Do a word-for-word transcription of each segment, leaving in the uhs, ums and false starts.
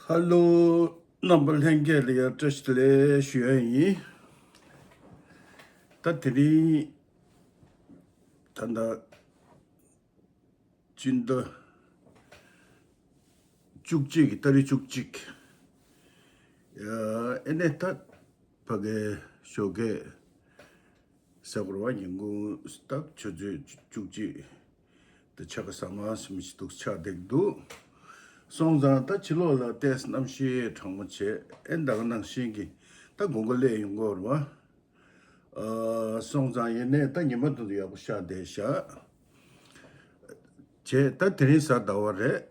ཧ་ལོ། རྣམ་པ་ལྷན་རྒྱས་ལ་ཡང་བཀྲ་ཤིས་བདེ་ལེགས་ཞུ་ཡ་ཡིན། ད་དེ་རིང་ད་ལྟ་སྤྱི་ཟླ་བཅུ་གཅིག་གི་ཏ་རིག་བཅུ་གཅིག་ཨེ་ནས་ད་ཕ་གའི་ཞོགས་ཀས་ཟེར་དགོས་རེད་བ། ཉིན་གུང་ད་ཆུ་ཚོད་བཅུ་གཅིག་ད་ཆ་ག་ཟ་མ་ཟིན་ཞིག་འདུག་ཆགས་བསྡད་འདུག་སོང་ཙང་ད་ཕྱི་ལོགས་ལ་ཏོག་ཙམ་གནམ་གཤིས་གྲང་མོ་བྱས། ཨེ་ད་ག་ནང་བཞིན་གྱི་ད་དགོང་དག་སླེབས་ཡོང་གི་ཡོད་རེད་བ། ཨ་སོང་ཙང་ཡིན་ནའི་ད་ཉི་མ་དུ་དུ་ཡག་པོ་ཤར་བསྡད་ཤག་བྱས་ད་དེ་རིང་གཟའ་ཟླ་བ་རེད།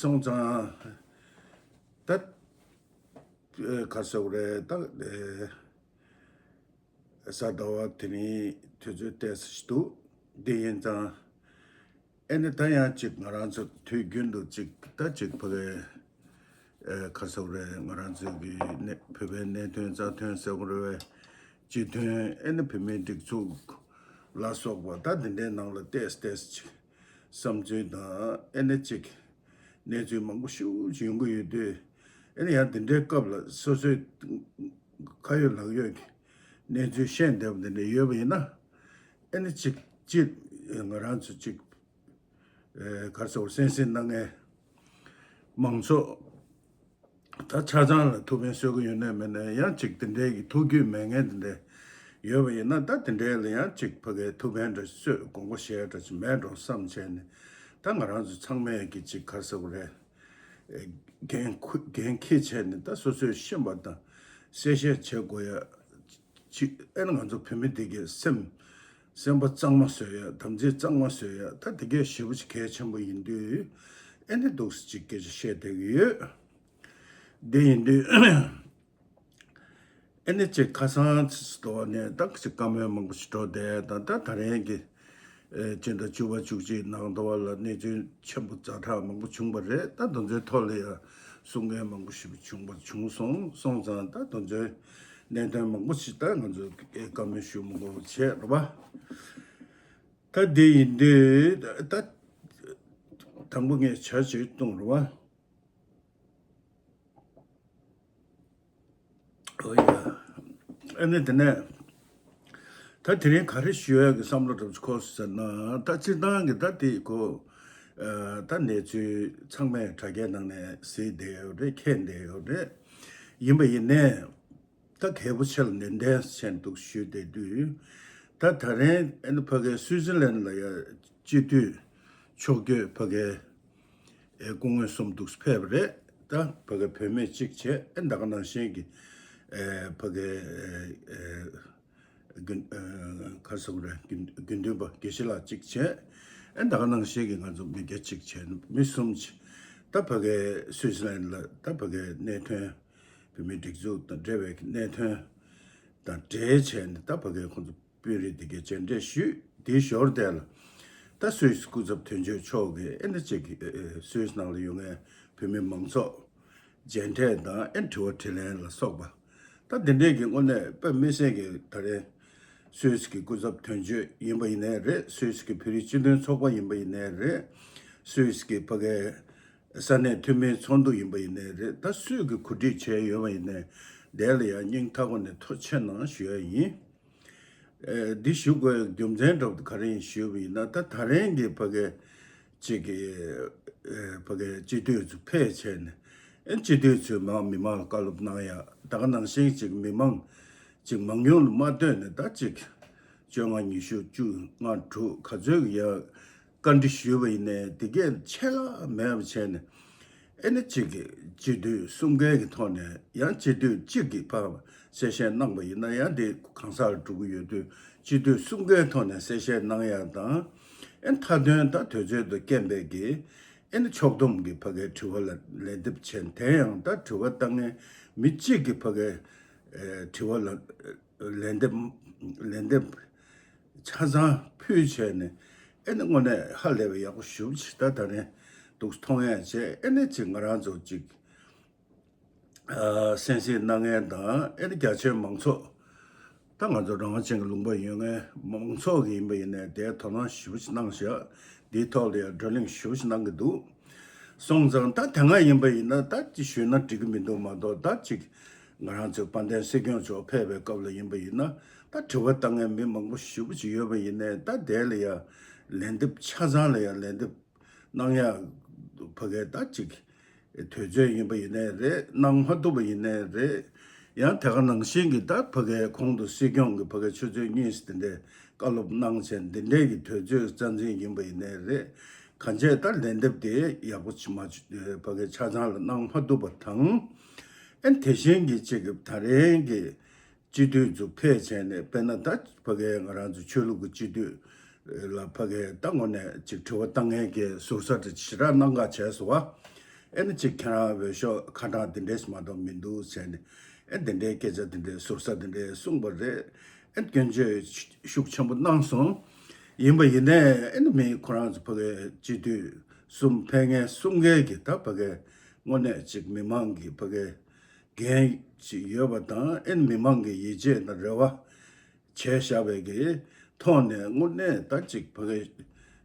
སོང་ཙང་ད་ཨེ་ག་ཟེར་དགོས་རེད། ད་ཨེ་གཟའ་ཟླ་བ་དེ་རིང་དུས་ཚོད་ཏོག་ཙམ་ཞིག་འདུག་འདི་ཡིན་ཙང་ཨེ་ནི་ད་ཡང་ཅིག་ང་རང་ཚོ་དུས་རྒྱུན་དུ་ཅིག་ད་ཅིག་ཕ་གའི་ཨེ་ག་ཟེར་དགོས་རེད། ང་རང་ཚོའི་གི་ནས་བོད་པའི་གནད་དོན་རྩ་དོན་ཟེར་དགོས་རེད་བས། སྤྱི་དོན་ཨེ་ནི་བོད་མིའི་སྒྲིག་འཛུགས་ལ་སོགས་པ་ད་འདི་འདྲའི་ནང་ལ་ཏོག་ཙམ་ཏོག་ཙམ་ཅིག་བསམ་ཚུལ་དང་ཨེ་ནི་ཅིག་གནས་ཚུལ་མང་པོ་ཞེ་པོ་ཅིག་ཡོང་གི་ཡོད་དུས། ཨེ་ནི་ཡང་འདི་འདྲའི་སྐབས་ལ་སོ་སོའི་ཁ་ཡོད་ལག་ཡོད་ཀྱི་གནས་ཚུལ་ཤེས་བསྡད་པ་འདི་འདྲ་ཡོད་པ་ཡིན་ན། ཨེ་ནི་ཅིག་ཅིག་ང་རང་ཚོ་ཅིག་ཨེ་ག་རེ་ཟེར་དགོས། གསན་གཟིགས་གནང་མཁན་མང་ཚོགས་ད་ཆ་ཚང་ལ་ཐུགས་ཕན་གསོས་ཀྱི་ཡོད་ནའི་མེད་ནའི། ཡང་ཅིག་དེ་འདྲའི་གི་ཐུགས་རྒྱུས་མེད་མཁན་དེ་འདྲ་ཡོད་པ་ཡིན་ན། ད་དེ་འདྲའི་ལ་ཡང་ཅིག་ཕ་གའི་ཐུགས་ཕན་འདྲ་གསོས། དགོངས་པ་བཞེས་འདྲ་ཅིག་མེད་འགྲོ་བསམ་བྱས་ནས། ད་ང་རང་ཚོ་ཚང་མས་ཀྱི་ཅིག་ག་རེ་ཟེར་དགོས་རེད། ཨེ་འགན་ཁུ་འགན་འཁྱེར་བྱས་ནས་ད་སོ་སོས་ཤེས་པ་དང་གསལ་བཤད་བྱེད་དགོས་ཡ། ཅིག་ཨེ་ནི་ང་ཚོ་བོད་མི་དེ་གའི་སེམས་སེམས་པ་གཙང་མ་བཟོ་ཡ། དམ་ཚིག་གཙང་མ་བཟོ་ཡ། ད་དེ་གའི་ཞེ་པོ་ཅིག་གལ་ཆེན་པོ་ཡིན་དུས། ཨེ་ནི་འདུག་སེ་ཅིག་སྐད་ཆ་བཤད་བསྡད་ཀྱི་ཡོད། དེ་ཡིན་དུས་ཨེ་ནི་ཅིག་ཁ་སང་ཚོ་ནས་ད་ཅིག་བཀའ་མོལ་མང་པོ་ཞིག་འགྲོ་བསྡད། ད་ད་ད་རེས་ཀྱི་ཨེ་སྤྱི་ཟླ་བཅུ་པ་བཅུ་གཅིག་ནང་དུ་བ་ལ་གནས་ཚུལ་ཆེན་པོ་ཛ་དྲག་མང་པོ་བྱུང་བ་རེད། ད་དེ་ཚོའི་ཐོག་ལ་ཡང་གསུང་མཁན་མང་པོ་ཞིག་བྱུང་བ་བྱུང་སོང་། སོང་ཙང་ད་དེ་ཚོའི་གནད་དོན་མང་པོ་ཞིག་ད་ང་ཚོས་བཀའ་མོལ་ཞུ་མི་དགོས་པ་བྱས་རེད་པ། ད་འདི་ཡིན་དུས་ད་དང་པོ་ངས་ཇ་ཅིག་བཏུང་རེད་པ། ཨོ་ཡ། ཨ་ནི་དེ་ནས་ད་དེ་རིང་ག་རེ་ཞུ་ཡག་གི་བསམ་བློ་འདྲ་པོ་ཅིག་འཁོར་སོང་ཟེར་ན། ད་སྤྱིར་བཏང་གི་ད་དེ་ཁོ་ཨ་ད་གནས་ཚུལ་ཚང་མས་དྲ་རྒྱའི་ནང་ནས་གཟིགས་བསྡད་ཡོད་རེད། མཁྱེན་བསྡད་ཡོད་རེད། ཡིན་པ་ཡིན་ནའི་ད་གལ་པོ་ཆེ་ལ་ནན་ཏན་བྱས་འདུག་ཞུས་བསྡད་དུས། ད་ད་རིང་ཨ་ནི་ཕ་གའི་སུའི་ཙི་ལན་ལ་ཡ་སྤྱི་འཐུས་ཕྱོགས་བསྐྱོད་ཕ་གའི་ཨེ་སྐུ་ངོ་གསུམ་འདུག་ཕེབས་པ་རེད། ད་ཕ་གི་བུད་མེད་གཅིག་བྱས། ཨེ་ད་ག་ནང་བཞིན་གྱི་ཨེ་ཕ་གི་ཨེ་ཨེ་དགེ་ཨེ་ག་རེ་ཟེར་དགོས་རེད། དགེ་དགེ་འདུན་པ་དགེ་བཤེས་ལགས་གཅིག་བྱས། ཨེ་ད་ག་ནང་བཞིན་གྱི་ང་ཚོ་མི་སྐྱ་གཅིག་བྱས། མི་གསུམ་བྱས། ད་ཕ་གི་སུའི་ཙི་ལན་ལ་ད་ཕ་གི་གནད་དོན་བུད་མེད་སྒྲིག་འཛུགས་དང་འབྲེལ་བའི་གནད་དོན་དང་འབྲེལ་བྱས་ནས་ད་ཕ་གི་ཁོང་ཚོ་དཔོན་རིགས་དེ་གའི་མཇལ་འཕྲད་ཞུས། དེའི་ཞོར་དེ་ལ་ད་སུད་སི་སྐུ་ཚབ་དོན་གཅོད་མཆོག་གིས་ཨེ་འདྲ་ཅིག་གི་ཨེ་ཨེ་སུད་སི་ནང་ལ་ཡོད་མཁན་བོད་མི་མང་ཚོགས་མཇལ་འཕྲད་དང་ཨེ་དྲི་བ་དྲིས་ལན་ལ་སོགས་པ། ད་དེ་འདྲས་ཀྱི་དངོས་གནས་དཔེ་མི་སྲིད་ཀྱི་ད་རེས་སུད་སི་གི་སྐུ་ཚབ་དོན་གཅོད་ཡིན་པ་ཡིན་ནའི་རེད། སུད་སི་གི་བོད་རིགས་སྤྱི་མཐུན་ཚོགས་པ་ཡིན་པ་ཡིན་ནའི་རེད། སུད་སི་གི་ཕ་གའི་ས་གནས་འཐུས་མིའི་ཚོགས་འདུ་ཡིན་པ་ཡིན་ནའི་རེད། ད་སུས་ཀྱི་གོ་སྒྲིག་བྱས་ཡོད་པ་ཡིན་ནའི་དེ་ལ་ཡང་སྙིང་ཐག་པ་ནས་ཐུགས་རྗེ་ཆེ་གནང་ཞུ་ཡ་ཡིན། ཨེ་འདི་ཞུ་དགོས་རྒྱུ་མཚན་འདྲ་པོ་ག་རེ་ཡིན་ཞུས་པ་ཡིན་ན། ད་ད་རིང་གི་ཕ་གའི་ཅིག་གི་ཨེ་ཕ་གའི་སྤྱི་འཐུས་ཚོ་ཕེབས་བྱས་ནས་ཨེ་སྤྱི་འཐུས་ཚོས་མང་མི་མང་ལ་བཀའ་སློབ་གནང་ཡ། ད་ག་ནང་བཞིན་ཅིག་མི་མང་ཅིག་མང་ཉུང་ལ་མ་ལྟོས་ནས་ད་ཅིག་བཅོ་ལྔ་ཉི་ཤུ་བཅུ་ལྔ་དྲུག་ག་ཚོད་ཀྱི་ཡ་བཀའ་འདྲི་ཞུས་པ་ཡིན་ནའི་དེ་གས་ཆད་ལྷག་མེད་པ་བྱས་ནས། ཨེ་ནི་གཅིག་གིས་སྤྱི་འཐུས་གསུམ་ཀའི་གི་ཐོག་ནས་ཡང་སྤྱི་འཐུས་གཅིག་གིས་ཕར་གསལ་བཤད་གནང་པ་ཡིན་ན། ཡང་དེ་གང་ཟག་ལ་འགྲོ་གི་ཡོད་དུས་སྤྱི་འཐུས་གསུམ་ཀའི་ཐོག་ནས་གསལ་བཤད་གནང་ཡ་དང་། ཨེ་མཐའ་དོན་ད་དུས་ཚོད་དང་རྐྱེན་པས་ཀྱི་ཨེ་ནི་ཕྱོགས་བསྡོམས་ཀྱི་ཕ་གའི་དྲི་བ་ལ་ལན་འདེབས་བྱས། དེ་ཡང་ད་དྲི་བ་བཏང་མཁན་མི་གཅིག་གི་ཕ་གའི་ཨེ་དྲི་བ་ལ་ལན་འདེབས་ལན་འདེབས་ཆ་ཚང་ཕུལ་བྱས་ནས། ཨེ་ནི་དངོས་གནས་ཧ་ལས་པའི་ཡག་པོ་ཞེ་པོ་ཅིག་ད་ད་རིང་འདུག་མཐོང་ཡ་བྱས། ཨེ་ནི་ཅིག་ང་རང་ཚོ་ཅིག་ཨ་གསན་གཟིགས་གནང་མཁན་དང་། ཨེ་ནི་རྒྱ་ཆེའི་མང་ཚོགས་ད་ང་ཚོ་རང་དབང་ཅན་གྱི་ལུང་པ་ཡོད་མཁན་མང་ཚོགས་ཀྱི་ཡིན་པ་ཡིན་ནའི་དེའི་དོ་སྣང་ཞེ་པོ་ཅིག་གནང་བཞག་འདིའི་ཐོག་ལ་ཡང་བགྲོ་གླེང་ཞེ་པོ་ཅིག་གནང་གི་འདུག་སོང་ཙང་ད་དེ་སྔ་ཡིན་པ་ཡིན་ན་ད་ཅི་ཞུས་ན་འགྲིག་གི་མི་འདུག་མ་གཏོགས། ད་ཅིག་ང་རང་ཚོའི་དཔལ་ལྡན་སྲིད་སྐྱོང་མཆོག་ཕེབས་པའི་སྐབས་ལ་ཡིན་པ་ཡིན་ན། ད་དྲི་བ་བཏང་མཁན་མི་མང་པོ་ཞེ་པོ་ཅིག་ཡོད་པ་ཡིན་ནའི། ད་དེ་ལ་ཡ་ལན་འདེབས་ཆ་ཚང་ལ་ཡ་ལན་འདེབས་གནང་ཡག་ཕ་གིའི་ད་ཅིག་དུས་ཚོད་ཡིན་པ་ཡིན་ནའི་རེད། གནང་མ་ཐུབ་པ་ཡིན་ནའི་རེད། ཡང་དེ་ག་ནང་བཞིན་གྱི་ད་ཕ་གིའི་གོང་དུ་སྲིད་སྐྱོང་གི་ཕ་གིའི་ཆུ་ཚོད་གཉིས་དེ་འདྲའི་བཀའ་སློབ་གནང་བྱས། འདི་འདྲའི་གི་དུས་ཚོད་རྩ་འཛིན་ཡིན་པ་ཡིན་ནའི་རེད། གང་བྱས་ད་ལན་འདེབས་དེ་ཡག་པོ་ཅིག་མ་ཕ་གིའི་ཆ་ཚང་ལ་གནང་མ་ཐུབ་པ་དང་། ཨན་དེ་བཞིན་གྱི་ཅིག་གི་ད་རེས་ཀྱི་སྤྱི་འཐུས་ཚོ་ཕེབས་བྱས་ནས། དཔེར་ན་ད་ཕ་གིའི་ང་རང་ཚོ་ཆོས་ལུགས་ཀྱི་སྤྱི་འཐུས་ལ་ཕ་གིའི་ད་དངོས་གནས་ཅིག་དྲི་བ་བཏང་མཁན་གྱི་ཟུར་ཟ་དེ་ཞེ་དྲག་གནང་ག་བྱས་སོང་བ། ཨེ་ནི་ཅིག་ཁྱེད་རང་འོས་ཤོག་ཁ་གྲངས་འདི་འདྲས་མ་གཏོགས་མི་འདུག་ཟེར་ནས། ཨེ་འདི་འདྲའི་སྐད་ཆ་འདི་འདྲའི་ཟུར་ཟ་འདི་འདྲའི་གསུངས་པ་རེད། ཨེ་སྐྱོན་བརྗོད་ཤུགས་ཆེན་པོ་གནང་སོང་། ཡིན་པ་ཡིན་ནའི་ཨེ་ནི་མི་ཁོ་རང་ཚོ་ཕ་གིའི་སྤྱི་འཐུས་གསུམ་ཕེབས་མཁན་གསུམ་ཀའི་གི་ད་ཕ་གིའི་དངོས་གནས་ཅིག་མི་མང་གི་ཕ་གིའི་འགན་ཅིག་ཡོད་པ་དང་། ཨེ་ནི་མི་མང་གི་ཡིད་ཆེས་དང་རེ་བ་བྱས་བཞག་པའི་གི་ཐོག་ནས་དངོས་གནས་ད་ཅིག་ཕ་གིའི་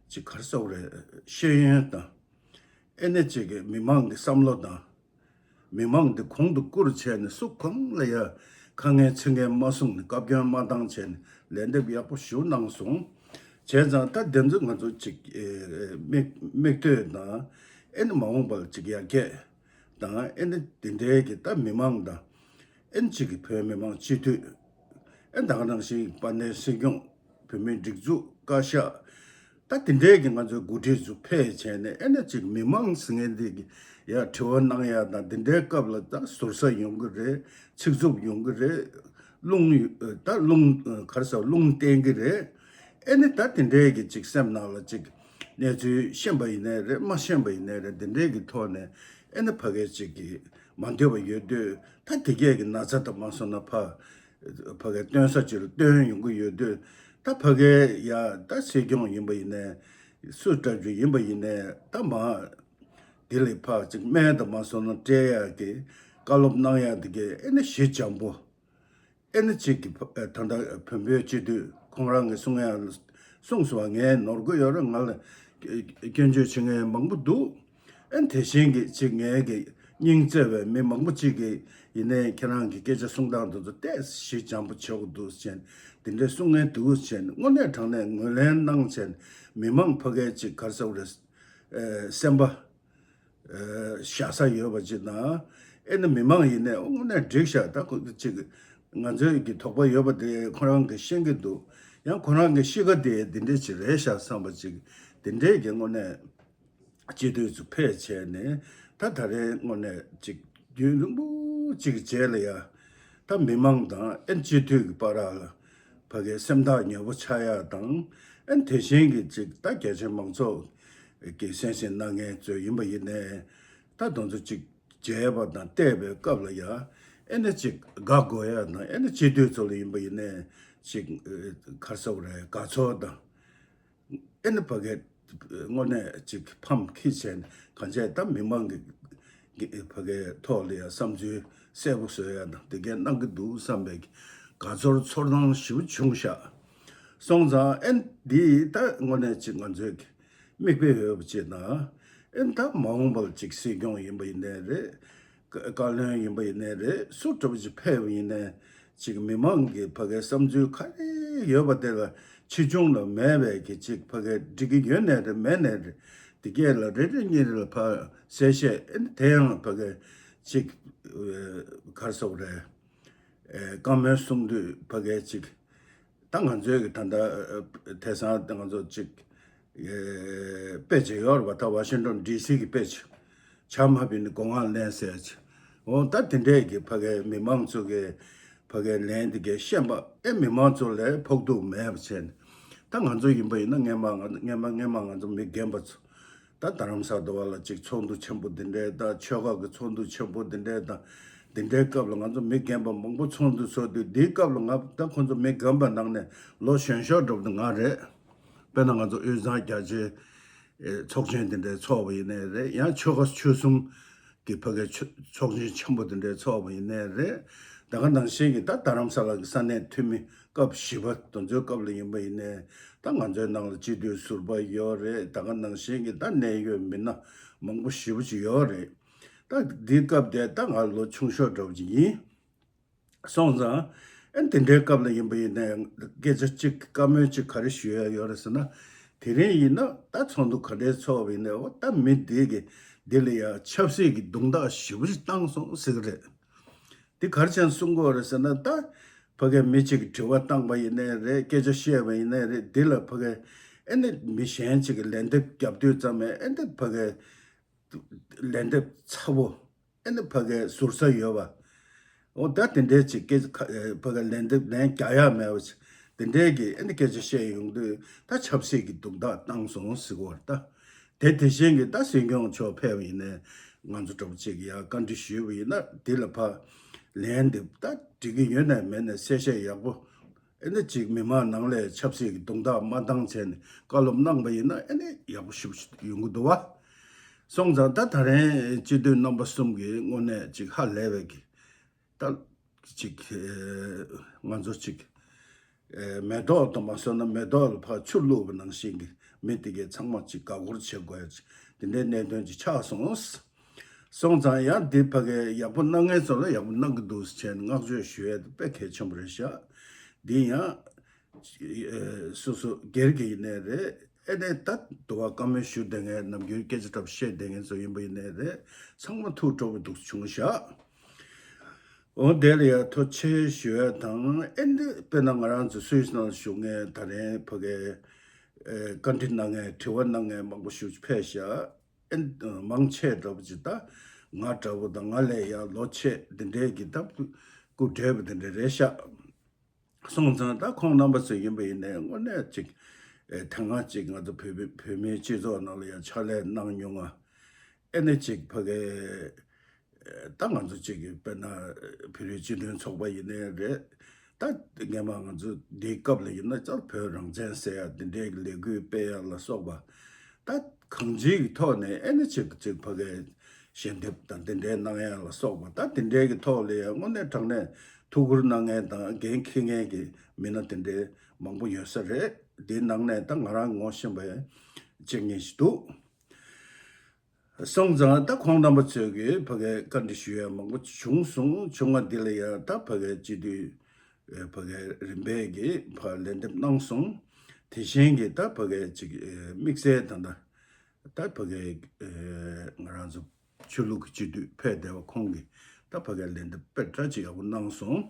ཅིག་ག་རེ་ཟེར་དགོས་རེད། ཤེས་ཡོན་དང་། ཨེ་ནི་ཅིག་གི་མི་མང་གི་བསམ་བློ་དང་། མི་མང་འདི་གོང་དུ་བཀུར་བྱས་ནས། སུ་གང་ལ་ཡ་ཁ་ངན་ཚིག་ངན་མ་གསུངས་ནས། བཀའ་བཀྱོན་མ་བཏང་བྱས་ནས་ལན་འདེབས་ཡག་པོ་ཞེ་པོ་གནང་སོང་། བྱས་ཙང་ད་དེ་ཚོ་ང་ཚོ་ཅིག་ཨེ་མིག་མིག་ལྟོས་དང་། ཨེ་ནི་མ་འོངས་པར་ཅིག་ཡར་རྒྱས་དང་། ཨེ་ནི་དེ་འདྲའི་གི་ད་མི་མང་དང་། ཨེ་ནི་ཅིག་གི་བོད་མི་མང་སྤྱི་འཐུས། ཨེ་ད་ག་ནང་བཞིན་དཔལ་ལྡན་སྲིད་སྐྱོང་། བོད་མིའི་སྒྲིག་འཛུགས་བཀའ་ཤག་ད་དེ་འདྲའི་གི་ང་ཚོའི་འགོ་ཁྲིད་ཚོ་ཕེབས་བྱས་ནས། ཨེ་ནི་ཅིག་མི་མང་ཟེར་མཁན་འདི་གི་ཡ་དྲི་བ་གནང་ཡ་དང་། དེ་འདྲའི་སྐབས་ལ་ད་ཟུར་ཟ་ཡོང་གི་རེད། ཚིག་རྩུབ་ཡོང་གི་རེད། རླུང་ད་རླུང་ག་རེ་ཟེར། རླུང་བསྟན་གི་རེད། ཨེ་ནི་ད་དེ་འདྲའི་གི་ཅིག་སེམས་ནང་ལ་ཅིག་གནས་ཚུལ་ཤེས་པ་ཡིན་ནའི་རེད། མ་ཤེས་པ་ཡིན་ནའི་རེད། དེ་འདྲའི་གི་ཐོག་ནས་ཨེ་ནི་ཕ་གིའི་ཅིག་གི་མ་འདོད་པ་ཡོད་དུས། ད་དེ་གས་གི་ན་ཚ་དང་མ་སོང་ན་ཕ་ཕ་གིའི་སྟོན་ས་ཅིག་ལ་སྟོན་ཡོང་གི་ཡོད་དུས། ད་ཕ་གིའི་ཡ་ད་སྲིད་སྐྱོང་ཡིན་པ་ཡིན་ནའི། སུ་འདྲ་པོ་ཡིན་པ་ཡིན་ནའི། ད་མ་དེ་ལས་ཕར་ཅིག་སྨན་དང་མ་སོང་ན་སྤྲད་ཡག་གི་བཀའ་སློབ་གནང་ཡག་དེ་གས་ཨེ་ནི་ཞི་འཇམ་པོ། ཨེ་ནི་ཅིག་གི་ཕ་ད་ལྟ་བོན་པོའི་སྤྱི་འཐུས་ཁོང་རང་གིས་གསུང་ཡག་གསུངས་སོང་བ། ངས་ནོར་གི་ཡོད་རེད། ང་ལ་སྐྱོན་བརྗོད་བྱེད་མཁན་མང་པོ་འདུག་ཨེ་དེ་བཞིན་གྱི་ཅིག་ངའི་གི་སྙིང་བརྩེ་བའི་མི་མང་པོ་ཅིག་གིས་ཡིན་ནའི་ཁྱེད་རང་གི་སྐད་ཆ་གསུང་སྟངས་དེ་ཚོ་ཏོག་ཙམ་ཞི་འཇམ་པོ་བྱེད་དགོས་འདུག་ཟེར། དེ་འདྲའི་གསུང་མཁན་འདུག་ཟེར། དངོས་གནས་དྲང་གནས་ངོས་ལེན་གནང་བྱས། མི་མང་ཕ་གིའི་ཅིག་ག་རེ་ཟེར་དགོས་རེད། ཨེ་སེམས་པ་ཨེ་བཞག་ས་ཡོད་པ་ཅིག་དང་། ཨེ་ནི་མི་མང་ཡིན་ནའི་དངོས་གནས་འགྲིག་ཤག་ད་ཁོ་ཅིག་ང་ཚོའི་གི་དོགས་པ་ཡོད་པ་དེ་ཁོ་རང་གིས་ཤེས་ཀྱི་འདུག་ཡང་ཁོ་རང་གི་གཤིས་ཀ་དེ་འདི་འདྲ་ཅིག་རེད་ཤག་བསམ་པ་ཅིག་དེ་འདྲའི་གི་དངོས་གནས་སྤྱི་འཐུས་ཚོ་ཕེབས་བྱས་ནས། ད་ད་རེས་དངོས་གནས་ཅིག་རྒྱུན་རིང་པོ་ཅིག་རྗེས་ལ་ཡ། ད་མི་མང་དང་ཨེ་སྤྱི་འཐུས་ཀྱི་བར་ལ་ཕ་གིའི་སེམས་ཐག་ཉེ་པོ་ཆགས་ཡག་དང་། ཨེ་དེ་བཞིན་གྱི་ཅིག་ད་རྒྱ་ཆེའི་མང་ཚོགས་ཀྱི་གསན་གཟིགས་གནང་མཁན་ཚོ་ཡིན་པ་ཡིན་ནའི། ད་དེ་ཚོ་ཅིག་མཇལ་བ་དང་བལྟས་པའི་སྐབས་ལ་ཡ། ཨེ་ནི་ཅིག་དགའ་དགོས་ཡག་དང་། ཨེ་ནི་སྤྱི་འཐུས་ཚོ་ལ་ཡིན་པ་ཡིན་ནའི་ཅིག་ག་རེ་ཟེར་དགོས་རེད། དགའ་ཚོར་དང་། ཨེ་ནི་ཕ་གིའི་དངོས་གནས་ཅིག་ཕམ་ཁྱི་བྱས་ནས། གང་བྱས་ད་མི་མང་གི་གི་ཕ་གིའི་ཐོག་ལ་ཡ་བསམ་ཚུལ་གསལ་པོ་བཟོ་ཡ་དང་དེ་གས་གནང་གི་འདུག་བསམ་པའི་དགའ་ཚོར་ཚོར་སྣང་ཞེ་པོ་བྱུང་ཤག་སོང་ཙང་ཨེ་འདི་ད་དངོས་གནས་ཅིག་ང་ཚོའི་གི་མིག་དཔེ་ཡོད་པ་ཅིག་དང་། ཨེ་ད་མ་འོངས་པར་ཅིག་སྲིད་སྐྱོང་ཡིན་པ་ཡིན་ནའི་རེད། བཀའ་བློན་ཡིན་པ་ཡིན་ནའི་རེད། སུ་འདྲ་པོ་ཅིག་ཕེབས་པ་ཡིན་ནའི། ཅིག་མི་མང་གི་ཕ་གིའི་བསམ་ཚུལ་ག་རེ་ཡོད་པ་དེ་ལ་ཆེ་ཆུང་ལ་མེད་པའི་གི་ཅིག་ཕ་གིའི་འགྲིག་གི་ཡོད་ནའི་རེད། མེད་ནའི་རེད། དེ་གས་ལ་རེ་རེ་གཉིས་རེ་ལ་ཕར་གསལ་བཤད། ཨེ་དེ་ཡང་ཕ་གིའི་ཅིག་ག་རེ་ཟེར་དགོས་རེད། བཀའ་མོལ་གསུང་དུས་ཕ་གིའི་ཅིག་ད་ང་ཚོའི་གི་ད་ལྟ་དེང་སང་ད་ང་ཚོ་ཅིག་དཔེ་ཅིག་ཡོད་རེད་པ། ད་ཝ་ཤིང་ཊོན་ཌི་སི་གི་དཔེ་ཅིག་ཇ་མ་བི་ནི་སྒོ་ང་ལེན་ཟེར་ཅིག་འོ་ད་དེ་འདྲས་གི་ཕ་གིའི་མི་མང་ཚོ་གི་ཕ་གིའི་ལན་དེ་གའི་ཤེས་པ། ཨེ་མི་མང་ཚོ་ལ་ཕོག་ཐུག་མེད་པ་བྱས་ནས། ད་ང་ཚོ་ཡིན་པ་ཡིན་ན་སྔན་མ་ང་སྔན་མ་སྔན་མ་ང་ཚོ་མི་རྒན་པ་ཚོ། ད་རྡ་རམ་ས་ལ་དུ་བ་ལ་ཅིག་ཚོགས་འདུ་ཆེན་པོ་འདི་འདྲའི་དང་། ཆོལ་ཁ་གི་ཚོགས་འདུ་ཆེན་པོ་འདི་འདྲའི་དང་། འདི་འདྲའི་སྐབས་ལ་ང་ཚོ་མི་རྒན་པ་མང་པོ་ཚོགས་འདུ་ཚོགས་དུས། འདིའི་སྐབས་ལ་ང་ད་ཁོང་ཚོ་མི་རྒན་པ་ནང་ནས་ལོ་གཞོན་ཤོས་འདྲ་པོ་དེ་ང་རེད། དཔེར་ན་ང་ཚོ་དབུས་གཙང་རྒྱ་ཆེའི་ཚོགས་ཆེན་འདི་འདྲའི་ཚོགས་པ་ཡིན་ནའི་རེད། ཡང་ཆོལ་ཁ་ཆོལ་གསུམ་གྱི་ཕ་གིའི་ཆོ་ཚོགས་ཆེན་ཆེན་པོ་འདི་འདྲའི་ཚོགས་པ་ཡིན་ནའི་རེད། ད་ག་ནང་བཞིན་གྱི་ད་རྡ་རམ་ས་ལ་གི་ས་གནས་འཐུས་མི་ སྐབས་བཞི་པ་དེ་ཚོའི་སྐབས་ལ་ཡིན་པ་ཡིན་ནའི་ད་ང་ཚོའི་ནང་ལ་སྤྱི་འཐུས་ཟུར་པ་ཡོད་རེད། ད་ག་ནང་བཞིན་གྱི་ད་གནད་ཡོད་མི་སྣ་མང་པོ་ཞེ་པོ་ཅིག་ཡོད་རེད། ད་འདི་སྐབས་དེ་ད་ང་ལོ་ཆུང་ཤོས་འདྲ་པོ་ཅིག་ཡིན། སོང་ཙང་ཨ་ནི་དེ་འདྲའི་སྐབས་ལ་ཡིན་པ་ཡིན་ནའི་སྐད་ཆ་གཅིག་བཀའ་མོལ་གཅིག་ག་རེ་ཞུ་ཡ་ཡོད་རེད་ཟེར་ན། དེ་རིང་ཡིན་ན་ད་ཚོགས་འདུ་ག་འདྲའི་ཚོགས་པ་ཡིན་ནའི་འོ་ད་མི་འདི་གི་འདི་ལ་ཡ་ཆབ་སྲིད་ཀྱི་རྡུང་རྡེག་ཞེ་པོ་ཅིག་བཏང་སོང་ཟེར་གི་རེད། འདི་ག་རེ་བྱས་ནས་གསུང་གི་ཡོད་རེད་ཟེར་ན། ད་ཕ་གིའི་མི་གཅིག་གིས་དྲི་བ་བཏང་པ་ཡིན་ནའི་རེད། སྐད་ཆ་བཤད་པ་ཡིན་ནའི་རེད། འདི་ལ་ཕ་གིའི་ཨ་ནི་མི་གཞན་གཅིག་གིས་ལན་འདེབས་རྒྱབ་དུས་ཙམ་ནས་ཨ་ནི་ཕ་གིའི་ལན་འདེབས་ཚ་པོ། ཨ་ནི་ཕ་གིའི་ཟུར་ཟ་ཡོད་པ། འོ་ད་དེ་འདྲའི་ཅིག་སྐད་ཆ་ཁ་ཕ་གིའི་ལན་འདེབས་ལན་རྒྱག་ཡ་མེད་པ་ཅིག་དེ་འདྲའི་གི་ཨ་ནི་སྐད་ཆ་བཤད་ཡོང་དུས་ད་ཆབ་སྲིད་ཀྱི་རྡུང་རྡེག་བཏང་སོང་ཟེར་གི་ཡོད་རེད་ད། དེ་དེ་བཞིན་གྱི་ད་སྲིད་སྐྱོང་མཆོག་ཕེབས་པ་ཡིན་ནའི་ང་ཚོ་འདྲ་པོ་ཅིག་ཡ་བཀའ་འདྲི་ཞུས་པ་ཡིན་ན་འདི་ལ་ཕ་ལན་འདེབས་ད་འགྲིག་གི་ཡོད་ནའི་མེད་ནའི་གསལ་བཤད་ཡག་པོ། ཨེ་ནི་ཅིག་མི་མང་ནང་ལ་ཆབ་སྲིད་ཀྱི་རྡུང་རྡེག་མ་བཏང་བྱས་ནས་བཀའ་སློབ་གནང་པ་ཡིན་ན་ཨེ་ནི་ཡག་པོ་ཞེ་པོ་ཡོང་གི་འདུག་བ། སོང་ཙང་ད་ད་རིང་སྤྱི་འཐུས་རྣམ་པ་གསུམ་གྱིས་དངོས་གནས་ཅིག་ཧ་ལས་པའི་གི་ད་ཅིག་ང་ཚོ་ཅིག་མེ་ཏོག་དང་མ་སོང་ན་མེ་ཏོག་ལ་ཕར་ཆུ་བླུགས་པ་ནང་བཞིན་གྱི་མི་དེ་གས་ཚང་མ་ཅིག་དགའ་སྐོར་བྱེད་དགོས་ཡ་ཅིག་དེ་འདྲའི་གནད་དོན་ཅིག་ཆགས་སོང་། སོང་ཙང་ཡང་འདི་ཕ་གིའི་ཡག་པོ་གནང་མཁན་ཚོ་ལ་ཡག་པོ་གནང་གི་འདུག་ཟེར་བྱས་ནས་བསྔགས་བརྗོད་ཞུ་ཡས་དེ་དཔེ་གལ་ཆེན་པོ་རེད་ཤག་འདི་ཡང་སོ་སོ་སྒེར་གྱི་ཡིན་ནའི་རེད། ཨེ་ནས་ད་དུ་བ་བཀའ་མོལ་ཞུ་བསྡད་མཁན་ནམ་རྒྱུན་སྐད་ཆ་འདྲ་པོ་བཤད་བསྡད་མཁན་ཚོ་ཡིན་པ་ཡིན་ནའི་རེད། ཚང་མ་ཐུགས་སྤྲོ་པོ་འདུག་བྱུང་ཤག་འོ་དེ་ལ་ཡང་ཐུགས་རྗེ་ཆེ་ཞུ་ཡས་དང་ཨེ་འདི་དཔེར་ན་ང་རང་ཚོ་སུད་སི་ནང་བཞུགས་མཁན་ད་རིང་ཕ་གིའི་བཀའ་འདྲི་གནང་མཁན་དྲི་བ་གནང་མཁན་མང་པོ་ཞིག་ཕེབས་ཤག་ཨེ་མང་ཆེ་འདྲ་པོ་ཅིག་ད་ང་འདྲ་པོ་དང་ང་ལས་ཡང་ལོ་ཆེ་འདི་འདྲའི་གི་ད་སྐུ་བགྲེས་པོ་འདི་འདྲ་རེད་ཤག་སོང་ཙང་ད་ཁོང་རྣམ་པ་ཚོ་ཡིན་པ་ཡིན་ནའི་དངོས་གནས་ཅིག་ཨེ་ཐེངས་མ་གཅིག་ང་ཚོ་བོད་པའི་བོད་མིའི་སྤྱི་ཚོགས་ནང་ལ་ཡང་ཕྱག་ལས་གནང་མྱོང་ང་། ཨེ་ནས་ཅིག་ཕ་གི་ད་ང་ཚོ་གཅིག་གི་དཔེར་ན་བོད་རིགས་སྤྱི་མཐུན་ཚོགས་པ་ཡིན་ནའི་རེད། ད་སྔས་མ་ང་ཚོ་འདིའི་སྐབས་ལ་ཡིན་ན་ཅག་བོད་རང་བཙན་ཟེར་ཡ་འདི་འདྲའི་གི་ལས་འགུལ་སྤེལ་ཡ་ལ་སོགས་པ། ད་གང་ཅིའི་གི་ཐོག་ནས་ཨེ་ནི་ཅིག་ཅིག་ཕ་གིའི་ཞལ་འདེབས་དང་འདི་འདྲའི་གནང་ཡ་ལ་སོགས་པ་ད་འདི་འདྲའི་གི་ཐོག་ལ་ཡ་དངོས་གནས་དྲང་གནས་ཐུགས་ཁུར་གནང་མཁན་དང་འགན་འཁྱེར་མཁན་གི་མི་སྣ་འདི་འདྲའི་མང་པོ་ཡོད་ས་རེད། འདིའི་ནང་ནས་ད་ང་རང་ངོ་ཤེས་པ་གཅིག་གཉིས་ཤིག་འདུག་སོང་ཙང་ད་ཁོང་རྣམ་པ་ཚོས་ཀྱིས་ཕ་གིའི་བཀའ་འདྲི་ཞུ་ཡ་མང་པོ་བྱུང་སོང་། བྱུང་བ་འདི་ལ་ཡང་ད་ཕ་གིའི་སྤྱི་འཐུས་ཕ་གིའི་རིམ་པས་ཀྱིས་ཕར་ལན་འདེབས་གནང་སོང་། དེ་བཞིན་གྱི་ད་ཕ་གིའི་ཅིག་དམིགས་བསལ་ད་ད་ད་ཕ་གིའི་ང་རང་ཚོ་ཆོས་ལུགས་ཀྱི་སྤྱི་འཐུས་ཕེབས་བསྡད་པ་ཁོང་གིས་ད་ཕ་གིའི་ལན་འདེབས་དཔེ་འདྲ་ཅིག་ཡག་པོ་གནང་སོང་།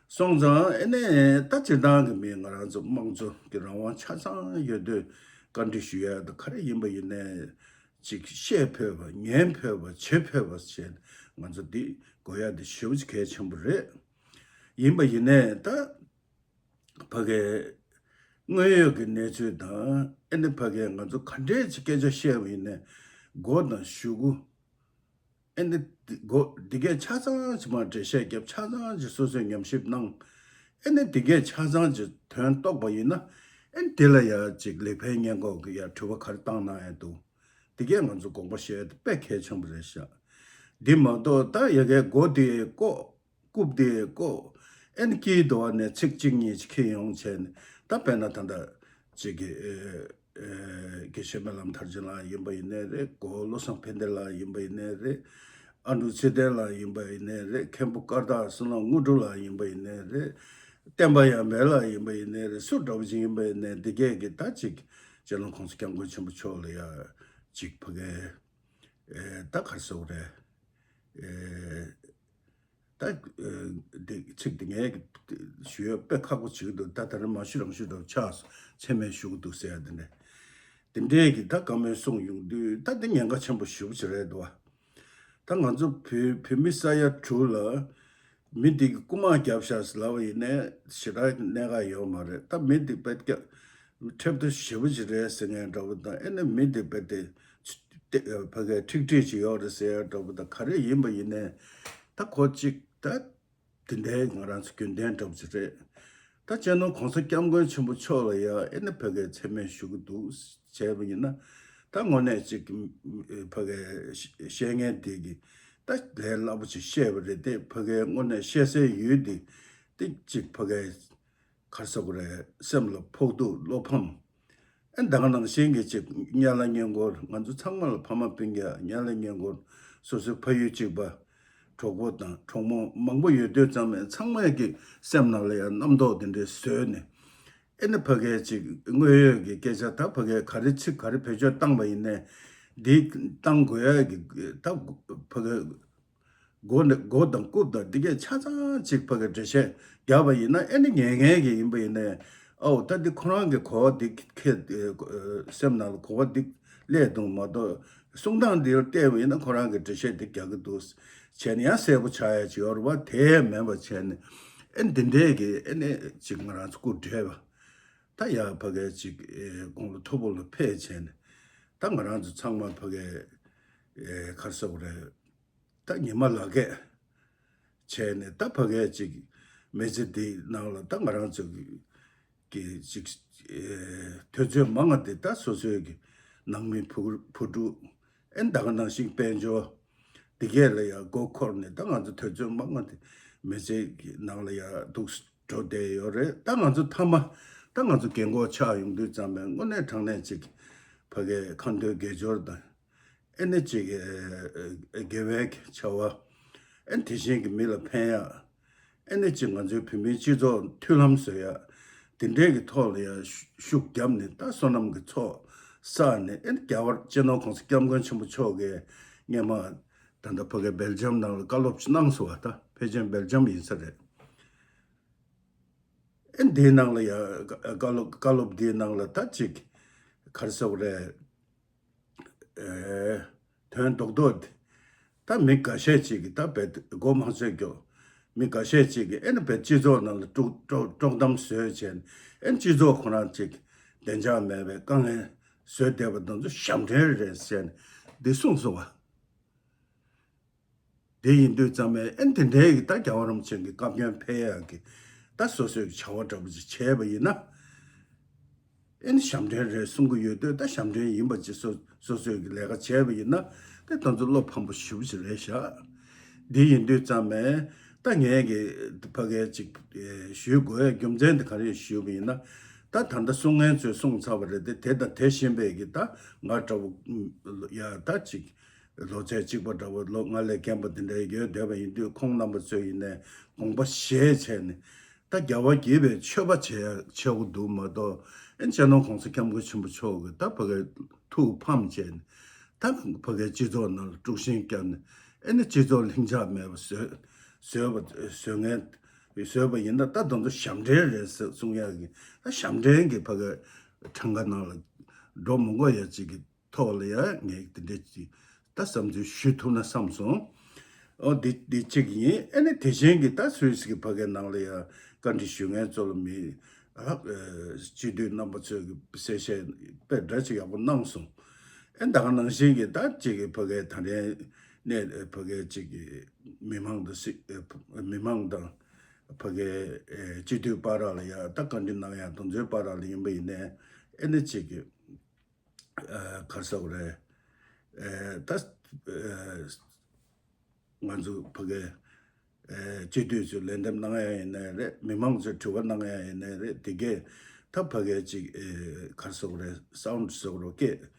སོང་ཙང་ཨེ་ནས་ད་སྤྱིར་བཏང་གི་མི་ང་རང་ཚོ་དམངས་གཙོ་གི་རང་དབང་ཆ་ཚང་ཡོད་དུས་བཀའ་འདྲི་ཞུ་ཡ་ད་ག་རེ་ཡིན་པ་ཡིན་ནའི། ཅིག་བཤད་ཕོད་པ་ཉན་ཕོད་པ་བྱེད་ཕོད་པ་བྱས་ང་ཚོ་འདི་དགོས་ཡ་འདི་ཞེ་པོ་ཅིག་གལ་ཆེན་པོ་རེད། ཡིན་པ་ཡིན་ནའི་ད་ཕ་གིའི་དངོས་ཡོད་ཀྱི་གནས་ཚུལ་དང་ཨེ་ནི་ཕ་གིའི་ང་ཚོ་ག་འདྲས་ཅིག་སྐད་ཆ་བཤད་པ་ཡིན་ནའི་མགོ་དང་གཞུག་གུ་ཨེ་ནི་འདི་གོ་འདི་གས་ཆ་ཚང་ཅིག་མ་འགྲེལ་བཤད་རྒྱབ། ཆ་ཚང་ཅིག་སོ་སོས་ཉམས་ཞིབ་གནང་། ཨེ་ནི་འདི་གས་ཆ་ཚང་ཅིག་དོན་རྟོགས་པ་ཡིན་ན་ཨེ་ནི་དེ་ལ་ཡ་ཅིག་ལེགས་སྤེལ་སྔོན་འགོག་གི་ཡ་དྲི་བ་ག་རེ་བཏང་གནང་ཡ་འདུག་འདི་གས་ང་ཚོ་དགོངས་པ་བཞེས་ཡ་དེ་དཔེ་གལ་ཆེན་པོ་རེད་ཤག་འདི་མ་གཏོགས་ད་ཡ་གའི་མགོ་དེ་བཀོག་རྐུབ་དེ་བཀོག་ཨེ་ནི་དཀྱིལ་དུ་བ་ནས་ཚིག་གཅིག་གཉིས་ཅིག་འཁྱེར་ཡོང་བྱས་ནས་ད་དཔེར་ན་ད་ལྟ་ཅིག་གི་ཨེ་ཨེ་དགེ་བཤེས་སྨོན་ལམ་མཐར་ཕྱིན་ལགས་ཡིན་པ་ཡིན་ནའི་རེད། གོ་བོ་བློ་བཟང་ཕན་བདེ་ལགས་ཡིན་པ་ཡིན་ནའི་རེད། ཨ་འབྲུག་ཚེ་བརྟན་ལགས་ཡིན་པ་ཡིན་ནའི་རེད། མཁན་པོ་ཀར་སྟག་བསོད་ནམས་དངོས་གྲུབ་ལགས་ཡིན་པ་ཡིན་ནའི་རེད། བསྟན་པ་ཡར་འཕེལ་ལགས་ཡིན་པ་ཡིན་ནའི་རེད། སུ་འདྲ་པོ་ཅིག་ཡིན་པ་ཡིན་ནའི་འདི་གས་ཀྱི་ད་ཅིག་སྤྱི་ནོར་༸གོང་ས་༸སྐྱབས་མགོན་ཆེན་པོ་མཆོག་ལ་ཡ་ཅིག་ཕ་གིའི་ཨེ་ད་ག་རེ་ཟེར་དགོས་རེད། ཨེ་ད་ཨེ་འདི་ཚིག་འདི་ངས་ཞུ་ཡ་དཔེ་ཁག་པོ་བྱེད་ཀྱི་འདུག་ད་ད་རེས་མ་ཞུ་རང་ཞུ་འདྲ་ཆགས་སོང་། མཚན་སྨད་ཞུ་གི་འདུག་ཟེར་ཡ་འདི་འདྲ། འདི་འདྲའི་གི་ད་བཀའ་མོལ་གསུངས་ཡོང་དུས་ད་འདི་ཉེན་ཁ་ཆེན་པོ་ཞེ་པོ་ཅིག་རེད་འདུག་བ། ད་ང་ཚོ་བོད་བོད་མི་ས་ཡ་དྲུག་ལ་མི་འདི་གི་རྐུ་མ་བརྒྱབ་ཤག་ཟེར་ལབ་པ་ཡིན་ནའི་ཞེ་དྲག་གནད་འགག་ཡོད་མ་རེད། ད་མི་འདི་དཔེ་སྐྱ་ཁྲེབ་ཏོ་ཞེ་པོ་ཅིག་རེད་ཟེར་མཁན་འདྲ་པོ་དང་ཨེ་ནི་མི་འདི་དཔེ་དེ་ཕ་གིའི་ཁྲིག་ཁྲིག་ཅིག་ཡོད་རེད་ཟེར་ཡ་འདྲ་པོ་དང་ག་རེ་ཡིན་པ་ཡིན་ནའི་ད་ཁོ་གཅིག་ད་དེ་འདྲའི་ང་རང་ཚོ་རྒྱུན་ལྡན་འདྲ་པོ་ཅིག་རེད། ད་སྤྱི་ནོར་༸གོང་ས་༸སྐྱབས་མགོན་ཆེན་པོ་མཆོག་ལ་ཡ་ཨེ་ནི་ཕ་གིའི་མཚན་སྨད་ཞུ་གི་འདུག་བྱས་པ་ཡིན་ན་ད་དངོས་གནས་ཅིག་ཕ་གིའི་བཤད་མཁན་དེ་གི་ད་ལས་སླ་པོ་ཅིག་བཤད་པ་རེད་དེ། ཕ་གིའི་དངོས་གནས་བཤད་སའི་ཡུལ་དེ་དེ་ཅིག་ཕ་གིའི་ ག་རེ་ཟེར་དགོས་རེད། སེམས་ལ་ཕོག་ཐུག་བློ་ཕམ། ཨེ་ད་ག་ནང་བཞིན་གྱི་ཅིག་སྔོན་ལ་སྔོན་འགོར་ང་ཚོ་ཚང་མ་ལ་ཕ་མ་སྤུན་ཀྱག་སྔོན་ལ་སྔོན་འགོར་སོ་སོའི་ཕ་ཡུལ་གཅིག་པ། གྲོགས་པོ་དང་གྲོགས་མོ་མང་པོ་ཡོད་དུས་ཙམ་ནས་ཚང་མས་ཀྱི་སེམས་ནང་ལ་ཡང་རྣམ་རྟོག་དེ་འདྲའི་བཟོས་ནས། ཨེ་ནི་ཕ་གའི་ཅིག་དངོས་ཡོད་ཀྱི་སྐད་ཆ་ད་ཕ་གའི་ག་རེ་ཚིག་ག་རེ་བེད་སྤྱོད་བཏང་པ་ཡིན་ནའི་འདི་བཏང་དགོས་ཡ་གི་ད་ཕ་གའི་མགོ་ནས་མགོ་དང་རྐུབ་དང་འདི་གས་ཆ་ཚང་ཅིག་ཕ་གའི་འགྲེལ་བཤད་རྒྱབ་པ་ཡིན་ན་ཨེ་ནི་ངན་ངན་གི་ཡིན་པ་ཡིན་ནའི་ཨའོ་ད་འདི་ཁོ་རང་གི་གོ་བ་འདི་ཁེ་སེམས་ནང་ལ་གོ་བ་འདི་སླེབས་འདུག་མ་གཏོགས་གསུང་སྟངས་འདིར་བལྟས་པ་ཡིན་ན་ཁོ་རང་གི་འགྲེལ་བཤད་འདི་རྒྱག་གི་འདུག་བྱས་ནས་ཡང་གསལ་པོ་ཆགས་ཡ་ཅིག་ཡོད་རེད་བ། དེ་མེད་པ་བྱས་ནས་ཨེ་འདི་འདྲས་ཀྱི་ཨེ་ནི་ཅིག་ང་རང་ཚོ་སྐུ་བགྲེས་པ། ད་ཡ་ཕ་གའི་ཅིག་ཨེ་དགུང་ལོ་མཐོ་པོ་ལ་ཕེབས་བྱས་ནས་ད་ང་རང་ཚོ་ཚང་མ་ཕ་གའི་ཨེ་ག་རེ་ཟེར་དགོས་རེད། ད་ཉི་མ་ལག་སྐྱེས་བྱས་ནས་ད་ཕ་གའི་ཅིག་མི་ཚེ་འདི་ནང་ལ་ད་ང་རང་ཚོ་གི་ཅིག་ཨེ་དུས་ཚོད་མང་ང་དེ་ད་སོ་སོའི་གི་ནང་མི་བུ་བུ་ཕྲུག་ཨེ་ད་ག་ནང་བཞིན་དཔལ་འབྱོར་འདི་གས་ལ་ཡ་མགོ་འཁོར་ནས་ད་ང་ཚོ་དུས་ཚོད་མང་ང་དེ་མི་ཚེ་གི་ནང་ལ་ཡ་འདུག་འགྲོ་བསྡད་ཡོད་རེད། ད་ང་ཚོ་མཐའ་མ་ད་ང་ཚོ་རྒན་གོག་ཆགས་ཡོང་དུས་ཙམ་པས་དངོས་གནས་དྲང་གནས་ཅིག་ཕ་གའི་ཁ་འདོན་དགེ་སྦྱོར་དང་ཨེ་ནི་ཅིག་དགེ་བའི་བྱ་བ་ཨེ་དེ་བཞིན་གྱི་མི་ལ་ཕན་ཡ་ཨེ་ནི་ཅིག་ང་ཚོའི་བོད་མིའི་སྤྱི་ཚོགས་མཐུན་ལམ་བཟོ་ཡ་དེ་འདྲའི་གི་ཐོག་ལ་ཡ་ཤུགས་བརྒྱབ་ནས་ད་བསོད་ནམས་ཀྱི་ཚོགས་བསགས་ནས་ཨེ་ནི་རྒྱལ་བ་སྤྱི་ནོར་༸གོང་ས་༸སྐྱབས་མགོན་ཆེན་པོ་མཆོག་གིས་སྔོན་མ་ད་ལྟ་ཕ་གའི་སྦེལ་ཇམ་ནང་ལ་བཀའ་སློབ་ཅིག་གནང་སོང་བ། ད་ཕལ་ཆེར་སྦེལ་ཇམ་ཡིན་ས་རེད། ཨེ་འདིའི་ནང་ལ་ཡ་བཀའ་སློབ་བཀའ་སློབ་འདིའི་ནང་ལ་ད་ཅིག་ག་རེ་ཟེར་དགོས་རེད། ཨེ་དོན་རྡོག་རྡོག་འདི་ད་མི་འགའ་ཤས་ཅིག་གིས་ད་བེད་མགོ་མ་ཚོས་ཀྱོ། མི་འགའ་ཤས་ཅིག་གིས་ཨེ་ནི་བེད་སྤྱི་ཚོགས་ནང་ལ་དཀྲོག་དཀྲོག་དཀྲོག་གཏམ་བཟོས་བྱས་ནས་ཨེ་ནི་སྤྱི་ཚོགས་ཁོ་རང་ཅིག་བདེ་འཇགས་མེད་པའི་དཀའ་ངལ་བཟོས་བསྡད་པ་དེ་ཚོ་ཞབས་འདྲེན་རེད་ཟེར་ནས་འདི་གསུངས་སོང་བ། དེ་ཡིན་དུས་ཙམ་པས་ཨེ་འདི་འདྲའི་གི་ད་རྒྱལ་བ་རིན་པོ་ཆེ་གི་བཀའ་བཀྱོན་ཕེབས་ཡག་གི་ད་སོ་སོའི་བྱ་བ་འདྲ་པོ་ཅིག་བྱས་པ་ཡིན་ན། ཨེ་ནི་ཞབས་འདྲེན་རེད་གསུང་གི་ཡོད་དུས་ད་ཞབས་འདྲེན་ཡིན་པ་ཅིག་སོ་སོ་སོའི་གི་ལས་ཀ་བྱས་པ་ཡིན་ན་དེ་ད་ཚོ་བློ་ཕམ་པོ་ཞེ་པོ་ཅིག་རེད་ཤག་འདི་ཡིན་དུས་ཙམ་པས་ད་ངས་གི་ཕ་གའི་ཅིག་ཨེ་ཞུ་དགོས་རྒྱུ་མཚན་དེ་ག་རེ་ཞུས་པ་ཡིན་ན། ད་ད་ལྟ་གསུང་མཁན་ཚོས་གསུངས་ཚར་བ་རེད་དེ། དེ་དང་དེ་བཞིན་པའི་གི་ད་ང་འདྲ་བོ་ཡ་ད་ཅིག་ལོ་ཚད་གཅིག་པ་འདྲ་བོ་ལོ་ལྔ་ལས་རྒན་པ་དེ་འདྲ་ཡོད་བསྡད་པ་ཡིན་དུས་ཁོང་རྣམ་པ་ཚོས་ཡིན་ནའི་དགོངས་པ་བཞེས་བྱས་ནས་ད་རྒྱལ་བ་དགྱེས་པའི་མཆོད་པ་བྱེད་ཡ་བྱེད་དགོས་འདུག་མ་གཏོགས་ཨེ་སྤྱི་ནོར་༸གོང་ས་༸སྐྱབས་མགོན་ཆེན་པོ་མཆོག་གི་ད་ཕ་གའི་ཐུགས་ཕམ་བྱས་ནས་ད་ཕ་གའི་སྤྱི་ཚོགས་ནང་ལ་དཀྲུག་ཤིང་བརྒྱབ་ནས་ཨེ་ནི་སྤྱི་ཚོགས་ལྷིང་འཇགས་མེད་པ་བཟོས་བཟོས་པ་བཟོས་ངན་བཟོས་པ་ཡིན་ན་ད་དེ་ཚོ་ཞབས་འདྲེན་རེད་ཟེར་གསུང་ཡ་གི་ད་ཞབས་འདྲེན་གྱི་ཕ་གའི་གྲངས་ཀ་ནང་ལ་འགྲོ་མི་དགོས་ཡ་ཅིག་གི་ཐོག་ལ་ཡང་ངས་དེ་འདྲས་ཅིག་ད་བསམ་ཚུལ་ཞུ་ཐུབ་ན་བསམ་སོང་། ཨོ་འདི་འདི་གཅིག་ཡིན། ཨེ་ནི་དེ་བཞིན་གྱི་ད་སུད་སི་གི་ཕ་གའི་ནང་ལ་ཡང་བཀའ་འདྲི་ཞུ་མཁན་ཚོ་ལ་མི་ཨ་སྤྱི་འཐུས་རྣམ་པ་ཚོས་གི་གསལ་བཤད་དཔེ་འདྲ་ཅིག་ཡག་པོ་གནང་སོང་། ཨེ་ད་ག་ནང་བཞིན་གྱི་ད་གཅིག་གི་ཕ་གའི་ད་རེས་ནས་ཕ་གའི་གཅིག་གི་མི་མང་དང་སྲིད་མི་མང་དང་ཕ་གའི་སྤྱི་འཐུས་བར་ལ་ཡང་ད་བཀའ་འདྲི་གནང་ཡ་དེ་ཚོའི་བར་ལ་ཡིན་པ་ཡིན་ནའི་ཨེ་ནི་གཅིག་གི་ཨ་ག་རེ་ཟེར་དགོས་རེད། ཨ་ད་ཨ་ང་ཚོ་ཕ་གའི་ཨ་སྤྱི་འཐུས་ཚོས་ལན་འདེབས་གནང་ཡ་ཡིན་ནའི་རེད། མི་མང་ཚོས་དྲི་བ་གནང་ཡ་ཡིན་ནའི་རེད། དེ་གས་ད་ཕ་གའི་ཅིག་ཨ་ག་རེ་ཟེར་དགོས་རེད། སའུན་ཌི་ཟེར་དགོས་རེད། སྐད་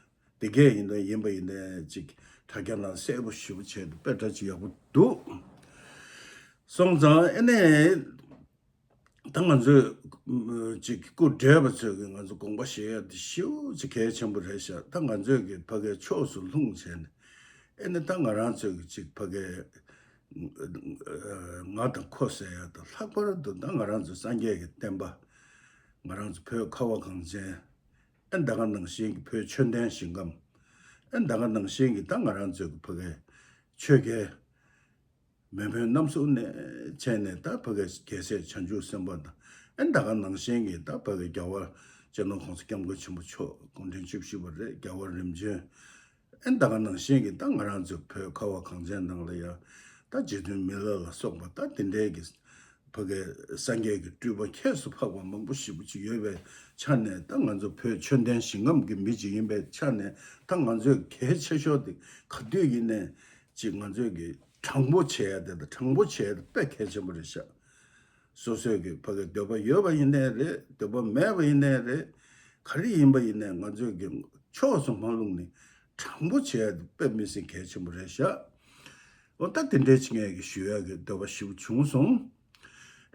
དེ་གས་ཡིན་ན་ཡིན་པ་ཡིན་ནའི་ཅིག་དྲ་རྒྱ་ནང་གསལ་པོ་ཞེ་པོ་བྱས་འདུག་དཔེ་འདྲ་ཅིག་ཡག་པོ་འདུག་སོང་ཙང་ཨ་ནི། ད་ང་ཚོས་ཅིག་སྐུ་བགྲེས་པ་ཚོས་ཀྱི་ང་ཚོ་དགོངས་པ་བཞེས་ཡ་དེ་ཞེ་པོ་ཅིག་གལ་ཆེན་པོ་རེད་ཤག་ད་ང་ཚོས་ཀྱི་ཕ་གའི་ཕྱོགས་སུ་ལྷུང་བྱས་ནས་ཨེ་ནི་ད་ང་རང་ཚོས་ཀྱི་ཅིག་ཕ་གའི་ང་དང་ཁོ་ཟེར་ཡ་དང་ལྷག་པར་དུ་ད་ང་རང་ཚོ་སངས་རྒྱས་ཀྱི་བསྟན་པ་ང་རང་ཚོ་བོད་ཁ་བ་གངས་ཅན་ཨེ་ད་ག་ནང་བཞིན་གྱི་བོད་ཆོས་ལྡན་ཞིང་ཁམས་ཨེ་ད་ག་ནང་བཞིན་གྱི་ད་ང་རང་ཚོས་ཀྱི་ཕ་གའི་ཆོས་རྒྱལ། མེས་དབོན་རྣམ་གསུམ་ནས་བྱས་ནས་ད་ཕ་གའི་རྒྱལ་སྲས་བྱང་ཆུབ་སེམས་དཔའ་དང་ཨེ་ད་ག་ནང་བཞིན་གྱི་ད་ཕ་གའི་རྒྱལ་བ་སྤྱི་ནོར་༸གོང་ས་༸སྐྱབས་མགོན་ཆེན་པོ་མཆོག་སྐུ་ཕྲེང་བཅུ་བཞི་པ་རེད། རྒྱལ་བ་རིམ་བྱོན་ཨེ་ད་ག་ནང་བཞིན་གྱི་ད་ང་རང་ཚོའི་བོད་ཁ་བ་གངས་ཅན་ནང་ལ་ཡང་ད་རྗེ་བཙུན་མི་ལ་ལ་སོགས་པ་ད་དེ་འདྲའི་གི་ཕ་གའི་སངས་རྒྱས་ཀྱི་སྤྲུལ་པ་ཁྱད་དུ་འཕགས་པ་མང་པོ་ཞེ་པོ་ཅིག་ཡོད་པའི་ཆ་ནས་ད་ང་ཚོ་བོད་ཆོས་ལྡན་ཞིང་ཁམས་ཀྱི་མི་ཅིག་ཡིན་པའི་ཆ་ནས་ད་ང་ཚོས་གལ་ཆེ་ཤོས་དེ་ག་དུས་ཡིན་ནའི། ཅིག་ང་ཚོས་ཀྱི་དྲང་པོ་བྱེད་ཡ་དེ་དང་དྲང་པོ་བྱེད་ཡ་དེ་དཔེ་གལ་ཆེན་པོ་རེད་ཤག་སོ་སོའི་གི་ཕ་གི་འདོད་པ་ཡོད་པ་ཡིན་ནའི་རེད། འདོད་པ་མེད་པ་ཡིན་ནའི་རེད། ག་རེ་ཡིན་པ་ཡིན་ནའི་ང་ཚོས་གི་ཕྱོགས་སུ་མ་ལྷུང་ནས་དྲང་པོ་བྱེད་ཡ་དེ་དཔེ་མི་སྲིད་གལ་ཆེན་པོ་རེད་ཤག་འོ་ད་དེ་འདྲའི་ཅིག་ངས་གི་ཞུ་ཡ་གི་འདོད་པ་ཞིག་བྱུང་སོང་།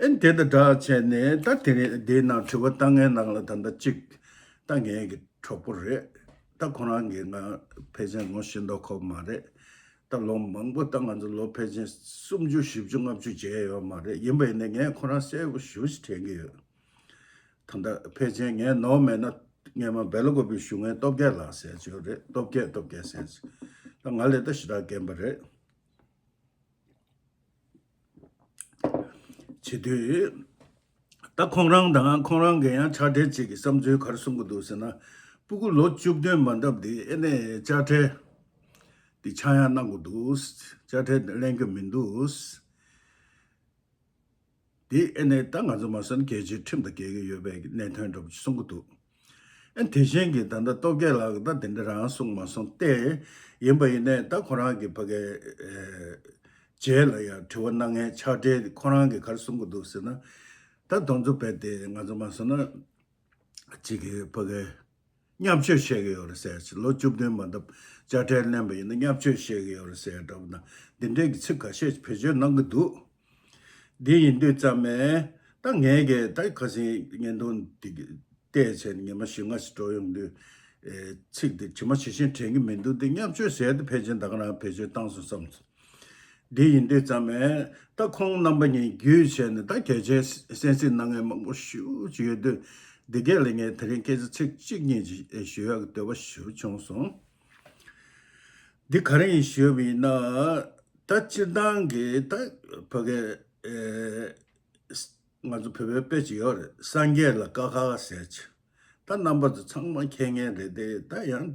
ཨེ་དེ་དང་སྦྲགས་བྱས་ནས་ད་དེ་རིང་འདིའི་ནང་དྲི་བ་བཏང་མཁན་ནང་ལ་ད་ལྟ་གཅིག་ད་ངའི་གི་གྲོགས་པོ་རེད། ད་ཁོ་རང་གིས་ང་ཕལ་ཆེར་ངོ་ཤེས་མདོག་ཁ་པོ་མ་རེད། ད་ལོ་མང་པོ་ད་ང་ཚོ་ལོ་ཕལ་ཆེར་སུམ་ཅུ་བཞི་བཅུ་ལྔ་བཅུ་མཇལ་ཡོད་མ་རེད། ཡིན་པ་ཡིན་ནའི་ངས་ཁོ་རང་གསལ་པོ་ཞེ་པོ་ཅིག་དྲན་གྱི་ཡོད། ད་ལྟ་ཕལ་ཆེར་ངས་ནོར་མེད་ན་སྔས་མ་སྦེ་ལ་ཀོ་པི་ཞུ་མཁན་སྟོབས་རྒྱལ་ལགས་ཟེར་ཅིག་ཡོད་རེད། སྟོབས་རྒྱལ་སྟོབས་རྒྱལ་ཟེར་ཅིག་ད་ང་ལས་ད་ཞེ་དྲག་རྒན་པ་རེད། བྱེད་དུས། ད་ཁོང་རང་དང་ཁོང་རང་གིས་ཡང་ཕྱག་སྦྲེལ་གཅིག་གི་བསམ་ཚུལ་ག་རེ་གསུང་གི་འདུག་ཟེར་ན། སྤུ་གུ་ལོ་བཅུ་བདུན་མ་འདབ་དེ་ཨེ་ནས་དཔྱ་ཁྲལ་དེ་ཆག་ཡང་གནང་དགོས་འདུག་དཔྱ་ཁྲལ་ལེན་རྒྱུ་མི་འདུག་དེ་ཨེ་ནས་ད་ང་ཚོ་མ་སོན་རྒྱལ་སྤྱིའི་ཁྲིམས་དང་འགལ་གྱི་ཡོད་པའི་གནད་དོན་འདྲ་པོ་ཅིག་གསུང་གི་འདུག་ཨེ་དེ་བཞིན་གྱི་ད་ལྟ་སྟོབས་རྒྱལ་ལགས་ཀྱིས་ད་དེ་འདྲ་རང་གསུངས་མ་སོང་སྟེ། ཡིན་པ་ཡིན་ནས་ད་ཁོ་རང་གི་ཕ་གའི་རྗེས་ལ་ཡང་དྲི་བ་གནང་མཁན་ཕྱག་སྦྲེལ་ཁོ་རང་གིས་ག་རེ་གསུང་གི་འདུག་ཟེར་ན། ད་དོན་དུ་བས་ཏེ་ང་ཚོ་མ་སོང་ན་གཅིག་གི་ཕ་གའི་བརྙས་བཅོས་བཤད་ཀྱི་ཡོད་རེད་ཟེར་ཅིག་ལོ་བཅུ་བདུན་མ་འདབ་དཔྱ་ཁྲལ་ལེན་པ་ཡིན་ན་བརྙས་བཅོས་བཤད་ཀྱི་ཡོད་རེད་ཟེར་འདྲ་པོ་དང་འདི་འདྲའི་གི་ཚིག་ཁ་ཤས་བེད་སྤྱོད་གནང་གི་འདུག་འདི་ཡིན་དུས་ཙམ་ནས་ད་ངས་ཀྱི་ད་ཁ་སང་བརྙན་ཐུང་འདི་གི་བལྟས་བྱས་ནས་ཉི་མ་བཞི་ལྔ་ཞིག་འགྲོ་ཡོང་དུས། ཨེ་ཚིག་འདི་ཇི་མ་ཇི་བཞིན་དྲན་གྱི་མི་འདུག་འདི་བརྙས་བཅོས་ཟེར་ཏེ་ཕལ་ཆེར་ད་ག་རང་བེད་སྤྱོད་བཏང་སོང་བསམ་སོང་། འདི་ཡིན་དུས་ཙམ་ནས་ད་ཁོང་རྣམ་པ་གཉིས་བརྒྱུད་བྱས་ནས་ད་གལ་ཆེའི་གསན་གཟིགས་གནང་མཁན་མང་པོ་ཞེ་པོ་ཅིག་ཡོད་དུས། འདི་གས་ལ་ངས་དེ་རིང་སྐད་ཆ་ཚིག་གཅིག་གཉིས་ཅིག་ཨེ་ཞུ་ཡག་གི་འདོད་པ་ཞེ་པོ་བྱུང་སོང་། འདི་ག་རེ་ཡིན་ཞུས་པ་ཡིན་ན། ད་སྤྱིར་བཏང་གི་ད་ཕ་གི་ཨེ། ང་ཚོ་བོད་པའི་དཔེ་ཅིག་ཡོད་རེད། སངས་རྒྱས་ལ་ཀ་ཁ་ཟེར་ཅིག་ད་རྣམ་པ་ཚོ་ཚང་མ་མཁྱེན་མཁན་རེད་དེ། ད་ཡང་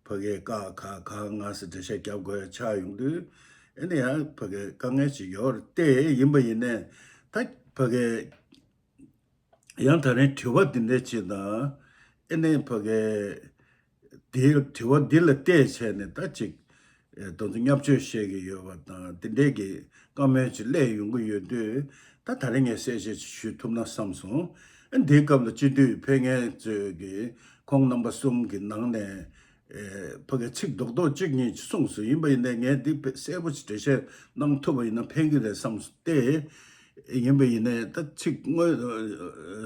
ཕ་གིའི་ཀ་ཁ་ག་ང་ཟེར་འགྲེལ་བཤད་རྒྱབ་དགོས་ཡ་ཆགས་ཡོང་དུས། ཨེ་ནི་ཡང་ཕ་གིའི་དཀའ་ངལ་ཅིག་ཡོད་རེད་དེ། ཡིན་པ་ཡིན་ནའི་ད་ཕ་གིའི་ཡང་ད་རིང་དྲི་བ་འདི་འདྲ་ཅིག་དང་། ཨེ་ནི་ཕ་གིའི་དེའི་དྲི་བ་འདི་ལ་བལྟས་བྱས་ནས་ད་ཅིག་ཨེ་དོན་དུ་བརྙས་བཅོས་བཤད་ཀྱི་ཡོད་པ་དང་དེ་འདྲའི་གི་བཀའ་མོལ་ཅིག་སླེབས་ཡོང་གི་ཡོད་དུས། ད་ད་རིང་ངས་གསལ་བཤད་ཅིག་ཞུ་ཐུབ་ན་བསམ་སོང་། ཨེ་འདིའི་སྐབས་ལ་སྤྱི་འཐུས་ཕེབས་མཁན་ཚོས་ཀྱི་ཁོང་རྣམ་པ་གསུམ་གྱི་ནང་ནས་ཨེ་ཕ་གི་ཚིག་རྡོག་རྡོག་གཅིག་གཉིས་ཅིག་གསུངས་སོང་། ཡིན་པ་ཡིན་ནའི་ངས་འདི་དཔེ་གསལ་པོ་ཅིག་འགྲེལ་བཤད་གནང་ཐུབ་པ་ཡིན་ན་ཕན་གྱི་རེད་བསམ་སོང་སྟེ། ཡིན་པ་ཡིན་ནའི་ད་ཚིག་དངོས་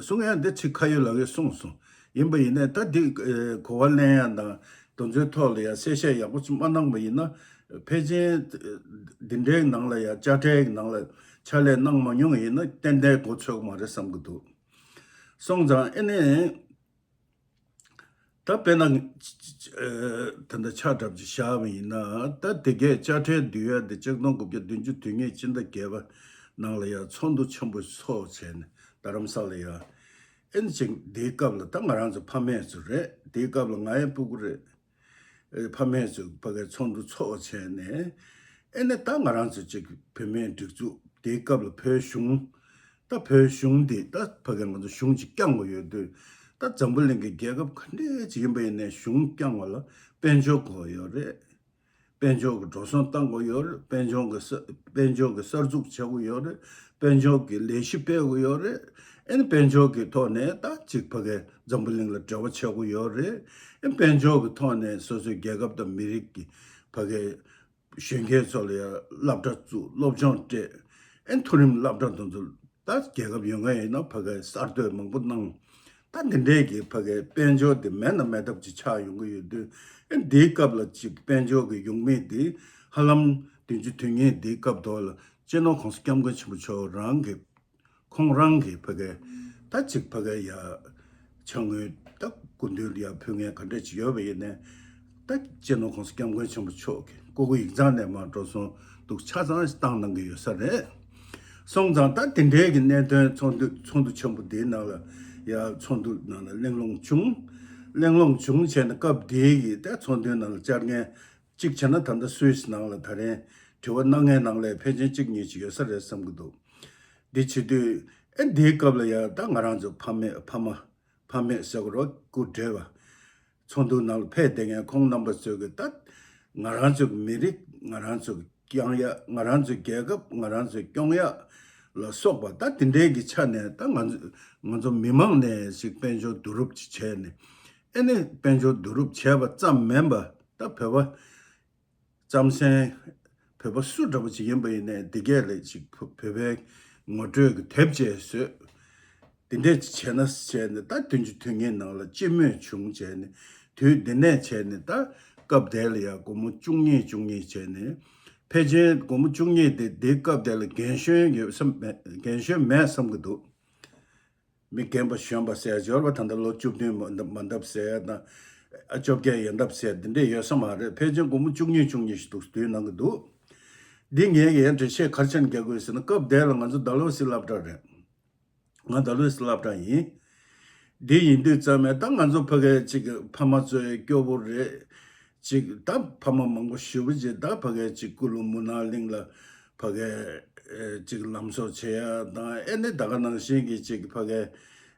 གསུང་ཡ་འདི་ཚིག་ཁ་ཡོད་ལག་ཡོད་གསུངས་སོང་། ཡིན་པ་ཡིན་ནའི་ད་འདི་གོ་བ་ལེན་ཡ་དང་དེ་ཚོའི་ཐོག་ལ་ཡ་གསལ་བཤད་ཡག་པོ་ཅིག་མ་གནང་པ་ཡིན་ན། ཕལ་ཆེར་འདི་འདྲའི་ནང་ལ་ཡ་དཔྱ་ཁྲལ་གྱི་ནང་ལ་ཕྱག་ལས་གནང་མ་མྱོང་བ་ཡིན་ན་ཏན་ཏན་གོ་ཆོད་ཀྱི་མ་རེད་བསམ་གྱི་འདུག་སོང་ཙང་ཨེ་ནས། ད་དཔེར་ན། ད་ལྟ་ཆ་འདྲ་ཅིག་བཞག་པ་ཡིན་ན། ད་དེ་གའི་དཔྱ་ཁྲལ་བསྡུ་ཡ་དེ་ཆིག་སྟོང་དགུ་བརྒྱ་བདུན་ཅུ་དོན་གཉིས་སྤྱི་ཟླ་བརྒྱད་པ་ནང་ལ་ཡང་ཚོགས་འདུ་ཆེན་པོ་ཚོགས་བྱས་ནས་རྡ་རམ་ས་ལ་ཡང་། ཨེ་ནི་ཅིག་དེའི་སྐབས་ལ་ད་ང་རང་ཚོ་ཕ་མེས་ཚོ་རེད། དེའི་སྐབས་ལ་ང་ཡང་སྤུ་གུ་རེད། ཨེ་ཕ་མེས་ཚོ་ཕ་གའི་ཚོགས་འདུ་ཚོགས་བྱས་ནས། ཨེ་ནི་ད་ང་རང་ཚོ་ཅིག་བུད་མེད་སྒྲིག་འཛུགས་དེའི་སྐབས་ལ་བོད་གཞུང་། ད་བོད་གཞུང་འདི་ད་ཕ་གི་ང་ཚོ་གཞུང་ཅིག་བསྐྱངས་པ་ཡོད་དུས། ད་འཛམ་བུ་གླིང་གི་རྒྱལ་ཁབ་ག་འདྲས་ཅིག་ཡིན་པ་ཡིན་ནའི་གཞུང་བསྐྱངས་པ་ལ་དཔལ་འབྱོར་དགོས་ཡོད་རེད། དཔལ་འབྱོར་གྱི་འགྲོ་སོང་བཏང་དགོས་ཡོད་རེད། དཔལ་འབྱོར་གྱི་ས་དཔལ་འབྱོར་གྱི་གསར་འཛུགས་བྱེད་དགོས་ཡོད་རེད། དཔལ་འབྱོར་གྱི་ལས་གཞི་སྤེལ་དགོས་ཡོད་རེད། ཨེ་ནི་དཔལ་འབྱོར་གྱི་ཐོག་ནས་ད་ཅིག་ཕ་གི་འཛམ་བུ་གླིང་ལ་འབྲེལ་བ་བྱེད་དགོས་ཡོད་རེད། ཨེ་དཔལ་འབྱོར་གྱི་ཐོག་ནས་སོ་སོའི་རྒྱལ་ཁབ་དང་མི་རིགས་ཀྱི་ཕ་གི་གཞོན་སྐྱེས་ཚོ་ལ་ཡང་སློབ་གྲྭ་བཙུགས། སློབ་སྦྱོང་སྤྲད། ཨེ་མཐོ་རིམ་སློབ་གྲྭ་དེ་ཚོ་ད་རྒྱལ་ཁབ་ཡོད་མཁན་ཡིན་ན་ཕ་གིའི་གསར་གཏོད་མང་པོ་གནང་། ད་འདི་འདྲའི་གི་ཕ་གིའི་དཔལ་འབྱོར་དེ་མེད་ན་མེད་ཐབས་ཅིག་ཆགས་ཡོང་གི་ཡོད་དུས། ཨེ་འདིའི་སྐབས་ལ་ཅིག་དཔལ་འབྱོར་གྱི་ཡོང་མེད་དེ་ཧ་ལམ་བདུན་ཅུ་དོན་གཉིས་འདིའི་སྐབས་ཐོག་ལ་སྤྱི་ནོར་༸གོང་ས་༸སྐྱབས་མགོན་ཆེན་པོ་མཆོག་རང་གི་ཁོང་རང་གིས་ཕ་གི་ད་ཅིག་ཕ་གི་ཡ་ཕྱག་དངུལ་ད་སྐུ་མདུན་ལ་ཡ་ཕུལ་མཁན་ག་འདྲ་ཅིག་ཡོད་པ་ཡིན་ནའི། ད་སྤྱི་ནོར་༸གོང་ས་༸སྐྱབས་མགོན་ཆེན་པོ་མཆོག་གི་སྐུ་སྒེར་ཡིག་ཚང་ནས་མར་འགྲོ་སོང་འདུག་ཆ་ཚང་ཞིག་བཏང་གནང་གི་ཡོད་ས་རེད། སོང་ཙང་ད་དེ་འདྲའི་གི་གནད་དོན་ཚོགས་འདུ་ཚོགས་འདུ་ཆེན་པོ་འདིའི་ནང་ལ་ཡ་ཚོགས་འདུ་ནང་ལ་གླེང་སློང་བྱུང་། གླེང་སློང་བྱུང་བྱས་ནས་སྐབས་དེའི་གི་ད་ཚོགས་འདུའི་ནང་ལ་བཅར་མཁན་གཅིག་བྱས་ན་ད་ལྟ་སུད་སི་ནང་ལ་ད་རེས་དྲི་བ་གནང་མཁན་ནང་ལ་ཕལ་ཆེར་གཅིག་གཉིས་ཅིག་ཡོད་ས་རེད་བསམ་གྱི་འདུག་འདི་བྱེད་དུས་ཨེ་འདིའི་སྐབས་ལ་ཡང་ད་ང་རང་ཚོ་ཕ་མེས་ཕ་མ་ཕ་མེས་ཟེར་དགོས་རེད་པ། སྐུ་བགྲེས་པ། ཚོགས་འདུ་ནང་ལ་ཕེབས་བསྡད་མཁན་ཁོང་རྣམ་པ་ཚོས་ཀྱི་ད་ང་རང་ཚོའི་མི་རིགས་ང་རང་ཚོ་སྐྱོང་ཡ། ང་རང་ཚོའི་རྒྱལ་ཁབ་ང་རང་ཚོས་སྐྱོང་ཡ། ལ་སོགས་པ་ད་དེ་འདྲའི་གི་ཆ་ནས་ད་ང་ཚོ་ང་ཚོ་མི་མང་ནས་ཞིག་དཔལ་འབྱོར་བསྡུ་རུབ་ཅིག་བྱས་ནས། ཨེ་ནས་དཔལ་འབྱོར་བསྡུ་རུབ་བྱས་པ་ཙམ་མིན་པ་ད་བོད་པ་རྩམ་ཟན་བོད་པ་སུ་འདྲ་པོ་ཅིག་ཡིན་པ་ཡིན་ནའི་འདི་གས་ལས་ཅིག་བོད་པའི་ངོ་སྤྲོད་ཀྱི་དེབ་ཅིག་བཟོས། དེ་འདྲས་ཅིག་བྱས་ན་བྱས་ནས་ད་བདུན་ཅུ་དོན་གཉིས་ནང་ལ་སྤྱི་མོས་བྱུང་བྱས་ནས། དུས་འདི་ནས་བྱས་ནས་ད་སྐབས་དེ་ལ་ཡང་སྒོར་མོ་བཅུ་གཉིས་བཅུ་གཉིས་བྱས་ནས། ཕལ་ཆེར་སྒོར་མོ་བཅུ་གཉིས་དེ་དེའི་སྐབས་དེ་ལ་རྒན་གཞོན་ཡོད་བསམ་མེད། རྒན་གཞོན་མེད་བསམ་གྱི་འདུག་མི་རྒན་པ་གཞོན་པ་ཟེར་ཡ་འབྱོར་པ་ད་ལྟ་ལོ་བཅུ་བདུན་མ་འདབ་ཟེར་ཡ་དང་། ཨ་བཅོ་བརྒྱད་ཡན་འདབ་ཟེར་འདི་འདྲས་ཡོད་ས་མ་རེད། ཕལ་ཆེར་སྒོར་མོ་བཅུ་གཉིས་བཅུ་གཉིས་ཤིག་འདུག་དུས་གནང་གི་འདུག་འདི་ངས་ཡང་འགྲེལ་བཤད་ག་རེ་བྱས་ནས་རྒྱག་དགོས་ཟེར་ན། སྐབས་དེ་ལ་ང་ཚོ་ཌལ་ཧོ་སི་སློབ་གྲྭ་རེད། ང་ཌལ་ཧོ་སི་སློབ་གྲྭ་ཡིན། འདི་ཡིན་དུས་ཙམ་ནས་ད་ང་ཚོ་ཕ་གའི་ཅིག་ཕ་མ་ཚོའི་སྐྱོ་པོ་རེད། ཅིག་ད་ཕ་མ་མང་པོ་ཞེ་པོ་ཅིག་ད་ཕ་གའི་ཅིག་ཀུ་ལུ་མུ་ན་གླིང་ལ་ཕ་གའི་ཨེ་ཅིག་ལམ་བཟོ་བྱེད་ཡ་དང་། ཨེ་ནི་ད་ག་ནང་བཞིན་གྱི་ཅིག་ཕ་གའི་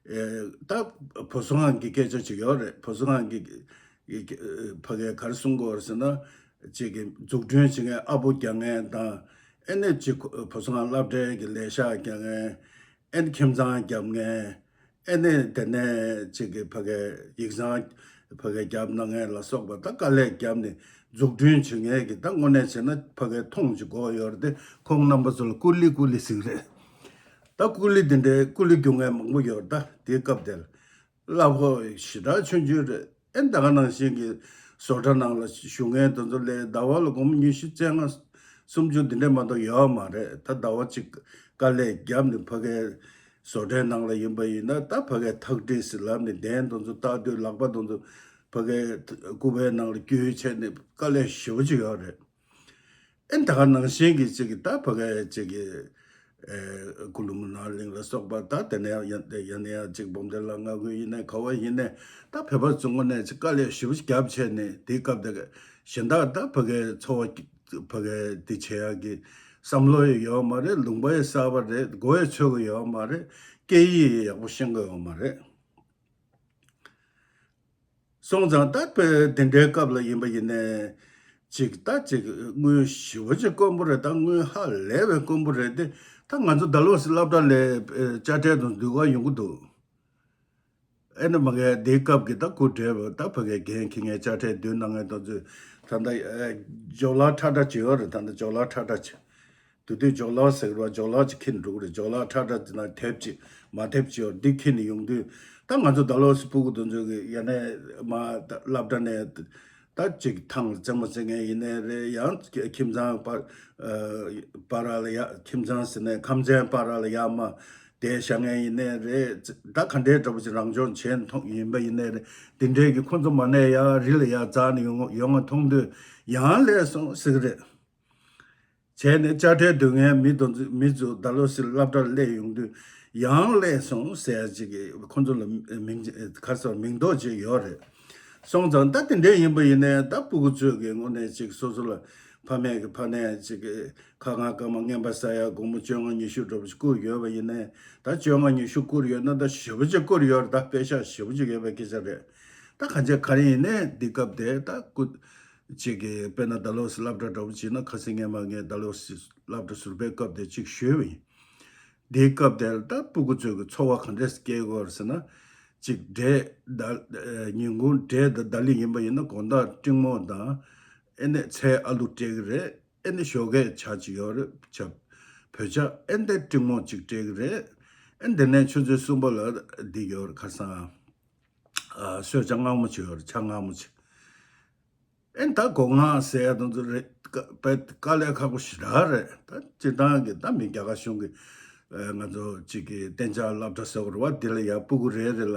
ཨེ་ད་བུ་གསོ་ཁང་གི་སྐད་ཆ་ཅིག་ཡོད་རེད། བུ་གསོ་ཁང་གི་ཕ་གའི་ག་རེ་གསུང་དགོས་རེད་ཟེར་ན། ཅིག་གི་འཛུགས་སྐྲུན་བྱེད་མཁན་ཨ་བོ་རྒྱག་མཁན་དང་། ཨེ་ནི་ཅིག་བུ་གསོ་ཁང་སློབ་གྲྭའི་གི་ལས་ཤག་རྒྱག་མཁན། ཨེ་ནི་ཁྱིམ་ཚང་རྒྱབ་མཁན། ཨེ་ནི་དེ་ནས་ཅིག་གི་ཕ་གའི་ཡིག་ཚང་ཕ་གའི་རྒྱབ་གནང་མཁན་ལ་སོགས་པ་ད་དཀའ་ལས་བརྒྱབ་ནས་འཛུགས་སྐྲུན་བྱེད་མཁན་གྱི་ད་དངོས་གནས་བྱས་ན་ཕ་གའི་མཐོང་ཅིག་གོ་ཡོད་རེད་དེ། ཁོང་རྣམ་པ་ཚོ་ལ་ཀུ་ལི་ཀུ་ལི་ཟེར་གི་རེད། ད་ཀུ་ལི་དེ་འདྲའི་ཀུ་ལི་རྒྱུག་མཁན་མང་པོ་ཡོད་རེད། ད་དེའི་སྐབས་དེར་གླ་ཕོགས་ཞེ་དྲག་ཆུང་ཆུང་རེད། ཨེ་ད་ག་ནང་བཞིན་གྱི་བཟོ་གྲྭ་ནང་ལ་བཞུགས་མཁན་དེ་ཚོ་ལས་ཟླ་བ་ལ་སྒོར་མོ་ཉི་ཤུ་རྩ་ལྔ་སུམ་ཅུ་འདི་འདྲས་མ་གཏོགས་ཡོད་མ་རེད། ད་ཟླ་བ་གཅིག་དཀའ་ལས་བརྒྱབ་ནས་ཕ་གའི་བཟོ་གྲྭའི་ནང་ལ་ཡིན་པ་ཡིན་ན་ད་ཕ་གའི་ཐག་ཁྲིད་ཟེར་ལབ་ནས་གདན་དེ་ཚོ་བཏགས་དུས་ལག་པ་དེ་ཚོ་ཕ་གའི་སྐུད་པའི་ནང་ལ་བསྐྱུར་བྱས་ནས་དཀའ་ལས་ཞེ་པོ་ཅིག་ཡོད་རེད། ཨེ་ད་ག་ནང་བཞིན་གྱི་ཅིག་གི་ད་ཕ་གའི་ཅིག་གི་ཨེ་ཀུ་ལུ་མུ་ན་གླིང་ལ་སོགས་པ། ད་དེ་ནས་ཡང་ཡང་ནས་ཡང་ཅིག་སྦོམ་སྡེ་ལ་མངའ་ཁུལ་ཡིན་ནའི་ག་བ་ཡིན་ནའི་ད་བོད་པ་ཚོ་དངོས་གནས་ཅིག་དཀའ་ལས་ཞེ་པོ་ཅིག་བརྒྱབ་བྱས་ནས། དེའི་སྐབས་དེ་གཞན་དག་ད་ཕ་གའི་འཚོ་བ་ཕ་གའི་དེ་བྱེད་ཡག་གི་བསམ་བློ་ཡང་ཡོད་མ་རེད། ལུང་པ་ཡང་གསར་པ་རེད། མགོ་ཡང་ཚོས་ཀྱི་ཡོད་མ་རེད། སྐད་ཡིག་ཡང་ཡག་པོ་ཤེས་ཀྱི་ཡོད་མ་རེད། སོང་ཙང་ད་དཔེ་དེ་འདྲའི་སྐབས་ལ་ཡིན་པ་ཡིན་ནའི་ཅིག་ད་ཅིག་དངུལ་ཞེ་པོ་ཅིག་དཀོན་པོ་རེད། ད་དངུལ་ཧ་ལས་པའི་དཀོན་པོ་རེད་དེ། ད་ང་ཚོ་ཌལ་ཧོ་སི་སློབ་གྲྭ་ལ་དཔེ་དཔྱ་ཁྲལ་དང་བསྡུ་ག་ཡོང་གི་འདུག་ཨེ་ནི་མ་གའི་དེའི་སྐབས་ཀྱི་ད་སྐུ་བགྲེས་པ་ད་ཕ་གའི་འགན་འཁྱེར་མཁན་དཔྱ་ཁྲལ་བསྡུ་གནང་མཁན་དེ་ཚོས་ད་ལྟ་ཨེ་ཇོ་ལགས་ཁྲ་ཁྲ་ཅིག་ཡོད་རེད། ད་ལྟ་ཇོ་ལགས་ཁྲ་ཁྲ་ཅིག་དེ་དུས་ཇོ་ལགས་ཟེར་བ་ཇོ་ལགས་ཅིག་ཁྱེར་འགྲོ་གི་རེད། ཇོ་ལགས་ཁྲ་ཁྲ་དེ་ན་དེབ་ཅིག་མ་དེབ་ཅིག་ཡོད། འདི་ཁྱེར་ནས་ཡོང་དུས་ད་ང་ཚོ་ཌལ་ཧོ་སི་སྤུ་གུ་དེ་ཚོ་གི་ཡ་ནས་མ་ད་སློབ་གྲྭ་ནས་ད་ཅིག་ཐང་ལ་རྩེད་མོ་རྩེ་མཁན་ཡིན་ནའི་རེད། ཡང་ཁྱིམ་ཚང་པ་ཨ་པ་ར་ལ་ཡ་ཁྱིམ་ཚང་ཟེར་ནས་ཁམས་ཚན་པ་ར་ལ་ཡ་མ་དེ་བཞག་མཁན་ཡིན་ནའི་རེད། ད་ག་འདྲའི་འདྲ་པོ་ཅིག་རང་སྦྱོང་བྱས་མཐོང་ཡིན་པ་ཡིན་ནའི་རེད། དེ་འདྲའི་གི་ཁོ་ཚོ་མ་ནས་ཡ་རི་ལ་ཡ་འཛེགས་ནས་ཡོང་ཡོང་ང་མཐོང་དུས་ཡང་ལས་སོང་ཟེར་གི་རེད། བྱས་ནས་དཔྱ་ཁྲལ་བསྡུ་མཁན་མི་དེ་ཚོ་མི་ཚོ་ཌལ་ཧོ་སི་སློབ་གྲྭར་སླེབས་ཡོང་དུས་ཡང་སླེབས་སོང་ཟེར་ཡ་ཅིག་གི་ཁོ་ཚོ་ལ་མིང་ག་རེ་ཟེར་མིང་འདོགས་བྱས་ཡོད་རེད། སོང་ཙང་ད་དེ་འདྲའི་ཡིན་པ་ཡིན་ནའི་ད་སྤུ་གུ་ཚོས་ཀྱི་དངོས་གནས་ཅིག་སོ་སོ་ལ་ཕ་མས་ཀྱི་ཕ་ནས་ཅིག་གི་ཁ་ཁང་སྐར་མ་རྔན་པ་ཟ་ཡ་སྒོར་མོ་བཅོ་ལྔ་ཉི་ཤུ་འདྲ་པོ་ཞིག་བསྐུར་ཡོད་པ་ཡིན་ནའི། ད་བཅོ་ལྔ་ཉི་ཤུ་བསྐུར་ཡོད་ན་ད་ཞེ་པོ་ཅིག་བསྐུར་ཡོད་རེད། ད་པེ་ཤག་ཞེ་པོ་ཅིག་ཡོད་པའི་སྐད་ཆ་རེད། ད་གང་བྱས་ག་རེ་ཡིན་ནའི་འདི་སྐབས་དེ་ད་སྐུ་ཅིག་གི་དཔེར་ན་ཌལ་ཧོ་སི་སློབ་གྲྭ་འདྲ་པོ་བྱས་ན་ཁ་སང་སྔོན་མ་ངས་ཌལ་ཧོ་སི་སློབ་གྲྭ་ཟུར་པའི་སྐབས་དེ་ཅིག་ཞུས་པ་ཡིན། དེའི་སྐབས་དེར་ད་སྤུ་གུ་ཚོས་ཀྱི་འཚོ་བ་ག་འདྲས་སྐྱེལ་དགོས་རེད་ཟེར་ན། ཅིག་འབྲས་ད་ཉིན་གུང་འབྲས་དང་ད་ལི་ཡིན་པ་ཡིན་ན་དགོང་དག་སྤྲིན་མོག་དང་། ཨེ་ནས་ཚལ་ཨ་ལུ་སྤྲད་ཀྱི་རེད། ཨེ་ནས་ཞོགས་ཀས་ཇ་ཅིག་ཡོད་རེད། ཇ་བོད་ཇ། ཨེ་འདས་སྤྲིན་མོག་ཅིག་སྤྲད་ཀྱི་རེད། ཨེ་འདི་ནས་ཆུ་ཚོད་གསུམ་པ་ལ་འདི་ཡོད་རེད། ཁ་སང་ཨ་གསོལ་ཇ་མངར་མོ་ཅིག་ཡོད་རེད། ཇ་མངར་མོ་ཅིག་ཨེ་ད་སྒོ་ང་ཟེར་ཡ་དེ་ཚོ་རེད། དཀའ་དཔེ་དཀའ་ལས་ཁག་པོ་ཞེ་དྲག་རེད། ད་སྤྱིར་བཏང་གི་ད་མི་རྒྱ་གར་གཞུང་གི་ཨ་ང་ཚོ་གཅིག་གི་གཏན་འཇགས་སློབ་གྲྭ་ཟེར་བ་རེད་བ། འདི་ལ་ཡ་སྤུ་གུ་རེ་རེ་ལ་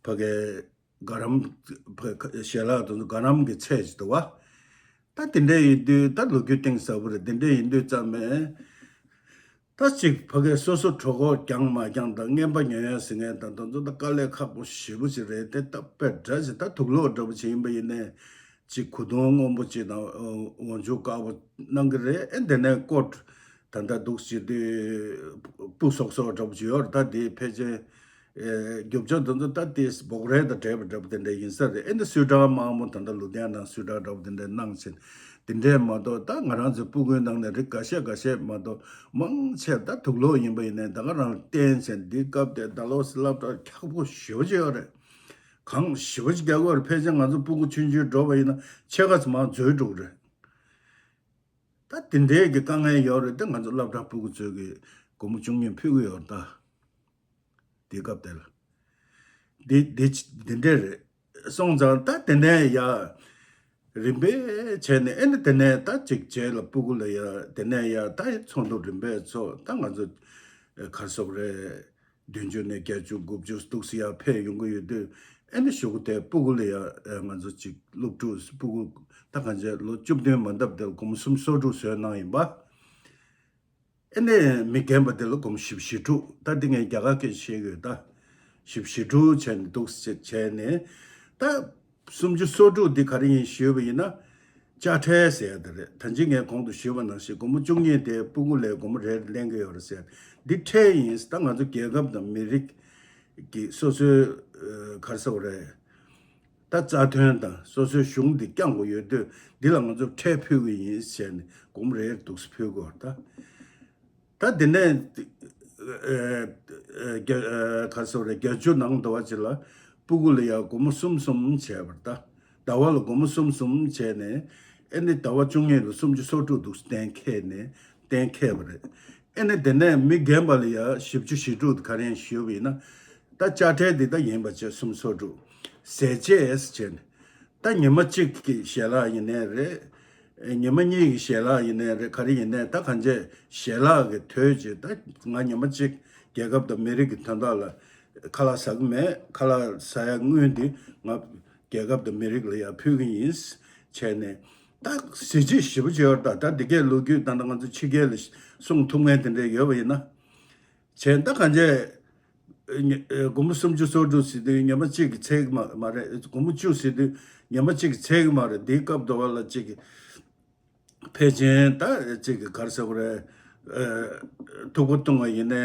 ཕ་གའི་དགའ་རམ་ཕ་ཞལ་ལག་དེ་ཚོ་དགའ་རམ་གྱི་ཚད་ཅིག་འདུག་བ། ད་དེ་འདྲ་ཡིན་དུས་ད་ལོ་རྒྱུས་གཏིང་ཟབ་པོ་རེད། དེ་འདྲ་ཡིན་དུས་ཙམ་མེད། ད་ཅིག་ཕ་གིའི་སོ་སོ་གྲོད་ཁོག་རྒྱང་མ་རྒྱང་དང་རྔན་པ་ཉོ་ཡ་ཟེར་མཁན་དང་དེ་ཚོ་ད་དཀའ་ལས་ཁག་པོ་ཞེ་པོ་ཅིག་རེད་དེ། ད་དཔེ་འདྲ་ཞིག་ད་དུག་ལོག་འདྲ་པོ་ཅིག་ཡིན་པ་ཡིན་ནའི་ཅིག་གོས་ཐུང་སྔོན་པོ་ཅིག་དང་འོ་འཇུ་དཀར་པོ་གནང་གི་རེད། ཨེ་དེ་ནས་ཀོཊ་ད་ལྟ་འདུག་བྱེད་དུས་སྤུ་སོག་སོག་འདྲ་པོ་ཅིག་ཡོད་རེད། ད་དེ་ཕལ་ཆེར་ རྒྱུ་ཆ་དེ་ཚོ་ད་དེ་སྦོག་རལ་དང་འདྲེས་པ་འདྲ་པོ་དེ་འདྲ་ཡིན་ས་རེད། ཨེ་འདི་སུའི་ཊར་དམར་མོ་ད་ལྟ་ལུ་དེ་ནང་སུའི་ཊར་འདྲ་པོ་དེ་འདྲ་གནང་བྱས། དེ་འདྲས་མ་གཏོགས་ད་ང་རང་ཚོའི་སྤུ་གུའི་ནང་ནས་རིགས་འགའ་ཤས་འགའ་ཤས་མ་གཏོགས་མང་ཆེ་ད་དུག་ལོག་ཡིན་པ་ཡིན་ནའི་ད་ག་རང་བསྟན་བྱས། འདི་སྐབས་དེ་ད་ལོ་སློབ་གྲྭ་ཁག་པོ་ཞེ་པོ་ཅིག་ཡོད་རེད། གང་ཞེ་པོ་ཅིག་རྒྱག་གི་ཡོད་རེད། ཕལ་ཆེར་ང་ཚོ་སྤུ་གུ་ཆུང་ཆུང་འགྲོ་བ་ཡིན་ན་ཕྱེད་ཀ་ཙམ་མར་འཛུལ་འགྲོ་གི་རེད། ད་དེ་འདྲའི་གི་དཀའ་ངལ་ཡོད་རེད། ད་ང་ཚོ་སློབ་གྲྭ་སྤུ་གུ་ཚོས་གི་སྒོར་མོ་བཅུ་གཉིས་ཕུལ་གི་ཡོད་རེད་ད། དེ་སྐབས་དེ་ལ། འདི་འདི་འདི་འདྲས་རེད། སོང་ཙང་ད་དེ་ནས་ཡ། རིམ་པས་བྱས་ནས་ཨེ་ནི་དེ་ནས་ད་ཅིག་རྗེས་ལ་སྤུ་གུ་ལ་ཡ་དེ་ནས་ཡ་ད་ཚོགས་འདུ་རིམ་པས་ཚོགས། ད་ང་ཚོ་ག་རེ་ཟེར་དགོས་རེད། བདུན་ཅུ་ནས་བརྒྱད་ཅུ་དགུ་བཅུ་འདུག་སེ་ཡར་འཕེལ་ཡོང་གི་ཡོད་དུས། ཨེ་ནི་གཞུག་གུ་དེ་སྤུ་གུ་ལ་ཡ་ང་ཚོ་ཅིག་སློབ་ཕྲུག་སྤུ་གུ་ད་གང་བྱས་ལོ་བཅུ་བདུན་མ་འདབ་དེ་ལ་སྒོར་མོ་སུམ་ཅུ་སོ་དྲུག་བཟོས་གནང་ཡིན་པ། ཨེ་ནས་མི་རྒན་པ་དེ་ལ་སྒོར་མོ་བཞི་བཅུ་ཞེ་དྲུག་ད་འདི་ངས་རྒྱ་གར་སྐད་བཤད་ཀྱི་ཡོད་ད། བཞི་བཅུ་ཞེ་དྲུག་བྱས་ནས་འདུག་སེ་བྱས་ནས། ད་སུམ་ཅུ་སོ་དྲུག་འདི་ག་རེ་ཡིན་ཞུས་པ་ཡིན་ན། དཔྱ་ཁྲལ་ཟེར་ཡ་དེ་རེད། ད་ཅི་ངས་གོང་དུ་ཞུས་པ་ནང་བཞིན་སྒོར་མོ་བཅུ་གཉིས་དེ་སྤུ་གུ་ལ་སྒོར་མོ་རེ་རེ་ལེན་གྱི་ཡོད་རེད་ཟེར། འདི་ཁྲལ་ཡིན། ད་ང་ཚོ་རྒྱལ་ཁབ་དང་མི་རིགས་ཀྱི་སོ་སོའི་ག་རེ་ཟེར་དགོས་རེད། ད་རྩ་དོན་དང་སོ་སོའི་གཞུང་འདི་བསྐྱང་དགོས་ཡོད་དུས། འདི་ལ་ང་ཚོ་ཁྲལ་ཕུལ་གི་ཡིན་ཟེར་ནས་སྒོར་མོ་རེ་རེ་འདུག་སེ་ཕུལ་དགོས་ད། ད་དེ་ནས་ཨ་ཨ་རྒྱ་ཨ་ག་རེ་ཟེར་དགོས་རེད། བརྒྱད་ཅུ་ནང་ཟླ་བ་གཅིག་ལ་སྤུ་གུ་ལ་ཡ་སྒོར་མོ་གསུམ་གསུམ་བྱས་པ་རེད་ད། ཟླ་བ་ལ་སྒོར་མོ་གསུམ་གསུམ་བྱས་ནས། ཨེ་ནི་ཟླ་བ་བཅུ་གཉིས་ལ་སུམ་ཅུ་སོ་དྲུག་འདུག་སེ་གཏན་འཁེལ་ནས་གཏན་འཁེལ་བ་རེད། ཨེ་ནི་དེ་ནས་མི་རྒན་པ་ལ་ཡ་བཞི་བཅུ་ཞེ་དྲུག་ག་རེ་ཡིན་ཞུས་པ་ཡིན་ན། ད་དཔྱ་ཁྲལ་འདི་ད་ཡིན་པ་བྱས་སུམ་ཅུ་སོ་དྲུག་ཟས་བཅད་བྱས་ནས། ད་ཉི་མ་གཅིག་གི་ཞལ་ལག་ཡིན་ནའི་རེད། ཉི་མ་གཉིས་ཀྱི་ཞལ་ལག་ཡིན་ནའི་རེད། ག་རེ་ཡིན་ནའི་ད་གང་བྱས་ཞལ་ལག་གི་དོད་ཅིག་ད་ང་ཉི་མ་གཅིག་རྒྱལ་ཁབ་དང་མི་རིགས་ཀྱི་དོན་དག་ལ་ཁ་ལག་ཟ་གི་མེད། ཁ་ལག་ཟ་ཡ་དངུལ་འདི་ང་རྒྱལ་ཁབ་དང་མི་རིགས་ལ་ཡར་ཕུལ་གི་ཡིན་བྱས་ནས། ད་གཟི་བརྗིད་ཞེ་པོ་ཅིག་ཡོད་རེད་ད། ད་འདི་གའི་ལོ་རྒྱུས་ད་ལྟ་ང་ཚོ་ཕྱི་རྒྱལ་ལ་གསུང་ཐུབ་མཁན་དེ་འདྲ་ཡོད་པ་ཡིན་ན། བྱས་ད་གང་བྱས། ཉི་ཨེ་སྒོར་མོ་སུམ་ཅུ་སོ་དྲུག་ཟེར་དུས་ཉི་མ་གཅིག་གི་ཚད་ཀྱི་མ་མ་རེད། སྒོར་མོ་བཅུ་ཟེར་དུས་ཉི་མ་གཅིག་གི་ཚད་ཀྱི་མ་རེད། འདིའི་སྐབས་དུ་བ་ལ་གཅིག་གི་ཕལ་ཆེར་ད་གཅིག་གི་ག་རེ་ཟེར་དགོས་རེད། ཨེ་ཐུག་པ་བཏུང་བ་ཡིན་ནའི།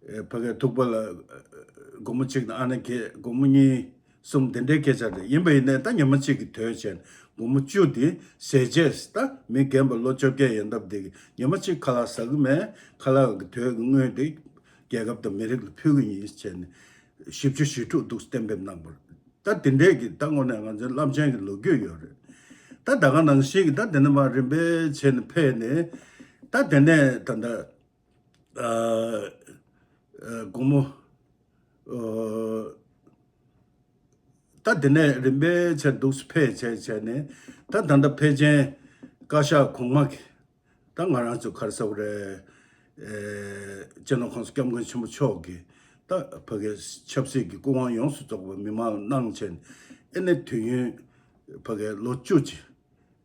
ཨེ་ཕ་གིའི་ཐུག་པ་ལ་ཨེ་སྒོར་མོ་གཅིག་དང་ཨ་ནེ་གི་སྒོར་མོ་གཉིས། གསུམ་དེ་འདྲའི་སྐད་ཆ་རེད། ཡིན་པ་ཡིན་ནའི་ད་ཉི་མ་གཅིག་གི་དོད་བྱས་ནས་སྒོར་མོ་བཅུ་དེ་ཟས་བཅད། ད་མི་རྒན་པ་ལོ་བཅོ་བརྒྱད་ཡན་འདབ་དེ་གི་ཉི་མ་གཅིག་ཁ་ལག་ཟ་གི་མེད། ཁ་ལག་གི་དོད་ཀྱི་དངུལ་དེ་རྒྱལ་ཁབ་དང་མི་རིགས་ལ་ཕུལ་གི་ཡིན་བྱས་ནས་བཞི་བཅུ་ཞེ་དྲུག་འདུག་གཏན་འབེབས་གནང་བ་རེད། ད་དེ་འདྲའི་གི་ད་དངོས་གནས་ང་ཚོའི་རླབས་ཆེན་གྱི་ལོ་རྒྱུས་ཡོད་རེད། ད་ད་ག་ནང་བཞིན་གྱི་ད་དེ་ནས་མར་རིམ་པས་བྱས་ནས་ཕེབས་ནས། ད་དེ་ནས་ད་ད། ཨ་ཨ་སྒོར་མོ། ཨ་ད་དེ་ནས་རིམ་པས་བྱས་འདུག་སེ་ཕེབས་བྱས་བྱས་ནས། ད་ད་ལྟ་ཕལ་ཆེར་བཀའ་ཤག་གོང་མ་གི་ད་ང་རང་ཚོ་ག་རེ་ཟེར་དགོས་རེད། ཨེ་སྤྱི་ནོར་༸གོང་ས་༸སྐྱབས་མགོན་ཆེན་པོ་མཆོག་གིས་ད་ཕ་གིའི་ཆབ་སྲིད་ཀྱི་སྐུ་དབང་ཡོངས་སུ་རྫོགས་པ་མི་མང་ལ་གནང་བྱས་ནས། ཨེ་ནས་དུས་ཡུན་ཕ་གིའི་ལོ་བཅུ་ཅིག་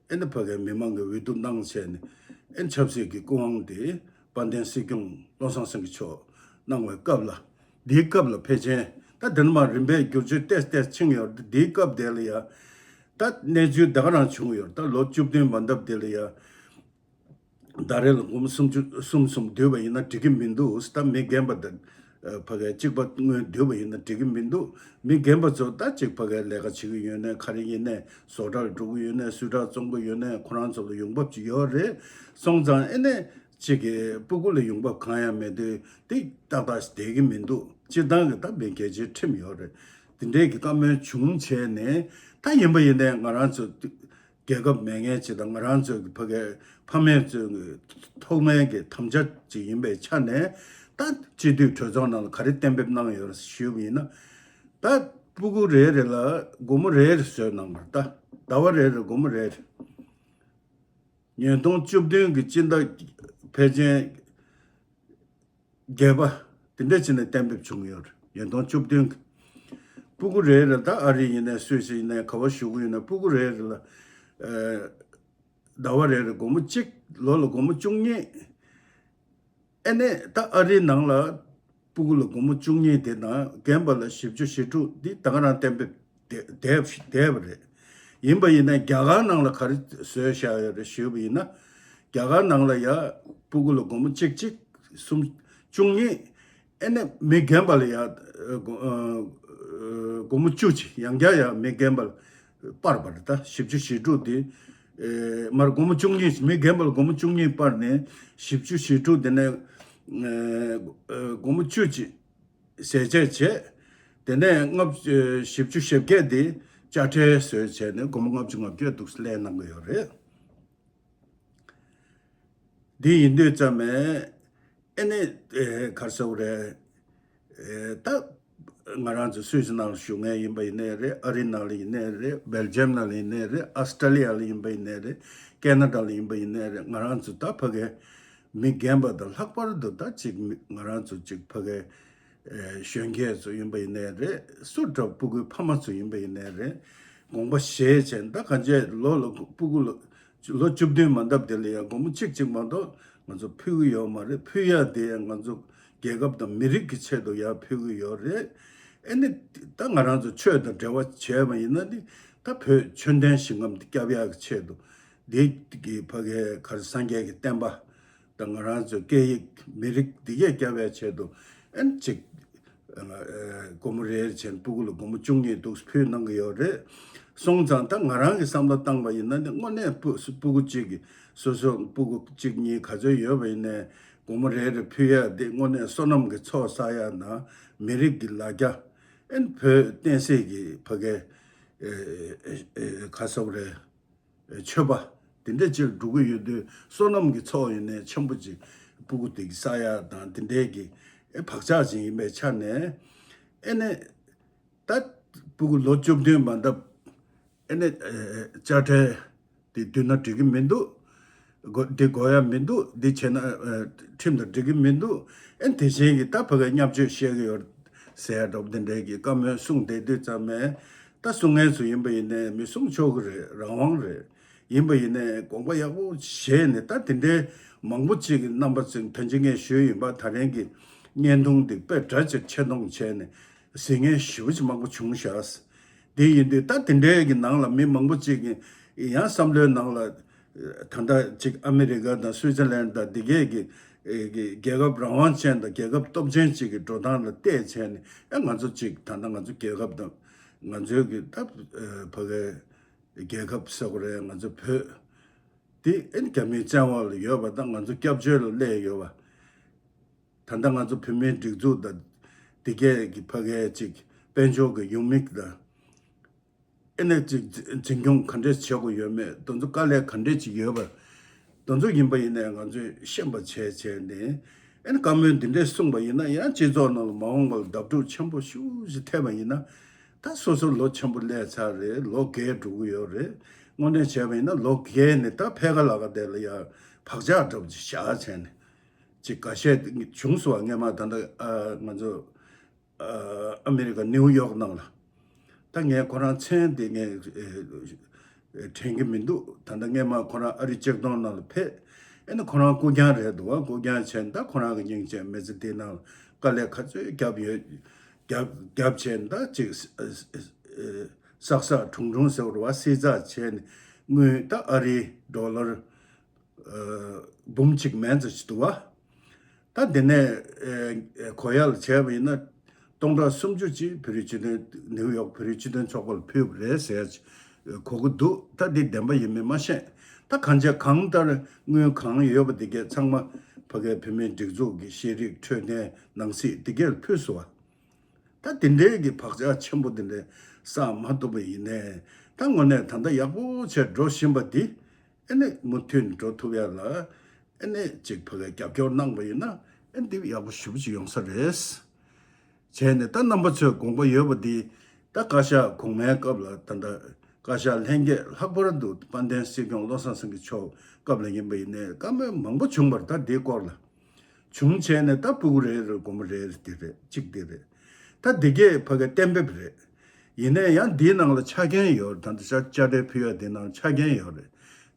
ཨེ་ནི་ཕ་གིའི་མི་མང་གི་འོས་བསྡུ་གནང་བྱས་ནས། ཨེ་ནི་ཆབ་སྲིད་ཀྱི་སྐུ་དབང་དེ་དཔལ་ལྡན་སྲིད་སྐྱོང་བློ་བཟང་སེང་གེ་མཆོག་གནང་བའི་སྐབས་ལ། འདིའི་སྐབས་ལ་ཕལ་ཆེར་ད་དེ་ནས་མར་རིམ་པས་བསྒྱུར་བཅོས་ཏོག་ཙམ་ཏོག་ཙམ་ཕྱིན་ཡོད་རེད། འདིའི་སྐབས་དེ་ལ་ཡ་ད་གནས་ཚུལ་ད་ག་རང་བྱུང་ཡོད་རེད། ད་ལོ་བཅུ་བདུན་མ་འདབ་དེ་ལ་ཡ་ཟླ་རེ་ལ་སྒོར་མོ་སུམ་ཅུ་གསུམ་གསུམ་བསྡུས་པ་ཡིན་ན་འགྲིག་གི་མི་འདུག་ད་མི་རྒན་པ་དང་ཕ་གིའི་གཅིག་པ་དངུལ་བསྡུས་པ་ཡིན་ན་འགྲིག་གི་མི་འདུག་མི་རྒན་པ་ཚོ་ད་གཅིག་ཕ་གིའི་ལས་ཀ་བྱེད་ཀྱི་ཡོད་ནའི་ག་རེ་ཡིན་ནའི། བཟོ་གྲྭར་འགྲོ་གི་ཡོད་ནའི། སུའི་ཊར་བཙོང་གི་ཡོད་ནའི། ཁོ་རང་ཚོ་ལ་ཡོང་འབབ་ཅིག་ཡོད་རེད། སོང་ཙང་ཨེ་ནས་གཅིག་གི་སྤུ་གུ་ལ་ཡོང་འབབ་གང་ཡང་མེད་དུས་དེ་ཏག་ཏག་བསྡད་ཀྱི་མི་འདུག་སྤྱིར་བཏང་གི་ད་མི་གལ་ཆེའི་ཁྲིམས་ཡོད་རེད། དེ་འདྲའི་གི་བཀའ་མོལ་བྱུང་བྱས་ནས། ད་ཡིན་པ་ཡིན་ནའི་ང་རང་ཚོ་རྒྱལ་ཁབ་མེད་མཁན་ཅིག་དང་། ང་རང་ཚོའི་ཕ་གིའི་ཕ་མེས་ཚོའི་ཐོག་མའི་གི་དམ་བཅའ་ཅིག་ཡིན་པའི་ཆ་ནས། ད་སྤྱི་འཐུས་གྲོས་ཚོགས་ནང་ལ་ག་རེ་གཏན་འབེབས་གནང་ཡོད་རེད་ཞུས་པ་ཡིན་ན། ད་སྤུ་གུ་རེ་རེ་ལ་སྒོར་མོ་རེ་རེ་བཟོས་གནང་བ་རེད། ད་ཟླ་བ་རེ་རེ་སྒོར་མོ་རེ་རེ། ཉིས་སྟོང་བཅུ་བདུན་གྱི་སྤྱི་ཟླ་ཕལ་ཆེར་བརྒྱད་པ་དེ་འདྲ་བྱས་ནས་གཏན་འབེབས་བྱུང་ཡོད་རེད། ཉིས་སྟོང་བཅུ་བདུན་གྱི་སྤུ་གུ་རེ་རེ། ད་ཨ་རི་ཡིན་ནའི་སུད་སི་ཡིན་ནའི་ག་པར་བཞུགས་ཀྱི་ཡོད་ནའི་སྤུ་གུ་རེ་རེ་ལ་ཨ་ཟླ་བ་རེ་རེ་སྒོར་མོ་གཅིག་ལོ་ལ་སྒོར་མོ་བཅུ་གཉིས། ཨེ་ནས་ད་ཨ་རིའི་ནང་ལ་སྤུ་གུ་ལ་སྒོར་མོ་བཅུ་གཉིས་དེ་དང་རྒན་པ་ལ་བཞི་བཅུ་ཞེ་དྲུག་འདི་ད་ག་རང་གཏན་འབེབས་བསྡད་བསྡད་པ་རེད། ཡིན་པ་ཡིན་ན་རྒྱ་གར་ནང་ལ་ག་རེ་བཟོས་བཞག་ཡོད་རེད་ཞུས་པ་ཡིན་ན། རྒྱ་གར་ནང་ལ་ཡ་སྤུ་གུ་ལ་སྒོར་མོ་གཅིག་གཅིག་གསུམ་བཅུ་གཉིས། ཨེ་ནས་མི་རྒན་པ་ལ་ཡ་སྒོ་ཨ་སྒོར་མོ་བཅུ་ཅིག་ཡང་བསྐྱར་ཡ་མི་རྒན་པ་ལ་སྤར་བ་རེད། ད་བཞི་བཅུ་ཞེ་དྲུག་དེ་ཨེ་མར་སྒོར་མོ་བཅུ་གཉིས། མི་རྒན་པ་ལ་སྒོར་མོ་བཅུ་གཉིས་སྤར་ནས་བཞི་བཅུ་ཞེ་དྲུག་དེ་ནས་ཨེ་སྒོར་མོ་བཅུ་ཅིག་ཟས་བཅད་བྱས། དེ་ནས་ལྔ་བཅུ་བཞི་བཅུ་ཞེ་བརྒྱད་དེ་དཔྱ་ཁྲལ་བཟོས་བྱས་ནས་སྒོར་མོ་ལྔ་བཅུ་ང་བརྒྱད་འདུག་སེ་ལེན་གནང་གི་ཡོད་རེད། འདི་ཡིན་དུས་ཙམ་ནས་ཨེ་ནས་ཨེ་ག་རེ་ཟེར་དགོས་རེད། ཨེ་ད་ང་རང་ཚོ་སུད་སི་ནང་ལ་བཞུགས་མཁན་ཡིན་པ་ཡིན་ནའི་རེད། ཨ་རི་ནང་ལ་ཡིན་ནའི་རེད། སྦེལ་ཇམ་ནང་ལ་ཡིན་ནའི་རེད། ཨ་སི་ཏྲ་ལི་ཡ་ལ་ཡིན་པ་ཡིན་ནའི་རེད། ཀེ་ན་ཌ་ལ་ཡིན་པ་ཡིན་ནའི་རེད། ང་རང་ཚོ་ད་ཕ་གི་མི་རྒན་པ་དང་ལྷག་པར་དུ་ད་ཅིག་མི་ང་རང་ཚོ་ཅིག་ཕ་གི་ཨེ་གཞོན་སྐྱེས་ཚོ་ཡིན་པ་ཡིན་ནའི་རེད། སུ་འདྲ་སྤུ་གུའི་ཕ་མ་ཚོ་ཡིན་པ་ཡིན་ནའི་རེད། དགོངས་པ་བཞེས་བྱས་ད་གང་བྱས་ལོ་ལ་སྤུ་གུ་ལ་ལོ་བཅུ་བདུན་མ་འདབ་དེ་ལ་ཡང་སྒོར་མོ་གཅིག་གཅིག་མ་གཏོགས་ང་ཚོ་ཕུལ་གི་ཡོད་མ་རེད། ཕུལ་ཡ་དེ་ཡང་ང་ཚོ་རྒྱལ་ཁབ་དང་མི་རིགས་ཀྱི་ཆེད་དུ་ཡང་ཕུལ་གི་ཡོད་རེད། ཨེ་ནི་ད་ང་རང་ཚོ་ཆོས་དང་འབྲེལ་བ་བྱས་པ་ཡིན་ན་ནི་ད་བོད་ཆོས་ལྡན་ཞིང་ཁམས་དེ་སྐྱབས་ཡག་གི་ཆེད་དུ་འདི་གི་ཕ་གའི་གར་སངས་རྒྱས་ཀྱི་བསྟན་པ་དང་ང་རང་ཚོའི་སྐད་ཡིག་མི་རིགས་འདི་གས་སྐྱབས་ཡག་ཆེད་དུ་ཨེ་ནི་གཅིག་སྒོར་མོ་རེ་རེ་བྱས་ནས་སྤུ་གུ་ལ་སྒོར་མོ་བཅུ་གཉིས་འདུག་ཕུལ་གནང་གི་ཡོད་རེད། སོང་ཙང་ད་ང་རང་གི་བསམ་བློ་བཏང་པ་ཡིན་ན་ནི་དངོས་གནས་སྤུ་སྤུ་གུ་གཅིག་གི་སོ་སོ་སྤུ་གུ་གཅིག་གཉིས་ག་ཚོད་ཡོད་པ་ཡིན་ནའི་སྒོར་མོ་རེ་རེ་ཕུལ་ཡ་དེ་དངོས་གནས་བསོད་ནམས་ཀྱི་ཚོགས་བསགས་ཡ་དང་མི་རིགས་ཀྱི་ལ་རྒྱ་ཨེ་ནི་བོད་བསྟན་སྲིད་ཀྱི་ཕ་གའི་ཨེ་ཨེ་ཨེ་ག་ཟེར་དགོས་རེད། ཆོས་པ་དེ་འདྲ་ཅིག་འགྲོ་གི་ཡོད་དུས་བསོད་ནམས་ཀྱི་ཚོགས་ཡིན་ནའི་ཆེན་པོ་ཅིག་སྤུ་གུ་དེ་གི་བསགས་ཡ་དང་དེ་འདྲའི་གི་ཨེ་བག་ཆགས་ཅིག་ཡིན་པའི་ཆ་ནས་ཨེ་ནས་ད་སྤུ་གུ་ལོ་བཅུ་བདུན་མ་འདབ་ཨེ་ནས་ཨེ་དཔྱ་ཁྲལ་དེ་བསྡུས་ན་འགྲིག་གི་མི་འདུག་སྒོ་འདི་དགོས་ཡ་མི་འདུག་འདི་བྱས་ན་ཨ་ཁྲིམས་དང་འགྲིག་གི་མི་འདུག་ཨེ་དེ་བཞིན་གྱི་ད་ཕ་གའི་བརྙས་བཅོས་བཤད་གི་ཡོད་ཟེར་ཡ་འདྲ་པོ་དེ་འདྲའི་གི་བཀའ་མོལ་གསུངས་བསྡད་དུས་ཙམ་ནས་ད་གསུང་མཁན་ཚོ་ཡིན་པ་ཡིན་ནའི་མི་གསུང་ཆོག་གི་རེད། རང་དབང་རེད། ཡིན་པ་ཡིན་ནའི་དགོངས་པ་ཡག་པོ་བཞེས་ནས་ད་དེ་འདྲའི་མང་པོ་ཅིག་གི་རྣམ་པ་ཚོ་ད་ཅི་ངས་ཞུས་ཡིན་པ་ད་རིང་གི་བརྙན་ཐུང་འདི་དཔེ་འདྲ་ཅིག་ཆེ་མཐོང་བྱས་ནས་གཟིགས་མཁན་ཞེ་པོ་ཅིག་མང་པོ་བྱུང་ཤག་དེ་ཡིན་དུས་ད་དེ་འདྲའི་གི་ནང་ལ་མི་མང་པོ་ཅིག་གི་ཡང་བསམ་བློའི་ནང་ལ་ད་ལྟ་ཅིག་ཨ་མི་རི་ཀ་དང་སུའི་ཙི་ལན་དང་འདི་གས་ཀྱི་ཨེ་གི་རྒྱལ་ཁབ་རང་དབང་ཅན་དང་རྒྱལ་ཁབ་སྟོབས་ཆེན་ཅིག་གི་འགྲོ་སྟངས་ལ་བལྟས་བྱས་ནས་ཨེ་ང་ཚོ་ཅིག་ད་ལྟ་ང་ཚོ་རྒྱལ་ཁབ་དང་ང་ཚོའི་གི་ད་ཨེ་ཕ་གའི་རྒྱལ་ཁབ་ཟེར་དགོས་རེད། ང་ཚོ་བོད་དེ་ཨེ་རྒྱ་མིའི་བཙན་དབང་ལ་ཡོད་པ་དང་ང་ཚོ་སྐྱབས་བཅོལ་ལ་སླེབས་ཡོད་པ། ད་ལྟ་ང་ཚོ་བོད་མིའི་སྒྲིག་འཛུགས་དང་འདི་གས་ཀྱི་ཕ་གའི་ཅིག་དཔལ་འབྱོར་གྱི་ཡུལ་མི་དང་ཨེ་ནས་ཅིག་འཛིན་སྐྱོང་ག་འདྲས་བྱེད་དགོས་ཡོད་མེད། དེ་ཚོ་དཀའ་ལས་ག་འདྲས་ཅིག་ཡོད་པ། དེ་ཚོ་ཡིན་པ་ཡིན་ནའི་ང་ཚོས་ཤེས་པ་བྱས་བྱས་ནས་ཨེ་ནས་བཀའ་མོལ་འདི་འདྲས་གསུངས་པ་ཡིན་ན་ཡང་སྤྱི་ཚོགས་ནང་ལ་མ་འོངས་པ་ལ་བརྡབ་གྲབས་ཆེན་པོ་ཤུགས་ཅིག་ཐེབས་པ་ཡིན་ན་ད་སོ་སོ་ལོ་ཆེན་པོ་སླེབས་ཚར་རེད། ལོ་རྒས་འགྲོ་གི་ཡོད་རེད། དངོས་གནས་བྱས་པ་ཡིན་ན་ལོ་རྒས་ནས་ད་ཕ་ག་ལ་ག་དེ་ལ་ཡ་བག་ཆགས་འདྲ་པོ་ཅིག་བཞག་བྱས་ནས། ཅིག་འགའ་ཤས་བྱུང་སོང་བ། སྔས་མ་ད་ལྟ་ཨ་ང་ཚོ་ཨ་ཨ་མི་རི་ཀ་ནིའུ་ཡོག་ནང་ལ་ད་ངས་ཁོ་རང་མཚན་དེ་ངས་ཨེ་ཨེ་དྲན་གྱི་མི་འདུག་ད་ལྟ་སྔས་མ་ཁོ་རང་ཨ་རི་ལྕགས་སྡོང་ནང་ལ་ཕེབས། ཨེ་ནི་ཁོ་རང་རྐུབ་བཀྱག་རེད་འདུག་བ། རྐུབ་བཀྱག་བྱས་ནས་ད་ཁོ་རང་གི་སྙིང་རྗེ་མི་ཚེ་འདི་ནང་དཀའ་ལས་ག་ཚོད་བརྒྱབ་ཡོད། བརྒྱབ་བརྒྱབ་བྱས་ནས་ད་ཅིག་ཨ་ཨ་ཨ་བསགས་བསགས་གྲུང་གྲུང་ཟེར་བ་རེད་བ། བསྲི་ཚགས་བྱས་ནས་དངུལ་ད་ཨ་རིའི་ཌོ་ལར་འབུམ་གཅིག་མན་ཙམ་ཞིག་འདུག་བ། ད་དེ་ནས་ཨེ་ཨེ་གོ་ཡག་ལ་བྱས་པ་ཡིན་ན་སྟོང་ཕྲག་སུམ་ཅུ་ཅིག་བོད་རིགས་སྤྱི་མཐུན་ནིའུ་ཡོག་བོད་རིགས་སྤྱི་མཐུན་ཚོགས་པ་ལ་ཕུལ་བ་རེད་ཟེར་གོ་གི་འདུག་ད་འདི་བདེན་པ་ཡིན་མིན་མ་ཤེས། ད་གང་བྱས་གང་ལྟར་དངུལ་གང་ཡོད་པ་འདི་གས་ཚང་མ་ཕ་གའི་བོད་མིའི་སྒྲིག་འཛུགས་ཀྱི་ཤེས་རིག་འཕྲོད་བསྟེན་ནང་སྲིད་འདི་གས་ལ་ཕུལ་སོང་བ། ད་དེ་འདྲའི་གི་བག་ཆགས་ཆེན་པོ་དེ་འདྲ་བསགས་མ་ཐུབ་པ་ཡིན་ནའི་ད་དངོས་གནས་ད་ལྟ་ཡག་པོ་བྱས་འགྲོ་བཞིན་པ་འདི་ཨེ་ནས་མུ་མཐུད་ནས་འགྲོ་ཐུབ་ཡ་ལ་ཨེ་ནས་ཅིག་ཕ་གིའི་རྒྱབ་སྐྱོར་གནང་པ་ཡིན་ན་ཨེ་འདི་ཡག་པོ་ཞེ་པོ་ཅིག་ཡོང་ས་རེད། བྱས་ནས་ད་རྣམ་པ་ཚོས་དགོངས་པ་ཡོད་པ་འདི་ད་བཀའ་ཤག་གོང་མའི་སྐབས་ལ་ད་ལྟ་བཀའ་ཤག་ལྷན་རྒྱས་ལྷག་པར་དུ་དཔལ་ལྡན་སྲིད་སྐྱོང་བློ་བཟང་སེང་གེ་མཆོག་སྐབས་ལ་ཡིན་པ་ཡིན་ནའི་བཀའ་མོལ་མང་པོ་བྱུང་བ་རེད། ད་འདིའི་སྐོར་ལ། བྱུང་བྱས་ནས་ད་སྤུ་གུ་རེ་རེར་སྒོར་མོ་རེ་རེ་དེ་རེད། གཅིག་དེ་རེད། ད་འདི་གས་ཕ་གིའི་གཏན་འབེབས་རེད། ཡིན་ནའི་ཡང་འདིའི་ནང་ལ་ཆ་རྐྱེན་ཡོད་རེད། ད་འདི་ཤ་དཔྱ་ཁྲལ་ཕུལ་ཡ་འདི་ནང་ཆ་རྐྱེན་ཡོད་རེད།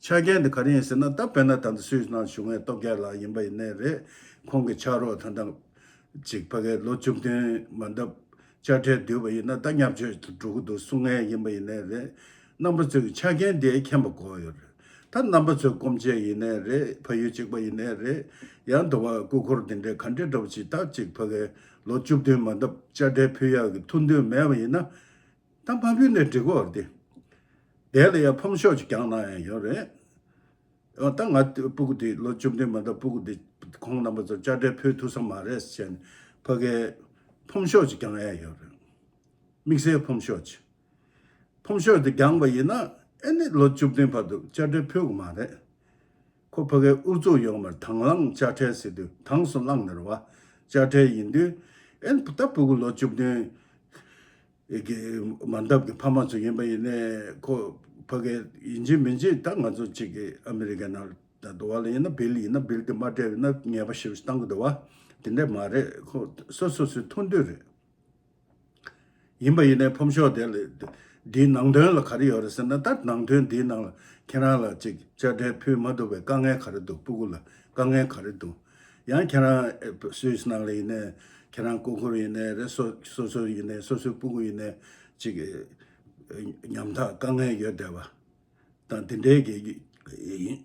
ཆ་རྐྱེན་དེ་ག་རེ་ཡིན་ཟེར་ན་ད་དཔེར་ན་ད་འདི་སུད་སི་ནང་བཞུགས་མཁན་སྟོབས་རྒྱལ་ལགས་ཡིན་པ་ཡིན་ནའི་རེད། ཁོང་གི་ཕྱག་རོགས་ད་ལྟ་ཅིག་ཕ་གིའི་ལོ་བཅུ་བདུན་མ་འདབ་དཔྱ་ཁྲལ་བསྡུས་པ་ཡིན་ན་ད་བརྙས་བཅོས་འགྲོ་གི་འདུག་གསུང་མཁན་ཡིན་པ་ཡིན་ནའི་རེད། རྣམ་པ་ཚོས་ཀྱི་ཆ་རྐྱེན་དེ་མཁྱེན་པ་དགོས་ཡོད་རེད། ད་རྣམ་པ་ཚོའི་སྐོམ་ཆས་ཡིན་ནའི་རེད། ཕ་ཡུལ་གཅིག་པ་ཡིན་ནའི་རེད། ཡང་དུ་བ་སྐུ་འཁོར་དེ་འདྲའི་ག་འདྲའི་འདྲ་བོ་ཅིག་ད་ཅིག་ཕ་གའི་ལོ་བཅུ་བདུན་མ་འདབ་དཔྱ་ཁྲལ་ཕུལ་ཡག་གི་ཐུགས་འདུན་མེད་པ་ཡིན་ན། ད་མ་ཕུལ་ནའི་འགྲིག་གོ་རེད་དེ། དེ་ལ་ཡང་ཕོམ་ཤོག་ཅིག་བརྒྱངས་གནང་ཡང་ཡོད་རེད། ཨ་ད་ང་སྤུ་གུ་དེ་ལོ་བཅུ་བདུན་མ་འདབ་སྤུ་གུ་དེ་ཁོང་རྣམ་པ་ཚོར་དཔྱ་ཁྲལ་ཕུལ་ཐུབ་ས་མ་རེད་ཟེར་ནས་ཕ་གའི་ཕོམ་ཤོག་ཅིག་བརྒྱངས་ཡ་ཡོད་རེད། དམིགས་བསལ་ཕོམ་ཤོག་ཅིག་ཕོམ་ཤོག་དེ་བརྒྱངས་པ་ཡིན་ན་ཨེ་ནི་ལོ་བཅུ་བདུན་བར་དུ་དཔྱ་ཁྲལ་ཕུལ་དགོས་མ་རེད། ཁོ་ཕ་གའི་ཨུ་ཚུགས་ཡོད་མ་རེད། དང་བླངས་དཔྱ་ཁྲལ་ཟེར་དུས་དང་སུ་བླངས་ནི་རེད་བ། དཔྱ་ཁྲལ་ཡིན་དུས་ཨེ་ནི་ད་སྤུ་གུ་ལོ་བཅུ་བདུན་གི་མ་འདབ་ཀྱི་ཕ་མ་ཚོ་ཡིན་པ་ཡིན་ནའི་ཁོ་ཕ་གའི་ཡིན་གཅིག་མིན་གཅིག་ད་ང་ཚོ་གཅིག་གི་ཨ་མི་རི་ཀའི་ནང་ད་དུ་བ་ལ་ཡིན་ན་བིལ་ཡིན་ན་བིལ་དེ་མ་སྤྲད་པ་ཡིན་ན་ཉེས་པ་ཞེ་པོ་ཞིག་བཏང་གི་འདུག་བ། དེ་འདྲ་མ་རེད། ཁོ་སོ་སོ་སོའི་ཐུགས་འདོད་རེད། ཡིན་པ་ཡིན་ནའི་ཕོམ་ཤོག་དེ་ལ་འདིའི་ནང་དོན་ལ་ག་རེ་ཡོད་རེད་ཟེར་ན། ད་ནང་དོན་འདིའི་ནང་ལ་ཁྱེད་རང་ལ་ཅིག་དཔྱ་ཁྲལ་ཕུལ་མ་ཐུབ་པའི་དཀའ་ངལ་ག་རེ་འདུག་སྤུ་གུ་ལ་དཀའ་ངལ་ག་རེ་འདུག་ཡང་ཁྱེད་རང་ཨེ་སུད་སི་ནང་ལ་ཡིན་ནའི་ཁྱེད་རང་སྐུ་འཁོར་ཡིན་ནའི་རེད། སོ་སོ་སོ་ཡིན་ནའི་སོ་སོའི་སྤུ་གུ་ཡིན་ནའི་ཅིག་ཨེ་ཉམ་ཐག་དཀའ་ངལ་ཡོད་བསྡད་པ། དང་དེ་འདྲའི་གི་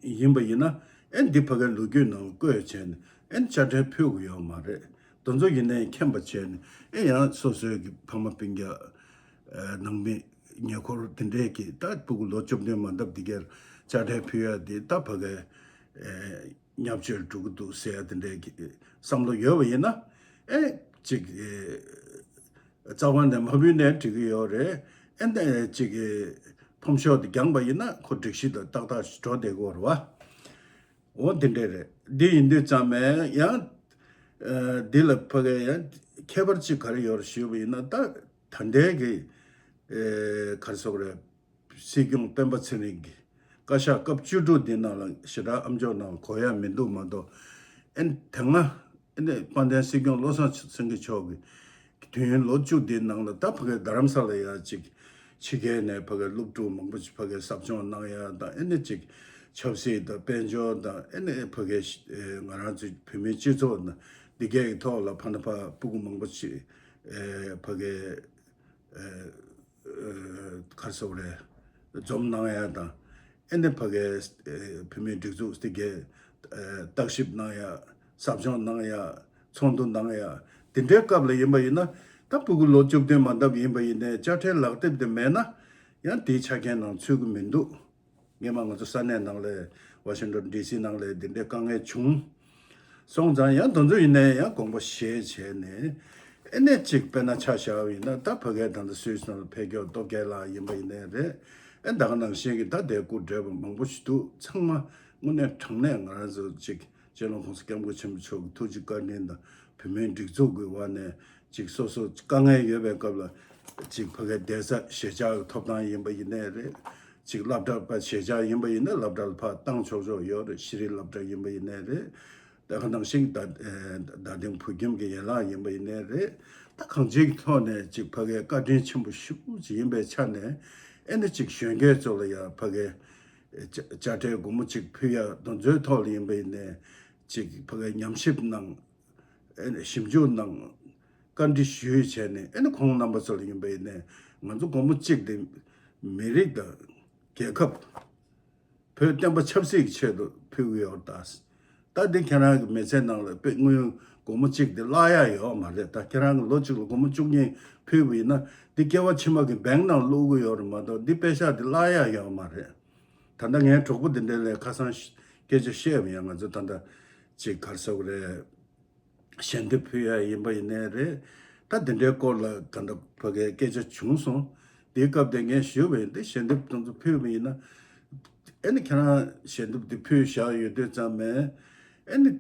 ཡིན་པ་ཡིན་ན། ཨེ་འདི་ཕ་གའི་ལོ་རྒྱུས་ནང་བཀོད་བྱས་ནས་ཨེ་དཔྱ་ཁྲལ་ཕུལ་དགོས་ཡོད་མ་རེད། དེ་ཚོ་ཡིན་ནའི་མཁྱེན་པ་བྱས་ནས་ཨེ་ཡང་སོ་སོའི་གི་ཕ་མ་སྤུན་ཀྱག་ནང་མི་ཉེ་འཁོར་དེ་འདྲའི་གི་ད་སྤུ་གུ་ལོ་བཅུ་བདུན་མ་འདབ་འདི་གར་དཔྱ་ཁྲལ་ཕུལ་ཡ་འདི་ད་ཕ་གའི་ཉམས་བཅོས་འགྲོ་གི་འདུག་ཟེར་ཡ་དེ་འདྲའི་གི་བསམ་བློ་ཡོད་པ་ཡིན་ན། ཨེ་ཅིག་རྩ་བ་ནས་མ་ཕུལ་ནའི་འགྲིག་གི་ཡོད་རེད། ཨེ་འདི་ཅིག་ཕོམ་ཤོག་དེ་བརྒྱངས་པ་ཡིན་ན་ཁོ་སྒྲིག་གཞི་དང་ཏག་ཏག་འགྲོ་བསྡད་ཀྱི་ཡོད་རེད་བ། འོ་འདི་འདྲ་རེད། འདི་ཡིན་དུས་ཙམ་ནས་ཡང་འདི་ལ་ཕ་གི་ཡང་ཁྱད་པར་ཅིག་ག་རེ་ཡོད་རེད་ཞུས་པ་ཡིན་ན། ད་ད་ལྟའི་གི་ག་རེ་ཟེར་དགོས་རེད། སྲིད་སྐྱོང་སྤེན་པ་ཚེ་རིང་གིས་བཀའ་ཤག་སྐབས་བཅུ་དྲུག་འདི་ནང་ལ་ཞེ་དྲག་ཨ་མཆོག་ནང་ལ་གོ་ཡ་མི་འདུག་མ་གཏོགས། ཨེ་དེ་སྔ་ཨེ་ནས་དཔལ་ལྡན་སྲིད་སྐྱོང་བློ་བཟང་སེང་གེ་མཆོག་གིས་དུས་ཡུན་ལོ་བཅུ་འདིའི་ནང་ལ་ད་ཕ་གི་རྡ་རམ་ས་ལ་ཡ་ཅིག་ཕྱི་རྒྱལ་ནས་ཕ་གི་སློབ་ཕྲུག་མང་པོ་ཅིག་ཕ་གི་ཟབ་སྦྱོང་གནང་ཡ་དང་། ཨེ་ནས་ཅིག་ཆབ་སྲིད་དང་དཔལ་འབྱོར་དང་། ཨེ་ནས་ཕ་གི་ང་རང་ཚོའི་བོད་མིའི་སྤྱི་ཚོགས་ནང་འདི་གའི་ཐོག་ལ་ཕ་ན་ཕ་སྤུ་གུ་མང་པོ་ཅིག་ཕ་གི་ག་རེ་ཟེར་དགོས་རེད། འཛོམས་གནང་ཡ་དང་། ཨེ་ནས་ཕ་གའི་བོད་མིའི་སྒྲིག་འཛུགས་དེ་གའི་བརྟག་ཞིབ་གནང་ཡ། ཟབ་སྦྱོང་གནང་ཡ། ཚོགས་འདུ་གནང་ཡ། དེ་འདྲའི་སྐབས་ལ་ཡིན་པ་ཡིན་ན། ད་སྤུ་གུ་ལོ་བཅུ་བདུན་མ་འདབ་ཡིན་པ་ཡིན་ནའི་དཔྱ་ཁྲལ་ལག་དེབ་དེ་མེད་ན་ཡང་དེའི་ཆ་རྐྱེན་ནང་ཚུད་ཀྱི་མི་འདུག་སྔོན་མ་ང་ཚོ་ས་གནས་ནང་ལ་ཝ་ཤིང་ཊོན་ཌི་སི་ནང་ལ་འདི་འདྲའི་དཀའ་ངལ་བྱུང་སོང་ཙང་། ཡང་དེ་ཚོ་ཡིན་ནའི་ཡང་དགོངས་པ་བཞེས་བྱས་ནས། ཨེ་ནས་ཅིག་དཔེར་ན་ཆ་བཞག་པ་ཡིན་ན། ད་ཕ་གའི་ད་ལྟ་སུད་སི་ནང་ལ་ཕེབས་མཁན་སྟོབས་རྒྱལ་ལགས་ཡིན་པ་ཡིན་ནའི་རེད། ཨེ་ད་ག་ནང་བཞིན་གྱི་ད་དེ་སྐུ་བགྲེས་པ་མང་པོ་ཞིག་འདུག་ཚང་མ་དངོས་གནས་དྲང་གནས་ང་རང་ཚོ་ཅིག་སྤྱི་ནོར་༸གོང་ས་༸སྐྱབས་མགོན་ཆེན་པོ་མཆོག་གི་ཐུགས་རྗེ་བཀའ་དྲིན་དང་། བོད་མིའི་སྒྲིག་འཛུགས་ཀྱི་འོག་ནས་ཅིག་སོ་སོ་དཀའ་ངལ་ཡོད་པའི་སྐབས་ལ་ཅིག་ཕ་གའི་བསྡད་ས་གཞིས་ཆགས་ཀྱི་ཐོབ་ཐང་ཡིན་པ་ཡིན་ནའི་རེད། ཅིག་སློབ་གྲྭ་པ་གཞིས་ཆགས་ཡིན་པ་ཡིན་ན་སློབ་གྲྭ་ལ་ཕར་བཏང་ཆོག་ཆོག་ཡོད་རེད། ཤེས་རིག་སློབ་གྲྭ་ཡིན་པ་ཡིན་ནའི་རེད། ད་ག་ནང་བཞིན་ད་རྡ་རྡ་སྟེང་བོད་ཁྱིམ་གྱི་ཡན་ལག་ཡིན་པ་ཡིན་ནའི་རེད། ད་གང་ཅིའི་ཐོག་ནས་ཅིག་ཕ་གའི་བཀའ་དྲིན་ཆེན་པོ་ཞེ་པོ་ཅིག་ཡིན་པའི་ཆ་ནས། ཨེ་ནས་ཅིག་གཞོན་སྐྱེས་ཚོ་ལ་ཡང་ཕ་གའི་དཔྱ་དཔྱ་ཁྲལ་སྒོར་མོ་གཅིག་ཕུལ་ཡ་དེ་ཚོའི་ཐོག་ལ་ཡིན་པ་ཡིན་ནའི་ཅིག་ཕ་གའི་ཉམས་ཞིབ་གནང་། ཨེ་ནས་ཞིབ་འཇུག་གནང་། བཀའ་འདྲི་ཞུས་བྱས་ནས། ཨེ་ནས་ཁོང་རྣམ་པ་ཚོ་ལ་ཡིན་པ་ཡིན་ནའི་ང་ཚོ་སྒོར་མོ་གཅིག་དེ་མི་རིགས་དང་རྒྱལ་ཁབ། བོད་བསྟན་པ་ཆབ་སྲིད་ཀྱི་ཆེད་དུ་ཕུལ་གྱི་ཡོད་རེད་ད། ད་འདི་ཁྱེད་རང་གི་མི་ཚེ་ནང་ལ་དཔེ་དངུལ་སྒོར་མོ་གཅིག་འདི་བརླག་ཡ་ཡོད་མ་རེད། ད་ཁྱེད་རང་གི་ལོ་གཅིག་ལ་སྒོར་མོ་བཅུ་གཉིས་ཕུལ་བ་ཡིན་ན། འདི་སྐྱེ་བ་ཕྱི་མ་གི་བེང་ནང་བླུག་གི་ཡོད་རེད་མ་གཏོགས། འདི་པེ་ཤག་འདི་བརླག་ཡ་ཡོད་མ་རེད། ད་ལྟ་ངའི་གྲོགས་པོ་འདི་འདྲ་ལ་ཁ་སང་སྐད་ཆ་བཤད་པ་ཡིན། ང་ཚོ་ད་ལྟ་ཅིག་ག་རེ་ཟེར་དགོས་རེད། ཞལ་འདེབས་ཕུལ་ཡ་ཡིན་པ་ཡིན་ནའི་རེད། ད་དེ་འདྲའི་སྐོར་ལ་ད་ལྟ་ཕ་གའི་སྐད་ཆ་བྱུང་སོང་། དེའི་སྐབས་དེ་ངས་ཞུས་པ་ཡིན། དེ་ཞལ་འདེབས་དེ་ཚོ་ཕུལ་བ་ཡིན་ན། ཨེ་ནི་ཁྱེད་རང་ཞལ་འདེབས་དེ་ཕུལ་བཞག་ཡོད་དུས་ཙམ་ནས། ཨེ་ནི་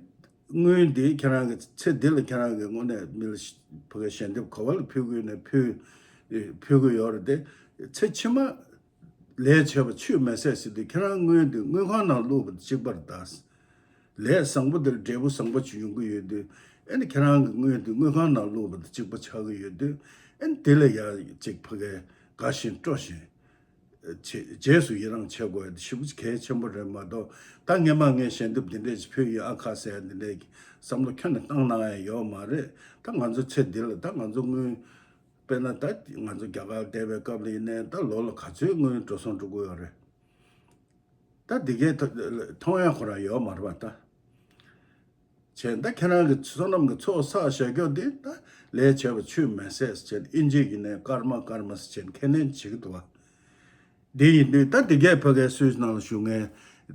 དངུལ་འདི་ཁྱེད་རང་གི་ཚེ་འདི་ལ་ཁྱེད་རང་གི་དངོས་གནས་མི་ལ་ཕ་གའི་ཞལ་འདེབས་ག་བ་ལ་ཕུལ་དགོས་ནས་ཕུལ་ཕུལ་གི་ཡོད་རེད་དེ། ཚེ་ཕྱི་མ་ལས་བྱས་པ་ཆུད་མི་ཟ་ཟེར་དུས། ཁྱེད་རང་དངུལ་འདི་དངུལ་ཁང་ནང་བླུགས་པ་དང་གཅིག་པ་རེད་ད། ལས་བཟང་པོ་དེར་འབྲས་བུ་བཟང་པོ་ཅིག་ཡོང་གི་ཡོད་དུས། ཨེ་ནི་ཁྱེད་རང་གི་དངུལ་དེ་དངུལ་ཁང་ནང་བླུགས་པ་དང་གཅིག་པ་ཆགས་ཀྱི་ཡོད་དུས། ཨེ་ནི་དེ་ལ་ཡ་ཅིག་ཕ་གའི་དགའ་བཞིན་སྤྲོ་བཞིན་བྱེད། རྗེས་སུ་ཡི་རང་བྱེད་དགོས་ཡ་དེ་ཞེ་པོ་ཅིག་གལ་ཆེན་པོ་རེད་མ་གཏོགས། ད་སྔན་མ་ངས་ཞལ་འདེབས་འདི་འདྲས་ཅིག་ཕུལ་ཡོད་ཨ་ཁ་ཟེར་ཡ་འདི་འདྲས་ཀྱི་བསམ་བློ་ཁྱོན་ནས་བཏང་གནང་ཡ་ཡོད་མ་རེད། ད་ང་ཚོ་ཚེ་འདི་ལ་ད་ང་ཚོ་དངུལ། དཔེར་ན་ད་ང་ཚོ་རྒྱ་གར་བསྡད་པའི་སྐབས་ལ་ཡིན་ནའི་ད་ལོ་ལ་ག་ཚོད་དངུལ་འགྲོ་སོང་འགྲོ་གི་ཡོད་རེད། ད་ འདི་གའི་མཐོང་ཡ་ཁོ་རང་ཡོད་མ་རེད་པ་ད། བྱས་ད་ཁྱེད་རང་གི་བསོད་ནམས་ཀྱི་ཚོགས་བསགས་བཞག་རྒྱུ་འདི་ད་ལས་བྱས་པ་ཆུད་མི་ཟད་ཟེར་བྱས་ཨིན་ཇི་ཡིན་ནའི་ཀརྨ་ཀརྨ་ཟེར་བྱས་ཁས་ལེན་བྱེད་ཀྱི་འདུག་བ། འདི་ཡིན་དུས་ད་འདི་གས་ཕ་གའི་སུད་སི་ནང་ལ་བཞུགས་མཁན་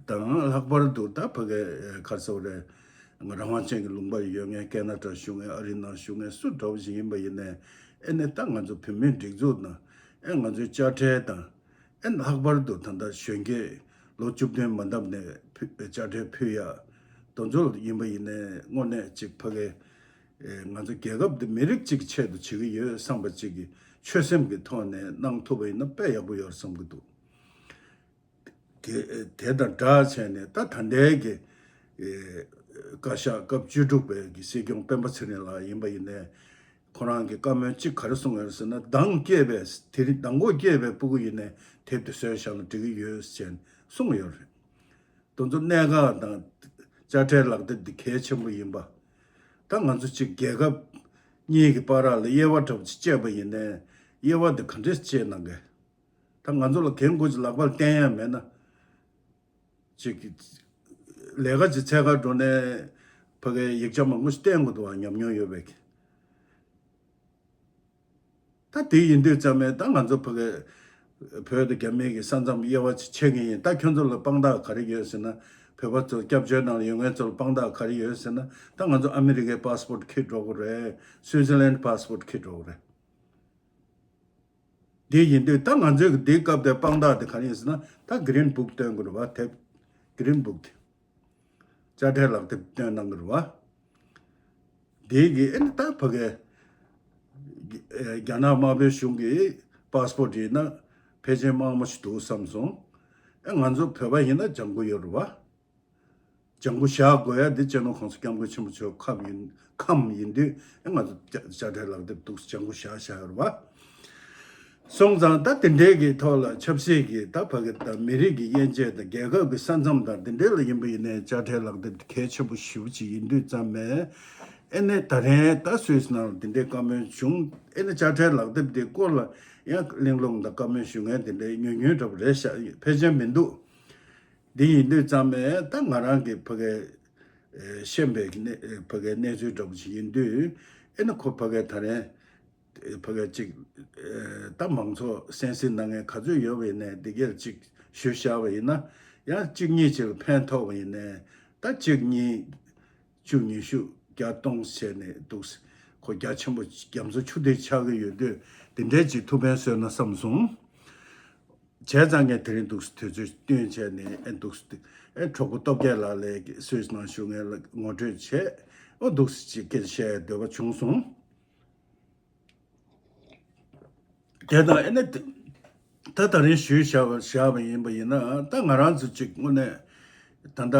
དང་ལྷག་པར་དུ་ད་ཕ་གའི་ག་རེ་ཟེར་དགོས་རེད། རང་དབང་ཅན་གྱི་ལུང་པར་ཡོད་མཁན་ཁེ་ན་ཌ་བཞུགས་མཁན་ཨ་རི་ནང་བཞུགས་མཁན་སུ་འདྲ་བོ་ཞིག་ཡིན་པ་ཡིན་ནའི་ཨེ་ནས་ད་ང་ཚོ་བོད་མིའི་སྒྲིག་འཛུགས་ནང་ཨེ་ང་ཚོའི་དཔྱ་ཁྲལ་དང་ཨེ་ལྷག་པར་དུ་ད་ལྟ་གཞོན་སྐྱེས་ལོ་བཅུ་བདུན་མ་འདབ་ནས་ཕུལ་དཔྱ་ཁྲལ་ཕུལ་ཡ་དེ་ཚོ་ཡིན་པ་ཡིན་ནའི་དངོས་གནས་ཅིག་ཕ་གའི་ང་ཚོ་རྒྱལ་ཁབ་འདི་མི་རིགས་གཅིག་གི་ཆེད་དུ་བྱེད་ཀྱི་ཡོད་བསམ་པ་གཅིག་གི་ཆོད་སེམས་ཀྱི་ཐོག་ནས་གནང་ཐུབ་པ་ཡིན་ན་དཔེ་ཡག་པོ་ཡོད་བསམ་གྱི་འདུག་དེ་དེ་དང་སྦྲགས་བྱས་ནས་ད་ད་ལྟའི་གི་བཀའ་ཤག་སྐབས་བཅུ་དྲུག་པའི་གི་སྲིད་སྐྱོང་སྤེན་པ་ཚེ་རིང་ལགས་ཡིན་པ་ཡིན་ནའི་ཁོ་རང་གི་བཀའ་མོལ་གཅིག་ག་རེ་གསུངས་ཡོད་ཟེར་ན། མདང་སྐྱེས་པའི་དེ་རིང་མདང་དགོང་སྐྱེས་པའི་སྤུ་གུ་ཡིན་ནའི་དེབ་དེ་བཟོས་བཞག་ན་འགྲིག་གི་ཡོད་ཅེས་གསུངས་ཡོད་རེད། དེ་ཚོ་གནད་འགག་དང་དཔྱ་ཁྲལ་ལག་དེབ་འདི་གལ་ཆེན་པོ་ཡིན་པ། ད་ང་ཚོ་གཅིག་རྒྱལ་ཁབ་གཉིས་ཀྱི་བར་ལ་དབྱེ་བ་འདྲ་པོ་ཅིག་བཅད་པ་ཡིན་ནའི་དབྱེ་བ་འདི་ག་འདྲས་བཅད་གནང་གི། ད་ང་ཚོ་ལ་འགན་ཁུར་གྱི་ལག་པར་བསྟན་ཡ་མེད་ན། ཅིག་ལས་ཀ་ཅིག་འཚོལ་གར་འགྲོ་ནས་ཕ་གའི་ཡིག་ཆ་མང་པོ་ཞིག་བསྟན་དགོས་འདུག་བ། ཉམས་མྱོང་ཡོད་པའི། ད་དེ་ཡིན་དུས་ཙམ་ནས་ད་ང་ཚོ་ཕ་གི་བོད་དང་རྒྱ་མི་གི་ས་མཚམས་དབྱེ་བ་ཕྱེ་མཁན་ཡིན། ད་ཁྱོད་ཚོ་ལ་དཔང་རྟགས་ག་རེ་ཡོད་ཟེར་ན། བོད་པ་ཚོ་སྐྱབས་བཅོལ་ནང་ལ་ཡོད་མཁན་ཚོ་ལ་དཔང་རྟགས་ག་རེ་ཡོད་ཟེར་ན། ད་ང་ཚོ་ཨ་མི་རི་ཀའི་པ་སི་པོར་ཊི་འཁྱེར་འགྲོ་དགོས་རེད། སུའི་ཙི་ལན་པ་སི་པོར་ཊི་འཁྱེར་འགྲོ་དགོས་རེད། དེ་ཡིན་དུས་ད་ང་ཚོས་ཀྱི་དེའི་སྐབས་དེ་དཔང་རྟགས་དེ་ག་རེ་ཡིན་ཟེར་ན། ད་གི་རིན་བུག་སྟོན་དགོས་རེད་བ། དེབ་གི་རིན་བུག་དེ། དཔྱ་ཁྲལ་ལག་དེབ་བཏོན་གནང་གི་རེད་བ། དེ་གི་ཨེ་ནི་ད་ཕ་གི་རྒྱ་ནག་དམར་པོའི་གཞུང་གི་པ་སི་པོར་ཊི་ཡིན་ན་ཕལ་ཆེར་དམའ་མོ་ཞིག་འདུག་བསམ་སོང་། ཨེ་ང་ཚོ་བོད་པ་ཡིན་ན་ལྗང་ཁུ་ཡོད་རེད་བ། ལྗང་ཁུ་བཞག་དགོས་ཡ་འདི་སྤྱི་ནོར་༸གོང་ས་༸སྐྱབས་མགོན་ཆེན་པོ་མཆོག་ཁམས་ཡིན་ཁམས་ཡིན་དུས་ཨེ་ང་ཚོ་དཔྱ་དཔྱ་ཁྲལ་ལག་དེབ་འདུག་ལྗང་ཁུ་བཞག་བཞག་ཡོད་རེད་བ། སོང་ཙང་ད་དེ་འདྲའི་གི་ཐོག་ལ་ཆབ་སྲིད་ཀྱི་ད་ཕ་གི་དང་མི་རིགས་ཀྱི་དབྱེ་འབྱེད་དང་རྒྱལ་ཁབ་ཀྱི་ས་མཚམས་དང་དེ་འདྲའི་ལ་ཡིན་པ་ཡིན་ནའི་དཔྱ་ཁྲལ་ལག་དེབ་གལ་ཆེན་པོ་ཞེ་པོ་ཅིག་ཡིན་དུས་ཙམ་ནས། ཨེ་ནས་ད་རེས་ད་སུད་སི་ནང་ལ་དེ་འདྲའི་བཀའ་མོལ་བྱུང་། ཨེ་ནས་དཔྱ་ཁྲལ་ལག་དེབ་དེ་སྐོར་ལ་ཡང་གླེང་སློང་དང་བཀའ་མོལ་ཞུ་མཁན་དེ་འདྲའི་ཉུང་ཉུང་འདྲ་པོ་རེད་ཤག་ཕལ་ཆེར་མི་འདུག་འདི་ཡིན་དུས་ཙམ་ནས་ད་ང་རང་གི་ཕ་གའི་ཤེས་པའི་གནས་ཕ་གའི་གནས་ཚུལ་འདྲ་པོ་ཞིག་ཡིན་དུས། ཨེ་ནས་ཁོ་ཕ་གའི་ད་རེས། ཕ་གི་ཅིག་ད་མང་ཚོགས་གསན་གཟིགས་གནང་མཁན་ག་ཚོད་ཡོད་པ་ཡིན་ནའི་འདི་གར་ཅིག་ཞུས་བཞག་པ་ཡིན་ན། ཡང་གཅིག་གཉིས་ཅིག་ལ་ཕན་ཐོགས་པ་ཡིན་ནའི་ད་གཅིག་གཉིས་བཅུ་ཉི་ཤུ་བརྒྱ་སྟོང་བྱས་ནས་འདུག་ཁོ་རྒྱ་ཆེན་པོ་རྒྱ་མཚོ་ཆུ་ཐིགས་ཆགས་ཀྱི་ཡོད་དུས་འདི་འདྲའི་ཅིག་ཐུགས་ཕན་གསོས་ན་བསམ་སོང་། བྱས་ཙང་ངས་དེ་རིང་འདུག་དུས་ཚོད་བསྟུན་བྱས་ནས་ཨེ་འདུག་ཨེ་གྲོགས་པོ་སྟོབས་རྒྱལ་ལགས་ལ་སུད་སི་ནང་བཞུགས་མཁན་ལ་ངོ་སྤྲོད་བྱས། ཨོ་འདུག་ཅིག་སྐད་ཆ་བཤད་འདོད་པ་བྱུང་སོང་། དེ་དང་ཨེ་ནི་ད་ད་རིང་ཞུས་བཞག་པ་བཞག་པ་ཡིན་པ་ཡིན་ན། ད་ང་རང་ཚོ་གཅིག་དངོས་གནས་ད་ལྟ་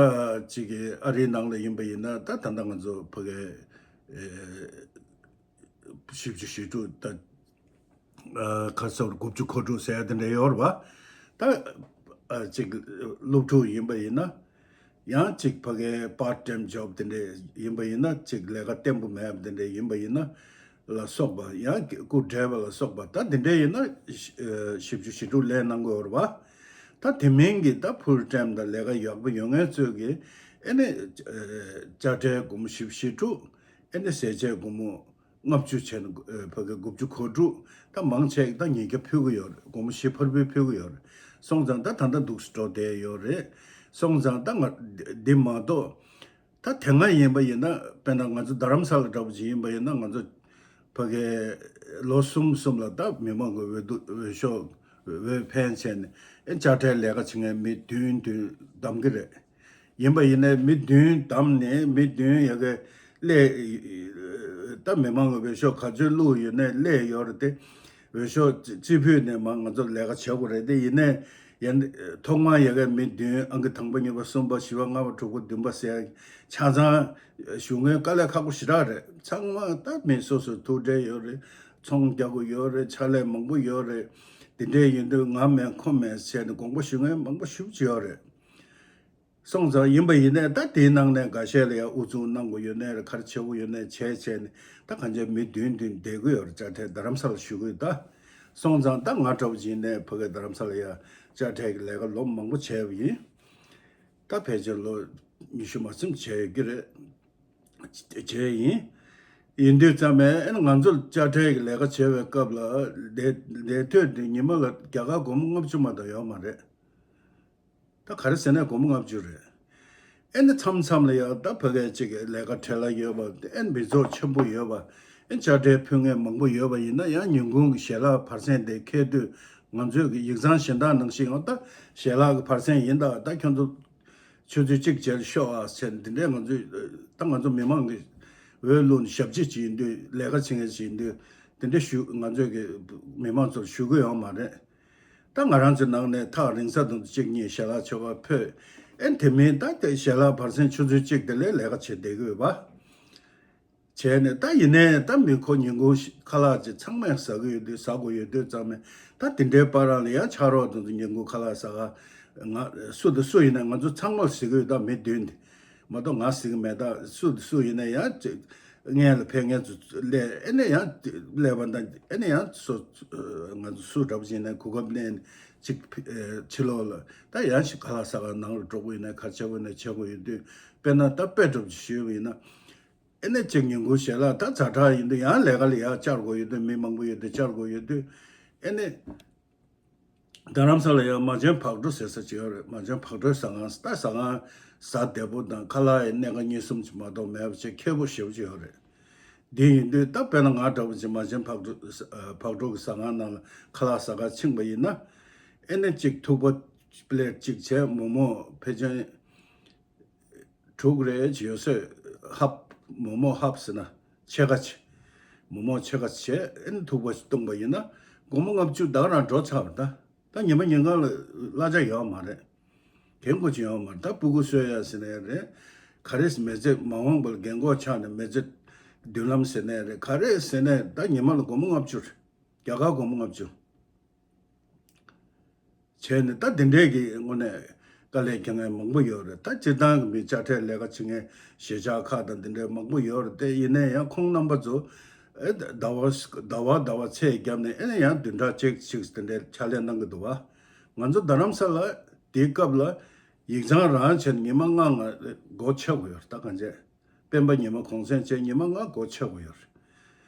གཅིག་གི་ཨ་རིའི་ནང་ལ་ཡིན་པ་ཡིན་ན། ད་ད་ལྟ་ང་ཚོ་ཕ་གི་ཨེ་བཞི་བཅུ་ཞེ་དྲུག་ད་ཁ་སོར་དགུ་བཅུ་གོ་དྲུག་ཟེར་ཡ་དེ་འདྲ་ཡོད་རེད་བ། ད་ཨ་གཅིག་སློབ་ཕྲུག་ཡིན་པ་ཡིན་ན། ཡང་གཅིག་ཕ་གའི་པར་ཊའིམ་ཇོབ་དེ་འདྲས་ཡིན་པ་ཡིན་ན། གཅིག་ལས་ཀ་བརྟན་པོ་མེད་པ་དེ་འདྲས་ཡིན་པ་ཡིན་ན་ལ་སོགས་པ། ཡང་སྐུ་བགྲེས་པ་ལ་སོགས་པ་ད་དེ་འདྲས་ཡིན་ན་བཞི་བཅུ་ཞེ་དྲུག་ལེན་གནང་དགོས་རེད་བ། ད་དེ་མིན་གྱི་ད་ཕུལ་ཊའིམ་དང་ལས་ཀ་ཡག་པོ་ཡོད་མཁན་ཚོས་ཀྱི་ཨེ་ནི་དཔྱ་ཁྲལ་སྒོར་མོ་བཞི་བཅུ་ཞེ་དྲུག་ཨེ་ནི་ཟས་བཅད་སྒོར་མོ་ལྔ་བཅུ་བྱས་ན་ཕ་གི་དགུ་བཅུ་གོ་དྲུག་ད་མང་ཆེ་ད་ཉིས་བརྒྱ་ཕུལ་གི་ཡོད་རེད། སྒོར་མོ་བཞི་ཕུལ་ཕུལ་ཕུལ་གི་ཡོད་རེད། སོང་ཙང་ད་ད་ལྟ་འདུག་སེ་འགྲོ་བསྡད་ཡོད་རེད། སོང་ཙང་ད་ང་འདི་མ་གཏོགས་ད་དེ་སྔ་ཡིན་པ་ཡིན་ན། དཔེར་ན་ང་ཚོ་རྡ་རམ་ས་ལ་འདྲ་པོ་ཅིག་ཡིན་པ་ཡིན་ན། ང་ཚོ་ཕ་གི་ལོ་གསུམ་གསུམ་ལ་ད་མི་མང་གི་འོས་བསྡུ་འོས་ཤོག་འོས་འཕེན་བྱས་ནས་ཨེ་དཔྱ་ཁྲལ་ལས་ཀ་བྱེད་མཁན་མི་བདུན་བདུན་བདམས་ཀྱི་རེད། ཡིན་པ་ཡིན་ནའི་མི་བདུན་བདམས་ནས་མི་བདུན་ཡ་གི་སླེབས། ད་མི་མང་གི་འོས་ཤོག་ག་ཚོད་བླུགས་ཡོད་ནའི་སླེབས་ཡོད་རེད་དེ། འོས་ཤོག་རྩིས་ཕུད་ནས་མར་ང་ཚོ་ལས་ཀ་བྱེད་དགོས་རེད་དེ། ཡིན་ནའི་ཡན་ཐོག་མར་ཡ་གི་མི་བདུན། ཨང་ཀི་དང་པོ་གཉིས་པ་གསུམ་པ་བཞི་པ་ལྔ་པ་དྲུག་པ་བདུན་པ་ཟེར་ཆ་ཚང་ཞུ་མཁན་དཀའ་ལས་ཁག་པོ་ཞེ་དྲག་རེད། ཚང་མ་ད་མི་སོ་སོ་ཐུགས་ཁྲལ་ཡོད་རེད། ཚོང་རྒྱག་དགོས་ཡོད་རེད། ཕྱག་ལས་མང་པོ་ཡོད་རེད། དེ་འདྲས་ཡིན་དུས་ང་མེད་ཁོ་མེད་བྱས་ནས་དགོངས་པ་ཞུ་མཁན་མང་པོ་ཞེ་པོ་ཅིག་ཡོད་རེད། སོང་ཙང་ཡིན་པ་ཡིན་ནའི་ད་དེའི་ནང་ནས་འགའ་ཤས་ལ་ཡང་ཨུ་ཚུགས་གནང་དགོས་ཡོད་ནའི་རེད། ག་རེ་བྱེད་དགོས་ཡོད་ནའི་བྱས་བྱས་ནས་ད་གང་ཅི་མི་བདུན་བདུན་བསྡད་དགོས་ཡོད་རེད། དཔྱ་ཁྲལ་རྡ་རམ་ས་ལ་ཞུ་དགོས་ད། སོང་ཙང་ད་ང་འདྲ་པོ་ཅིག་ཡིན་ནའི་ཕ་གི་རྡ་རམ་ས་ལ་ཡང་དཔྱ་ཁྲལ་གྱི་ལས་ཀ་ལོ་མང་པོ་བྱས་པ་ཡིན། ད་ཕལ་ཆེར་ལོ་ཉི་ཤུ་མ་ཟིན་བྱས་ཡོད་ཀྱི་རེད། བྱས་ཡིན། ཡིན་དུས་ཙམ་པས་ཨ་ནི་ང་ཚོ་དཔྱ་ཁྲལ་གྱི་ལས་ཀ་བྱེད་པའི་སྐབས་ལ་བསྡད་བསྡད་དུས་དེ་ཉི་མ་ལ་རྒྱ་གར་སྒོར་མོ་ལྔ་བཅུ་མ་གཏོགས་ཡོད་མ་རེད། ད་ག་རེ་ཟེར་ན་སྒོར་མོ་ལྔ་བཅུ་རེད། ཨེ་ནི་མཚམས་མཚམས་ལ་ཡང་ད་ཕ་གི་གཅིག་གི་ལས་ཀ་བྲེལ་བ་ཡོད་པ་ཨེ་ནི་མི་ཚོགས་ཆེན་པོ་ཡོད་པ་ཨེ་དཔྱ་ཁྲལ་ཕུལ་མཁན་མང་པོ་ཡོད་པ་ཡིན་ན་ཡང་ཉིན་གུང་གི་ཞལ་ལག་བར་གསེང་དེ་འཁེལ་དུས་ང་ཚོས་གི་ཡིག་ཚང་གཞན་དག་ནང་བཞིན་ཡང་ད་ཞལ་ལག་གི་བར་གསེང་ཡིན་ད་ད་ཁྱོད་ཚོ་ཆུ་ཚོད་གཅིག་རྗེས་ཤོག་ཨ་ཟེར་འདི་འདྲས་ང་ཚོས་ད་ང་ཚོ་མི་མང་གི་འོས་བླུགས་ནས་ཞབས་ཕྱི་བྱེད་ཡིན་དུས་ལས་ཀ་བྱེད་མཁན་བྱེད་ཡིན་དུས་དེ་འདྲས་ཞུ་ང་ཚོས་གི་མི་མང་ཚོར་ཞུ་གི་ཡོད་མ་རེད། ད་ང་རང་ཚོའི་ནང་ནས་ཐག་རིང་ས་དང་གཅིག་གཉིས་ཞལ་ལག་མཆོད་པ་ཕུལ། ཨེ་དེ་མིན་ད་དེ་ཞལ་ལག་བར་གསེང་ཆུ་ཚོད་གཅིག་དེ་ལས་ལས་ཀ་བྱེད་བསྡད་ཀྱི་ཡོད་པ། བྱས་ནས་ད་ཡིན་ནའི་ད་མི་ཁོ་ཉིན་གུང་ཁ་ལག་ཅིག་ཚང་མས་ཟ་གི་ཡོད་དུས་ཟ་དགོས་ཡོད་དུས་ཙང་མས་ད་དེ་འདྲའི་བར་ལ་ཡང་ཕྱག་རོགས་དང་ཉིན་གུང་ཁ་ལག་ཟ་ག་ང་སུ་དང་སུ་ཡིན་ན་ང་ཚོ་ཚང་མར་ཟེར་གི་ཡོད་ད་མི་བདུན་དེ། མ་གཏོགས་ང་ཟེར་གི་མེད་ད་སུ་དང་སུ་ཡིན་ན་ཡང་ཅིག་སྔན་ལ་ཕེབས་མཁན་ཚོ་སླེབས་ཨེ་ནས་ཡང་སླེབས་པ་ད་ཨེ་ནས་ཡང་སོ་ང་ཚོ་སུ་འདྲ་པོ་ཅིག་ཡིན་ན་གོ་སྐབས་ལེན་ཅིག་ཕི་ཨེ་ཕྱི་ལོགས་ལ་ད་ཡང་ཞིག་ཁ་ལག་ཟ་ག་ནང་ལ་འགྲོ་དགོས་ཡིན་ན་ག་རེ་བྱེད་དགོས་ཡིན་ན་བྱེད་དགོས་ཡོད་དུས་དཔེར་ན་ད་དཔེ་འདྲ་པོ་ཅིག་ཞུས་པ་ཡིན་ན་ཨེ་ནས་ཅིག་ཉིན་གུང་ཞལ་ལག་ད་ཛ་དྲག་ཡིན་དུས་ཡང་ལས་ཀ་ལ་ཡར་བཅར་དགོས་ཡོད་དུས་མི་མང་པོ་ཡོད་དུས་བཅར་དགོས་ཡོད་དུས་ཨེ་ནས། རྡ་རམ་ས་ལ་ཡང་མ་བྱན་བག་གྲོ་ཟེར་ས་ཅིག་ཡོད་རེད། མ་བྱན་བག་གྲོའི་ཟ་ཁང་ད་ཟ་ཁང་ཟ་བདེ་པོ་དང་ཁ་ལག་ཡི་གནས་ཀ་གཉིས་གསུམ་ཅིག་མ་གཏོགས་མེད་པ་ཅིག་ཁེ་པོ་ཞེ་པོ་ཅིག་ཡོད་རེད། འདི་ཡིན་དུས་ད་དཔེར་ན་ང་འདྲ་པོ་ཅིག་མ་བྱན་བག་གྲོ་བག་གྲོ་གི་ཟ་ཁང་ནང་ལ་ཁ་ལག་ཟ་ག་ཕྱིན་པ་ཡིན་ན་ཨེ་ནས་ཅིག་ཐུག་པ་པི་ལེ་ཊི་གཅིག་བྱས་མོག་མོག་ཕལ་ཆེར་དྲུག་རེ་ཅིག་ཡོད་ཚོད་ཧབ་མོག་མོག་ཧབ་ཟེར་ན་ཕྱེད་ཀ་ཅིག་མོག་མོག་ཕྱེད་ཀ་ཅིག་བྱས་ཨེ་ནས་ཐུག་པ་ཞིག་བཏུངས་པ་ཡིན་ན་སྒོར་མོ་ལྔ་བཅུ་ད་ག་རང་འགྲོ་ཚར་བ་ད། ད་ཉི་མ་ཉིན་གང་ལ་གླ་ཆ་ཡོད་མ་རེད། གན་གོ་ཅི་ཡོད་མ་རེད། ད་སྤུ་གུ་གསོ་ཡ་ཟེར་ནའི་རེད། ག་རེ་མི་ཚེ་མ་འོངས་པ་ལ་རྒན་གོག་ཆགས་ནས་མི་ཚེ་མདུན་ལམ་ཟེར་ནའི་རེད། ག་རེ་ཟེར་ནའི་ད་ཉི་མ་ལ་སྒོར་མོ་ལྔ་བཅུ་རེད། རྒྱ་གར་སྒོར་མོ་ལྔ་བཅུ། བྱས་ནས་ད་དེ་འདྲས་ཀྱི་དངོས་གནས་དཀའ་ལས་རྒྱག་མཁན་མང་པོ་ཡོད་རེད། ད་སྤྱིར་བཏང་གི་མི་དཔྱ་ཁྲལ་ལས་ཀ་བྱེད་མཁན་གཞིས་ཆགས་ཁག་དང་དེ་འདྲས་མང་པོ་ཡོད་རེད། དེ་ཡིན་ནའི་ཡང་ཁོང་རྣམ་པ་ཚོ་ཨེ་ཟླ་བ་ཟླ་བ་ཟླ་བ་ཚད་བརྒྱབ་ནས་ཨེ་ནས་ཡང་བདུན་ཕྲག་གཅིག་གཅིག་དེ་འདྲས་ཕྱག་ལས་གནང་གི་འདུག་བ། ང་ཚོ་རྡ་རམ་ས་ལ་དེའི་སྐབས་ལ་ཡིག་ཚང་རང་བྱས་ནས་ཉི་མ་ལྔ་ལྔ་སྒོ་ཕྱེ་དགོས་ཡོད་རེད། ད་གང་བྱས། སྤེན་པ་ཉི་མ་གུང་སེང་བྱས་ཉི་མ་ལྔ་སྒོ་ཕྱེ་དགོས་ཡོད་རེད།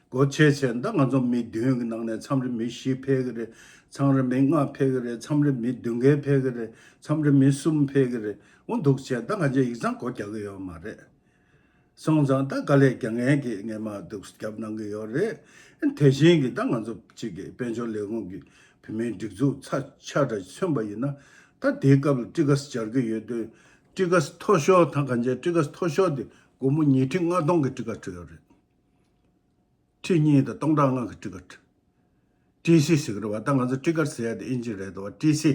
སྒོ་ཕྱེ་བྱས་ད་ང་ཚོ་མི་བདུན་གྱི་ནང་ནས་མཚམས་རེ་མི་བཞི་ཕེབས་ཀྱི་རེད། མཚམས་རེ་མི་ལྔ་ཕེབས་ཀྱི་རེད། མཚམས་རེ་མི་བདུན་བརྒྱད་ཕེབས་ཀྱི་རེད། མཚམས་རེ་མི་གསུམ་ཕེབས་ཀྱི་རེད། འོ་འདུག་བྱས་ད་ང་ཚོས་ཡིག་ཚང་སྒོ་རྒྱག་གི་ཡོད་མ་རེད། སོང་ཙང་ད་དཀའ་ལས་རྒྱག་མཁན་གྱི་ངས་མ་འདུག་རྒྱབ་གནང་གི་ཡོད་རེད། དེ་བཞིན་གྱི་ད་ང་ཚོ་གཅིག་གི་དཔལ་འབྱོར་ལས་ཁུངས་ཀྱི་བུད་མེད་སྒྲིག་འཛུགས་ཚ་ཆ་འདྲ་མཚོན་པ་ཡིན་ན་ད་དེའི་སྐབས་ལ་ཊི་ཀ་སི་སྦྱར་གྱི་ཡོད་དུས་ཊི་ཀ་སི་མཐོ་ཤོས་ད་གང་བྱས་ཊི་ཀ་སི་མཐོ་ཤོས་དེ་སྒོར་མོ་ཉིས་ཁྲི་ལྔ་སྟོང་གི་ཊི་ཀ་སི་སྤྲོད་ཡོད་རེད། ཁྲི་གཉིས་དང་སྟོང་ཕྲག་ལྔ་གི་ཊི་ཀ་སི། ཊི་སི་ཟེར་གི་རེད་བ། ད་ང་ཚོ་ཊི་ཀ་སི་ཟེར་ཡ་དེ་ཨིན་ཇི་རེད་དོ། ཊི་སི།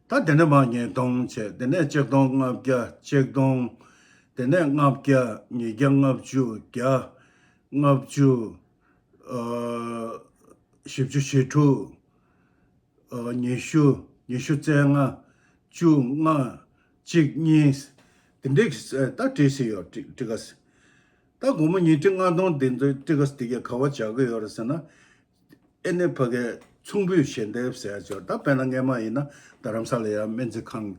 ད་དེ་ནས་མར་ཉིས་སྟོང་བྱས། དེ་ནས་ཆིག་སྟོང་ལྔ་བརྒྱ། ཆིག་སྟོང་། དེ་ནས་ལྔ་བརྒྱ། ཉིས་བརྒྱ་ལྔ་བཅུ། བརྒྱ། ལྔ་བཅུ། ཨ། བཞི་བཅུ་ཞེ་དྲུག་ཨ། ཉི་ཤུ། ཉི་ཤུ་རྩ་ལྔ། བཅུ་ལྔ། གཅིག་གཉིས། དེ་འདྲའི་ད་ཊི་སི་ཡོད། ཊི་ཊི་ཀ་སི། ད་སྒོར་མོ་ཉིས་ཁྲི་ལྔ་སྟོང་དེ་ཚོའི་ཊི་ཀ་སི་དེ་གས་ག་བ་བྱ་གི་ཡོད་རེད་ཟེར་ན། ཨེ་ནས་ཕ་གིའི་ཚོང་འབུལ་ཞལ་འདེབས་ཟེར་ཡ་ཅིག་ཡོད་རེད། ད་དཔེར་ན་སྔས་མ་ཡིན་ན་རྡ་རམ་ས་ལ་ཡ་སྨན་རྩིས་ཁང་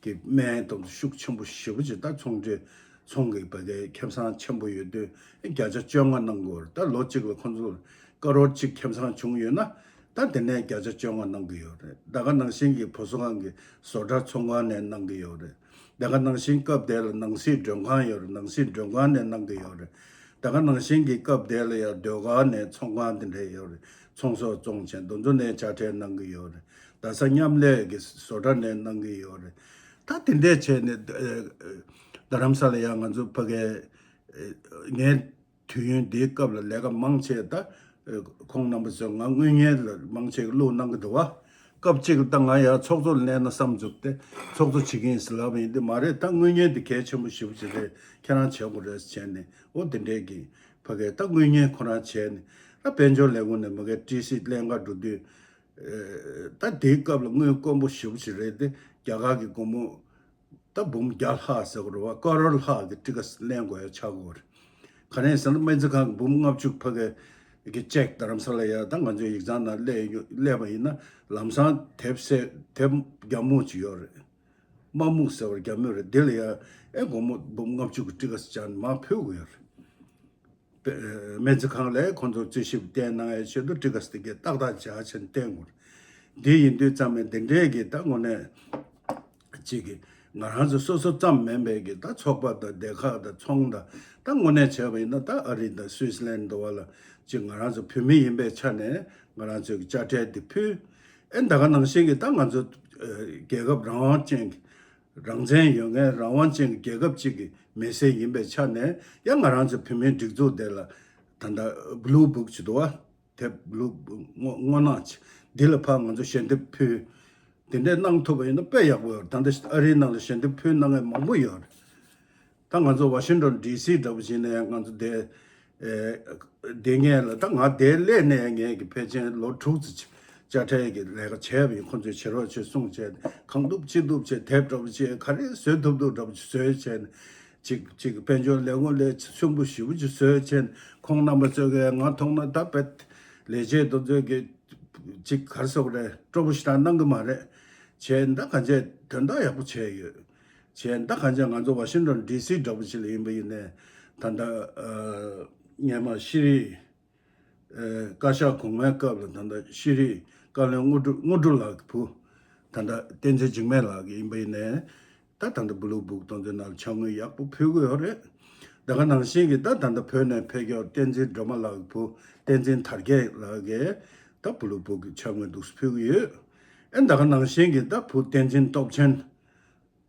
གི་སྨན་དང་ཤུགས་ཆེན་པོ་ཞེ་པོ་ཅིག་ད་ཚོང་འབྲེལ་ཚོང་གི་ཕ་གིའི་ཁེ་བཟང་ཆེན་པོ་ཡོད་དུས་བརྒྱ་ཆ་བཅོ་ལྔ་གནང་དགོས་རེད། ད་ལོ་གཅིག་ལ་ཁོང་ཚོར་ཀ་རོར་གཅིག་ཁེ་བཟང་བྱུང་ཡོད་ན། ད་དེ་ནས་བརྒྱ་ཆ་བཅོ་ལྔ་གནང་གི་ཡོད་རེད། ད་ག་ནང་བཞིན་གྱི་བྷོ་སོ་ཁང་གི་བཟོ་གྲྭ་ཚོང་ཁང་ནས་གནང་གི་ཡོད་རེད། ད་ག་ནང་བཞིན་སྐབས་དེ་ལ་ནང་སྲིད་མགྲོན་ཁང་ཡོད་རེད། ནང་སྲིད་མགྲོན་ཁང་ནས་གནང་གི་ཡོད་རེད། ད་ག་ནང་བཞིན་གྱི་སྐབས་དེ་ལ་ཡང་ཟློས་གར་ནས་ཚོང་ཁང་དེ་འདྲ་ཡོད་རེད། ཚོང་ཟོག་བཙོང་བྱས་འདུ་འཛོམས་ནས་དཔྱ་ཁྲལ་གནང་གི་ཡོད་རེད། རྡ་ས་མཉམ་ལས་ཀྱི་བཟོ་གྲྭ་ནས་གནང་གི་ཡོད་རེད། ད་དེ་འདྲས་བྱས་ནས་ཨ་རྡ་རམ་ས་ལ་ཡང་ང་ཚོ་ཕ་གིའི་ངའི་དུས་ཡུན་འདིའི་སྐབས་ལ་ལས་ཀ་མང་ཆེ་ད་ཁོང་རྣམ་པ་ཚོས་ང་དངུལ་གཉེར་ལ་མང་ཆེ་བློ་གནང་གི་འདུག་བ། སྐབས་གཅིག་ལ་ད་ང་ཡང་ཚོགས་གཙོ་ལ་སླེབས་ན་བསམ་བཙུགས་ཏེ་ཚོགས་གཙོ་བྱེད་ཀྱི་ཡིན་ཟེར་ལབ་པ་ཡིན་དེ་མ་རེད། ད་དངུལ་གཉེར་དེ་གལ་ཆེན་པོ་ཞེ་པོ་ཅིག་རེད། ཁྱེད་རང་བྱེད་དགོས་རེད་བྱས་ནས་འོ་དེ་འདྲས་ཀྱི་ཕ་གིའི་ད་དངུལ་གཉེར་ཁོ་རང་བྱས་ནས་ད་དཔལ་འབྱོར་ལས་ཁུངས་ནས་མ་གིའི་ཊི་སི་ལེན་ག་འགྲོ་དུས་ད་དེའི་སྐབས་ལ་དངུལ་དཀོན་པོ་ཞེ་པོ་ཅིག་རེད་དེ་རྒྱ་གར་གྱི་སྒོར་མོ། ད་འབུམ་བརྒྱ་ལྷག་ཟེར་དགོས་རེད་བ། ཀ་རོར་ལྷག་གི་ཊི་ཀ་སི་ལེན་དགོས་ཡ་ཆགས་ཀྱི་ཡོད་རེད། ག་རེ་ཟེར་ན་སྨན་རྩིས་ཁང་གི་འབུམ་ལྔ་བཅུ་ཕ་གི་གི་ཅེག་རྡ་རམ་ས་ལ་ཡ་ད་ང་ཚོའི་ཡིག་ཚང་ནང་སླེབས་ཡོད་སླེབས་པ་ཡིན་ན་ལམ་སང་དེབ་སེ་དེབ་བརྒྱ་མོ་ཅིག་ཡོད་རེད། མ་སྨུག་ཟེར་བ་རྒྱ་མོས་རེད། འདི་ལ་ཡ་ཨེ་སྒོར་མོ་འབུམ་ལྔ་བཅུ་གི་ཊི་ཀེ་ཊི་སྦྱར་ནས་མར་ཕུལ་དགོས་ཡོད་རེད། པེ་སྨན་རྩིས་ཁང་ལས་ཁོང་ཚོར་རྩིས་ཞིབ་བསྟན་གནང་ཡའི་ཆེད་དུ་ཊི་ཀེ་ཊི་དེ་གའི་ཏག་ཏག་སྦྱར་བྱས་ནས་བསྟན་དགོས་རེད། འདི་ཡིན་དུས་ཙམ་ནས་འདི་འདྲའི་གི་ད་དངོས་གནས་གཅིག་གི་ང་རང་ཚོ་སོ་སོ་ཙམ་མིན་པའི་གི་ད་ཚོགས་པ་དང་སྡེ་ཁག་དང་ཚོང་དང་ད་དངོས་གནས་བྱས་པ་ཡིན་ན། ད་ཨ་རི་དང་སུད་སི་ལན་འདྲ་བ་ལ་གཅིག་ང་རང་ཚོ་བོད་མི་ཡིན་པའི་ཆ་ནས་ང་རང་ཚོའི་གི་དཔྱ་ཁྲལ་འདི་ཕུལ། ཨེ་ད་ག་ནང་བཞིན་གི་ད་ང་ཚོ་ཨ་རྒྱལ་ཁབ་རང་དབང་ཅན་གི་རང་བཙན་ཡོད་མཁན་རང་དབང་ཅན་གྱི་རྒྱལ་ཁབ་ཅིག་གི་མི་སེར་ཡིན་པའི་ཆ་ནས་ཡང་ང་རང་ཚོ་བོད་མིའི་སྒྲིག་འཛུགས་དེ་ལ་ད་ལྟ་བླུ་བུག་ཅིག་འདུག་བ། དེབ་བླུ་བུག་སྔོ་སྔོ་ནག་ཅིག་འདི་ལ་ཕར་ང་ཚོ་ཞལ་འདེབས་ཕུལ། དེ་འདྲས་གནང་ཐུབ་པ་ཡིན་ན་དཔེ་ཡག་པོ་ཡོད་རེད། ད་ལྟ་ཨ་རིའི་ནང་ལ་ཞལ་འདེབས་ཕུལ་གནང་མཁན་མང་པོ་ཡོད་རེད། ད་ང་ཚོ་ཝ་ཤིང་ཊོན་ཌི་སི་འདྲ་པོ་ཅིག་ནས་ང་ཚོ་དེ་ཨེ། དེ་ངས་ལ་ད་ང་དེ་སླེབས་ནས་ངས་ཀྱི་ཕལ་ཆེར་ལོ་དྲུག་ཙམ་དཔྱ་ཁྲལ་གྱི་ལས་ཀ་བྱས་པ་ཡིན། ཁོང་ཚོས་བྱེད་རོགས་བྱེད་གསུངས་བྱས། གང་ཐུབ་ཅི་ཐུབ་བྱས། དེབ་འདྲ་པོ་བྱས། ག་རེ་བཟོ་ཐུབ་ཐུབ་འདྲ་པོ་ཅིག་བཟོས་བྱས་ནས་ཅིག་ཅིག་དཔལ་འབྱོར་ལས་ཁུངས་ལས་ཚོན་པོ་ཞེ་པོ་ཅིག་བཟོས་བྱས་ནས། ཁོང་རྣམ་པ་ཚོས་ཀྱི་ང་མཐོང་ན་ད་བེད་ལས་བྱེད་དེ་ཚོས་ཀྱི་ཅིག་ག་རེ་ཟེར་དགོས་རེད། སྤྲོ་པོ་ཞེ་དྲག་གནང་གི་མ་རེད། བྱས་ད་གང་བྱས་དོན་དག་ཡག་པོ་བྱས་ཡོད། བྱས་ད་གང་ཅི་ང་ཚོ་ཝ་ཤིང་ཊོན་ཌི་སི་འདྲ་པོ་ཅིག་ལ་ཡིན་པ་ཡིན་ནའི་ད་ལྟ་ཨ་སྔོན་མ་ཤེས་རིག་ཨ་བཀའ་ཤག་གོང་མའི་སྐབས་ལ་ད་ལྟ་ཤེས་རིག་བཀའ་བློན་དངོས་གྲུབ་དངོས་གྲུབ་ལགས་ཀྱི་བུ་ད་ལྟ་བསྟན་འཛིན་འཇིགས་མེད་ལགས་ཀྱི་ཡིན་པ་ཡིན་ནའི་ད་ད་ལྟ་བླུ་བུག་དེ་ཚོའི་ནང་ལ་ཕྱག་དངུལ་ཡག་པོ་ཕུལ་གྱི་ཡོད་རེད། ད་ག་ནང་བཞིན་གྱི་ད་ད་ལྟ་བོད་ནས་ཕེབས་མཁན་བསྟན་འཛིན་སྒྲོལ་མ་ལགས་ཀྱི་བུ་བསྟན་འཛིན་དར་རྒྱས་ལགས་ཀྱིས་ད་བླུ་བུག་གི་ཕྱག་དངུལ་འདུག་སེ་ཕུལ་གྱི་ཡོད། ཨེ་ད་ག་ནང་བཞིན་གྱི་ད་བུ་བསྟན་འཛིན་སྟོབས་ཆེན་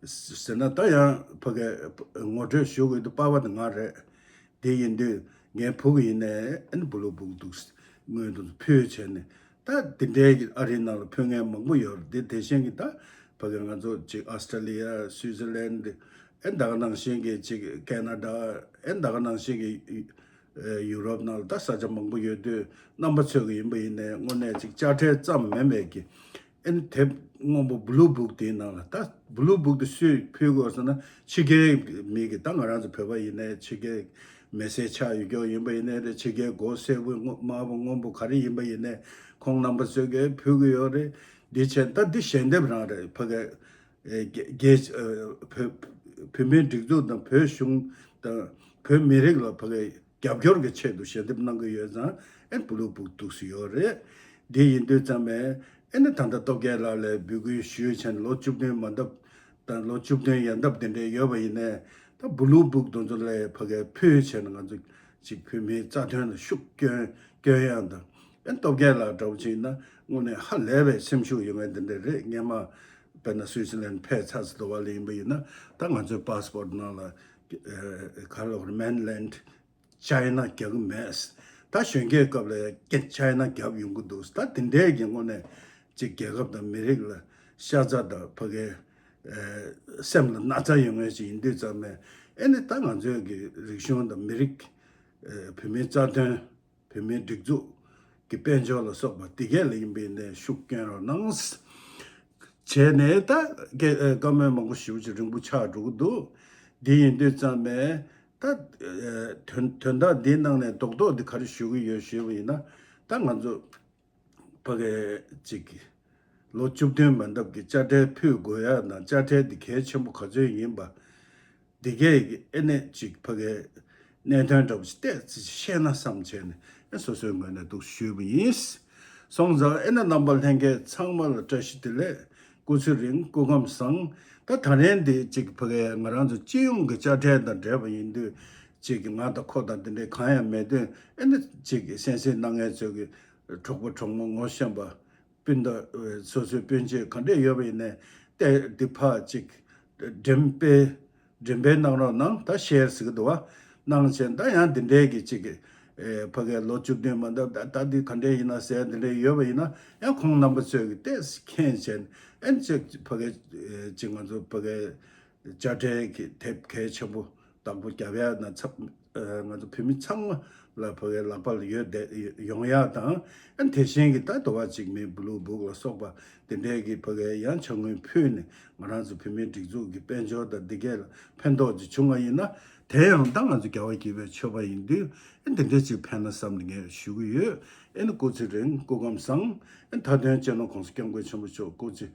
ཟེར་ན་ད་ཡང་ཕ་གི་ངོ་སྤྲོད་ཞུ་དགོས་འདུག་པ་པ་དེ་ང་རེད། དེ་ཡིན་དུས་ངའི་བུ་གི་ཡིན་ནའི་ཨེ་བླུ་བུག་འདུག་སེ་དངུལ་འདུག་སེ་ཕུལ་བྱས་ནས། ད་དེ་འདྲའི་གི་ཨ་རིའི་ནང་ལ་ཕུལ་མཁན་མང་པོ་ཡོད་རེད། དེ་དེ་བཞིན་གྱི་ད་ཕ་གི་ང་ཚོ་ཅིག་ཨ་སི་ཊྲེ་ལི་ཡ། སུའི་ཛར་ལན། ཨེ་ད་ག་ནང་བཞིན་གྱི་ཅིག་ཁེ་ན་ཌ། ཨེ་ད་ག་ནང་བཞིན་གྱི་ཨེ་ཡུ་རོབ་ནང་ལ་ད་ས་ཆ་མང་པོ་ཡོད་དུས་རྣམ་པ་ཚོས་གི་ཡིན་པ་ཡིན་ནའི་དངོས་གནས་ཅིག་དཔྱ་ཁྲལ་ཙམ་མིན་པའི་གི་ཨེ་ནི་དེབ་སྔོན་པོ་བླུ་བུག་དེའི་ནང་ལ། ད་བླུ་བུག་དེ་སུས་ཕུལ་དགོས་ཟེར་ན་ཕྱི་རྒྱལ་མི་གི་ད་ང་རང་ཚོ་བོད་པ་ཡིན་ནའི་ཕྱི་རྒྱལ་མི་སེར་ཆགས་ཡོད་མཁན་ཡིན་པ་ཡིན་ནའི་རེད། ཕྱི་རྒྱལ་སྒོ་སེར་པོ་དམར་པོ་སྔོན་པོ་ག་རེ་ཡིན་པ་ཡིན་ནའི་ཁོང་རྣམ་པ་ཚོས་གི་ཕུལ་གི་ཡོད་རེད། འདི་བྱས་ད་འདི་ཞལ་འདེབས་རང་རེད། ཕ་གི་ཨེ་རྒྱ་རྒྱ་ཨེ་བོད་བོད་མིའི་སྒྲིག་འཛུགས་དང་བོད་གཞུང་དང་བོད་མི་རིགས་ལ་ཕ་གི་རྒྱབ་སྐྱོར་གྱི་ཆེད་དུ་ཞལ་འདེབས་གནང་གི་ཡོད་ཙང་ཨེ་བླུ་བུག་འདུག་སེ་ཡོད་རེད། འདི་ཡིན་དུས་ཙམ་པས་ཨེ་ནི་ད་ལྟ་སྟོབས་རྒྱལ་ལགས་ལ་འབོད་སྐུལ་ཞུས་བྱས་ནས་ལོ་བཅུ་བདུན་མ་འདབ་དང་ལོ་བཅུ་བདུན་ཡན་འདབ་དེ་འདྲས་ཡོད་པ་ཡིན་ནའི་ད་བླུ་བུག་དེ་ཚོ་ལ་ཕ་གི་ཕུལ་བྱས་ནས་ང་ཚོ་ཅིག་བོད་མིའི་རྩ་དོན་ལ་ཤུགས་སྐྱོན་སྐྱོན་ཡག་དང་། ཨེ་སྟོབས་རྒྱལ་ལགས་འདྲ་པོ་ཅིག་ཡིན་ན་དངོས་གནས་ཧ་ལས་པའི་སེམས་ཤུགས་ཡོད་མཁན་དེ་འདྲས་རེད། སྔོན་མ་དཔེར་ན་སུའི་ཙི་ལན་ཕེབས་ཚར་ཚར་དུས་བ་ལ་ཡིན་པ་ཡིན་ན་ད་ང་ཚོའི་པཱ་སི་པོར་ཊི་ནང་ལ་ཨེ་ག་རེ་ལབ་དགོས་རེད། མེན་ལེན་ཌི་ཅའི་ན་རྒྱག་གི་མེད། ད་གཞོན་སྐྱེས་སྐབས་ལ་ཀྱེ་ཅའི་ན་རྒྱབ་ཡོང་གི་འདུག་ད་དེ་འདྲའི་གི་དངོས་གནས་ཅིག་རྒྱལ་ཁབ་དང་མི་རིགས་ལ་ཤ་ཚ་དང་ཕ་གིའི་ཨེ་སེམས་ལ་ན་ཚ་ཡོད་མཁན་ཞིག་ཡིན་དུས་ཙམ་ནས་ཨེ་ནི་ད་ང་ཚོའི་གི་རིག་གཞུང་དང་མི་རིགས་ཨེ་བོད་མིའི་རྩ་དོན། བོད་མིའི་སྒྲིག་འཛུགས་ཀྱི་དཔལ་འབྱོར་ལ་སོགས་པ་དེ་གས་ལ་ཡིན་པའི་ནས་ཤུགས་སྐྱོན་རོགས་གནང་། བྱས་ནས་ད་སྐད་ཨེ་བཀའ་མོལ་མང་པོ་ཞེ་པོ་ཅིག་རིང་པོ་ཆགས་འགྲོ་གི་འདུག་འདི་ཡིན་དུས་ཙམ་པས་ད་ཨེ་དོན་དོན་དག་འདིའི་ནང་ནས་རྡོག་རྡོག་འདི་ག་རེ་ཞུ་གི་ཡོད་ཞུས་པ་ཡིན་ན། ད་ང་ཚོ་ཕ་གི་ཅིག་ལོ་བཅུ་བདུན་མ་འདབ་ཀྱི་དཔྱ་ཁྲལ་ཕུལ་དགོས་ཡ་དང་དཔྱ་ཁྲལ་འདི་གལ་ཆེན་པོ་ག་ཚོད་ཡིན་པ། འདི་གས་ཀྱི་ཨེ་ནས་ཅིག་ཕ་གིའི་གནད་དོན་འདྲ་པོ་ཞིག་ཏོག་ཙམ་བཤད་ན་བསམ་བྱས་ནས་ཨེ་སོ་སོའི་ངོས་ནས་འདུག་ཞུས་པ་ཡིན། སོང་ཙང་ཨེ་ནས་རྣམ་པ་ལྷན་རྒྱས་ཚང་མ་ལ་བཀྲ་ཤིས་བདེ་ལེགས། སྐུ་ཚེ་རིང་། སྐུ་ཁམས་བཟང་། ད་ད་རེས་འདི་ཅིག་ཕ་གིའི་ང་རང་ཚོ་སྤྱི་ཡོངས་ཀྱི་དཔྱ་ཁྲལ་དང་འབྲེལ་བ་ཡིན་དུས་ཅིག་ང་དང་ཁོ་དང་འདི་འདྲའི་གང་ཡང་མེད་དུས་ཨེ་ནས་ཅིག་གསན་གཟིགས་གནང་མཁན་ཚོས་ཀྱི་གྲོགས་པོ་གྲོགས་མོ་ངོ་ཤེས་པ། སྤུན་ཟླ་སོ་སོའི་སྤུན་མཆེད་ག་འདྲས་ཡོད་པ་ཡིན་ནའི་ཏེ་འདི་ཕར་ཅིག་འགྲེམས་སྤེལ་འགྲེམས་སྤེལ་གནང་རོགས་གནང་། ད་ཤེར་ཟེར་གི་འདུག་བ། གནང་བྱས་ད་ཡང་འདི་འདྲའི་གི་ཅིག་ཨེ་ཕ་གིའི་ལོ་བཅུ་བདུན་མ་འདབ་ད་ད་འདི་ག་འདྲས་ཡིན་ན་ཟེར་འདི་འདྲས་ཡོད་པ་ཡིན་ན་ཡང་ཁོང་རྣམ་པ་ཚོས་གི་ཏེ་མཁྱེན་བྱས་ཨེ་ཅིག་ཕ་གིའི་ཅིག་ང་ཚོ་ཕ་གིའི་དཔྱ་ཁྲལ་གྱི་དེབ་གལ་ཆེན་པོ་བདག་པོ་རྒྱབ་ཡ་ན་ཚབ་ང་ཚོ་བོད་མི་ཚང་མ་ལ་ཕ་གིའི་ལག་པ་ལ་ཡོད་བསྡད་ཡོང་ཡ་དང་། ཨ་ནི་དེ་བཞིན་གྱི་ད་དུ་བ་གཅིག་མིན་བླུ་བུག་ལ་སོགས་པ་དེ་འདྲའི་གི་ཕ་གིའི་ཡང་ཕྱག་དངུལ་ཕུལ་ནས་ང་རང་ཚོ་བོད་མིའི་སྒྲིག་འཛུགས་ཀྱི་དཔལ་འབྱོར་དང་འདི་གས་ལ་ཕན་ཐོགས་ཅིག་བྱུང་བ་ཡིན་ན་དེ་ཡང་ད་ང་ཚོ་རྒྱལ་བ་དགྱེས་པའི་མཆོད་པ་ཡིན་དུས་ཨ་ནི་འདི་འདྲའི་ཅིག་ཕན་ན་བསམ་ནས་ངས་ཞུ་གི་ཡོད། ཨ་ནི་སྐུ་ཚེ་རིང་། སྐུ་ཁམས་བཟང་། ཨ་ནི་མཐའ་དོན་སྤྱི་ནོར་༸གོང་ས་༸སྐྱབས་མགོན་ཆེན་པོ་མཆོག་སྐུ་ཚེ་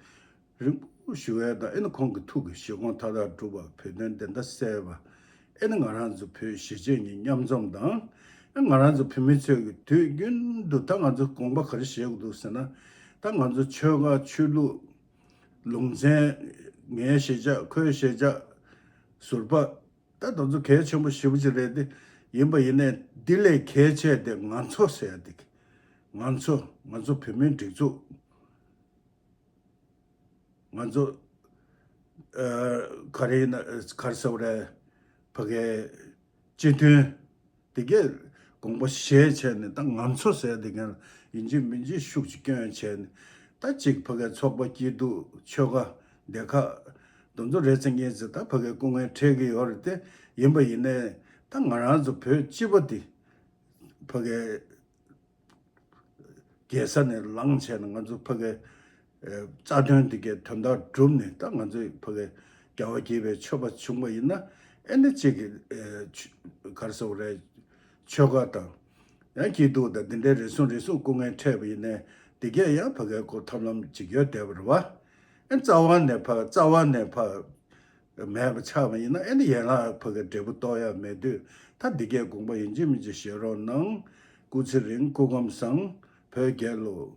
རིང་། ཞུ་ཡས་དང་། ཨེ་ནི་ཁོང་གི་ཐུགས་ཀྱི་བཞེད་དགོངས་མཐའ་དག་གྲུབ་པ། བོད་དོན་བདེན་མཐའ་གསལ་བ། ཨེ་ནི་ང་རང་ཚོ་བོད་གཞིས་བྱེས་གཉིས་མཉམ་འཛོམས་དང་། ཨེ་ང་རང་ཚོ་བོད་མི་ཚོས་ཀྱི་དུས་རྒྱུན་དུ་ད་ང་ཚོ་དགོངས་པ་ག་རེ་བཞེས་དགོས་འདུག་ཟེར་ན། ད་ང་ཚོ་ཆོལ་ཁ་ཆོས་ལུགས་ལུང་ཚན། ངའི་གཞིས་ཆགས། ཁོའི་གཞིས་ཆགས། ཟུར་པ། ད་དེ་ཚོ་གལ་ཆེན་པོ་ཞེ་པོ་ཅིག་རེད་དེ། ཡིན་པ་ཡིན་ནའི་འདི་ལས་གལ་ཆེ་དེ་ང་ཚོ་ཟེར་ཡ་དེ། ང་ཚོ། ང་ཚོ་བོད་མིའི་སྒྲིག་འཛུགས། ང་ཚོ། ཨ། ག་རེ་ཡིན་ན། ག་རེ་ཟེར་བ་རེད། ཕ་གའི་སྤྱི་མཐུན་དེ་གས་དགོངས་པ་བཞེས་བྱས་ནས། ད་ང་ཚོ་ཟེར་དེ་གས་ཡིན་གཅིག་མིན་གཅིག་ཤུགས་ཅིག་སྐྱོན་བྱས་ནས། ད་གཅིག་ཕ་གའི་ཚོགས་པ། སྐྱིད་སྡུག། ཆོལ་ཁ། སྡེ་ཁག་དེ་ཚོ་རེ་ཚེ་ངེས་ཚེ་ད་ཕ་གའི་སྐུ་ངལ་འཕྲད་ཀྱི་ཡོད་རེད་དེ། ཡིན་པ་ཡིན་ནའི་ད་ང་རང་ཚོ་བོད་སྤྱི་པ་འདི་ཕ་གའི་རྒྱལ་ས་ནས་ལངས་བྱས་ནས། ང་ཚོ་ཕ་གའི་ཨ་རྩ་དོན་འདི་གའི་དོན་དག་བསྒྲུབས་ནས། ད་ང་ཚོས་ཕ་གའི་རྒྱལ་བ་དགྱེས་པའི་མཆོད་པ་བྱུང་བ་ཡིན་ན། ཨེ་ནི་གཅིག་གི་ཨ་ཆོ་ག་རེ་ཟེར་བ་རེད། ཆོལ་ཁ་དང་ཡང་སྐྱིད་སྡུག་དང་འདི་འདྲའི་རེ་ཟུང་རེ་ཟུང་སྐུ་ངལ་འཕྲད་པ་ཡིན་ནའི། འདི་གས་ཡང་ཕ་གའི་ཁོ་ཐབས་ལམ་ཅིག་ཡོད་བསྡད་པ་རེད་བ། ཨེ་རྩ་བ་ནས་ཕ། རྩ་བ་ནས་ཕ་མེད་པ་ཆགས་པ་ཡིན་ན། ཨེ་ནི་ཡན་ལག་ཕ་གའི་འབྲས་བུ་ཐོབ་ཡ་མེད་དུས། ད་འདི་གས་དགོངས་པ་ཡིན་གཅིག་མིན་གཅིག་བཞེས་རོགས་གནང་། སྐུ་ཚེ་རིང་། སྐུ་ཁམས་བཟང་། བོད་རྒྱལ་ལོ།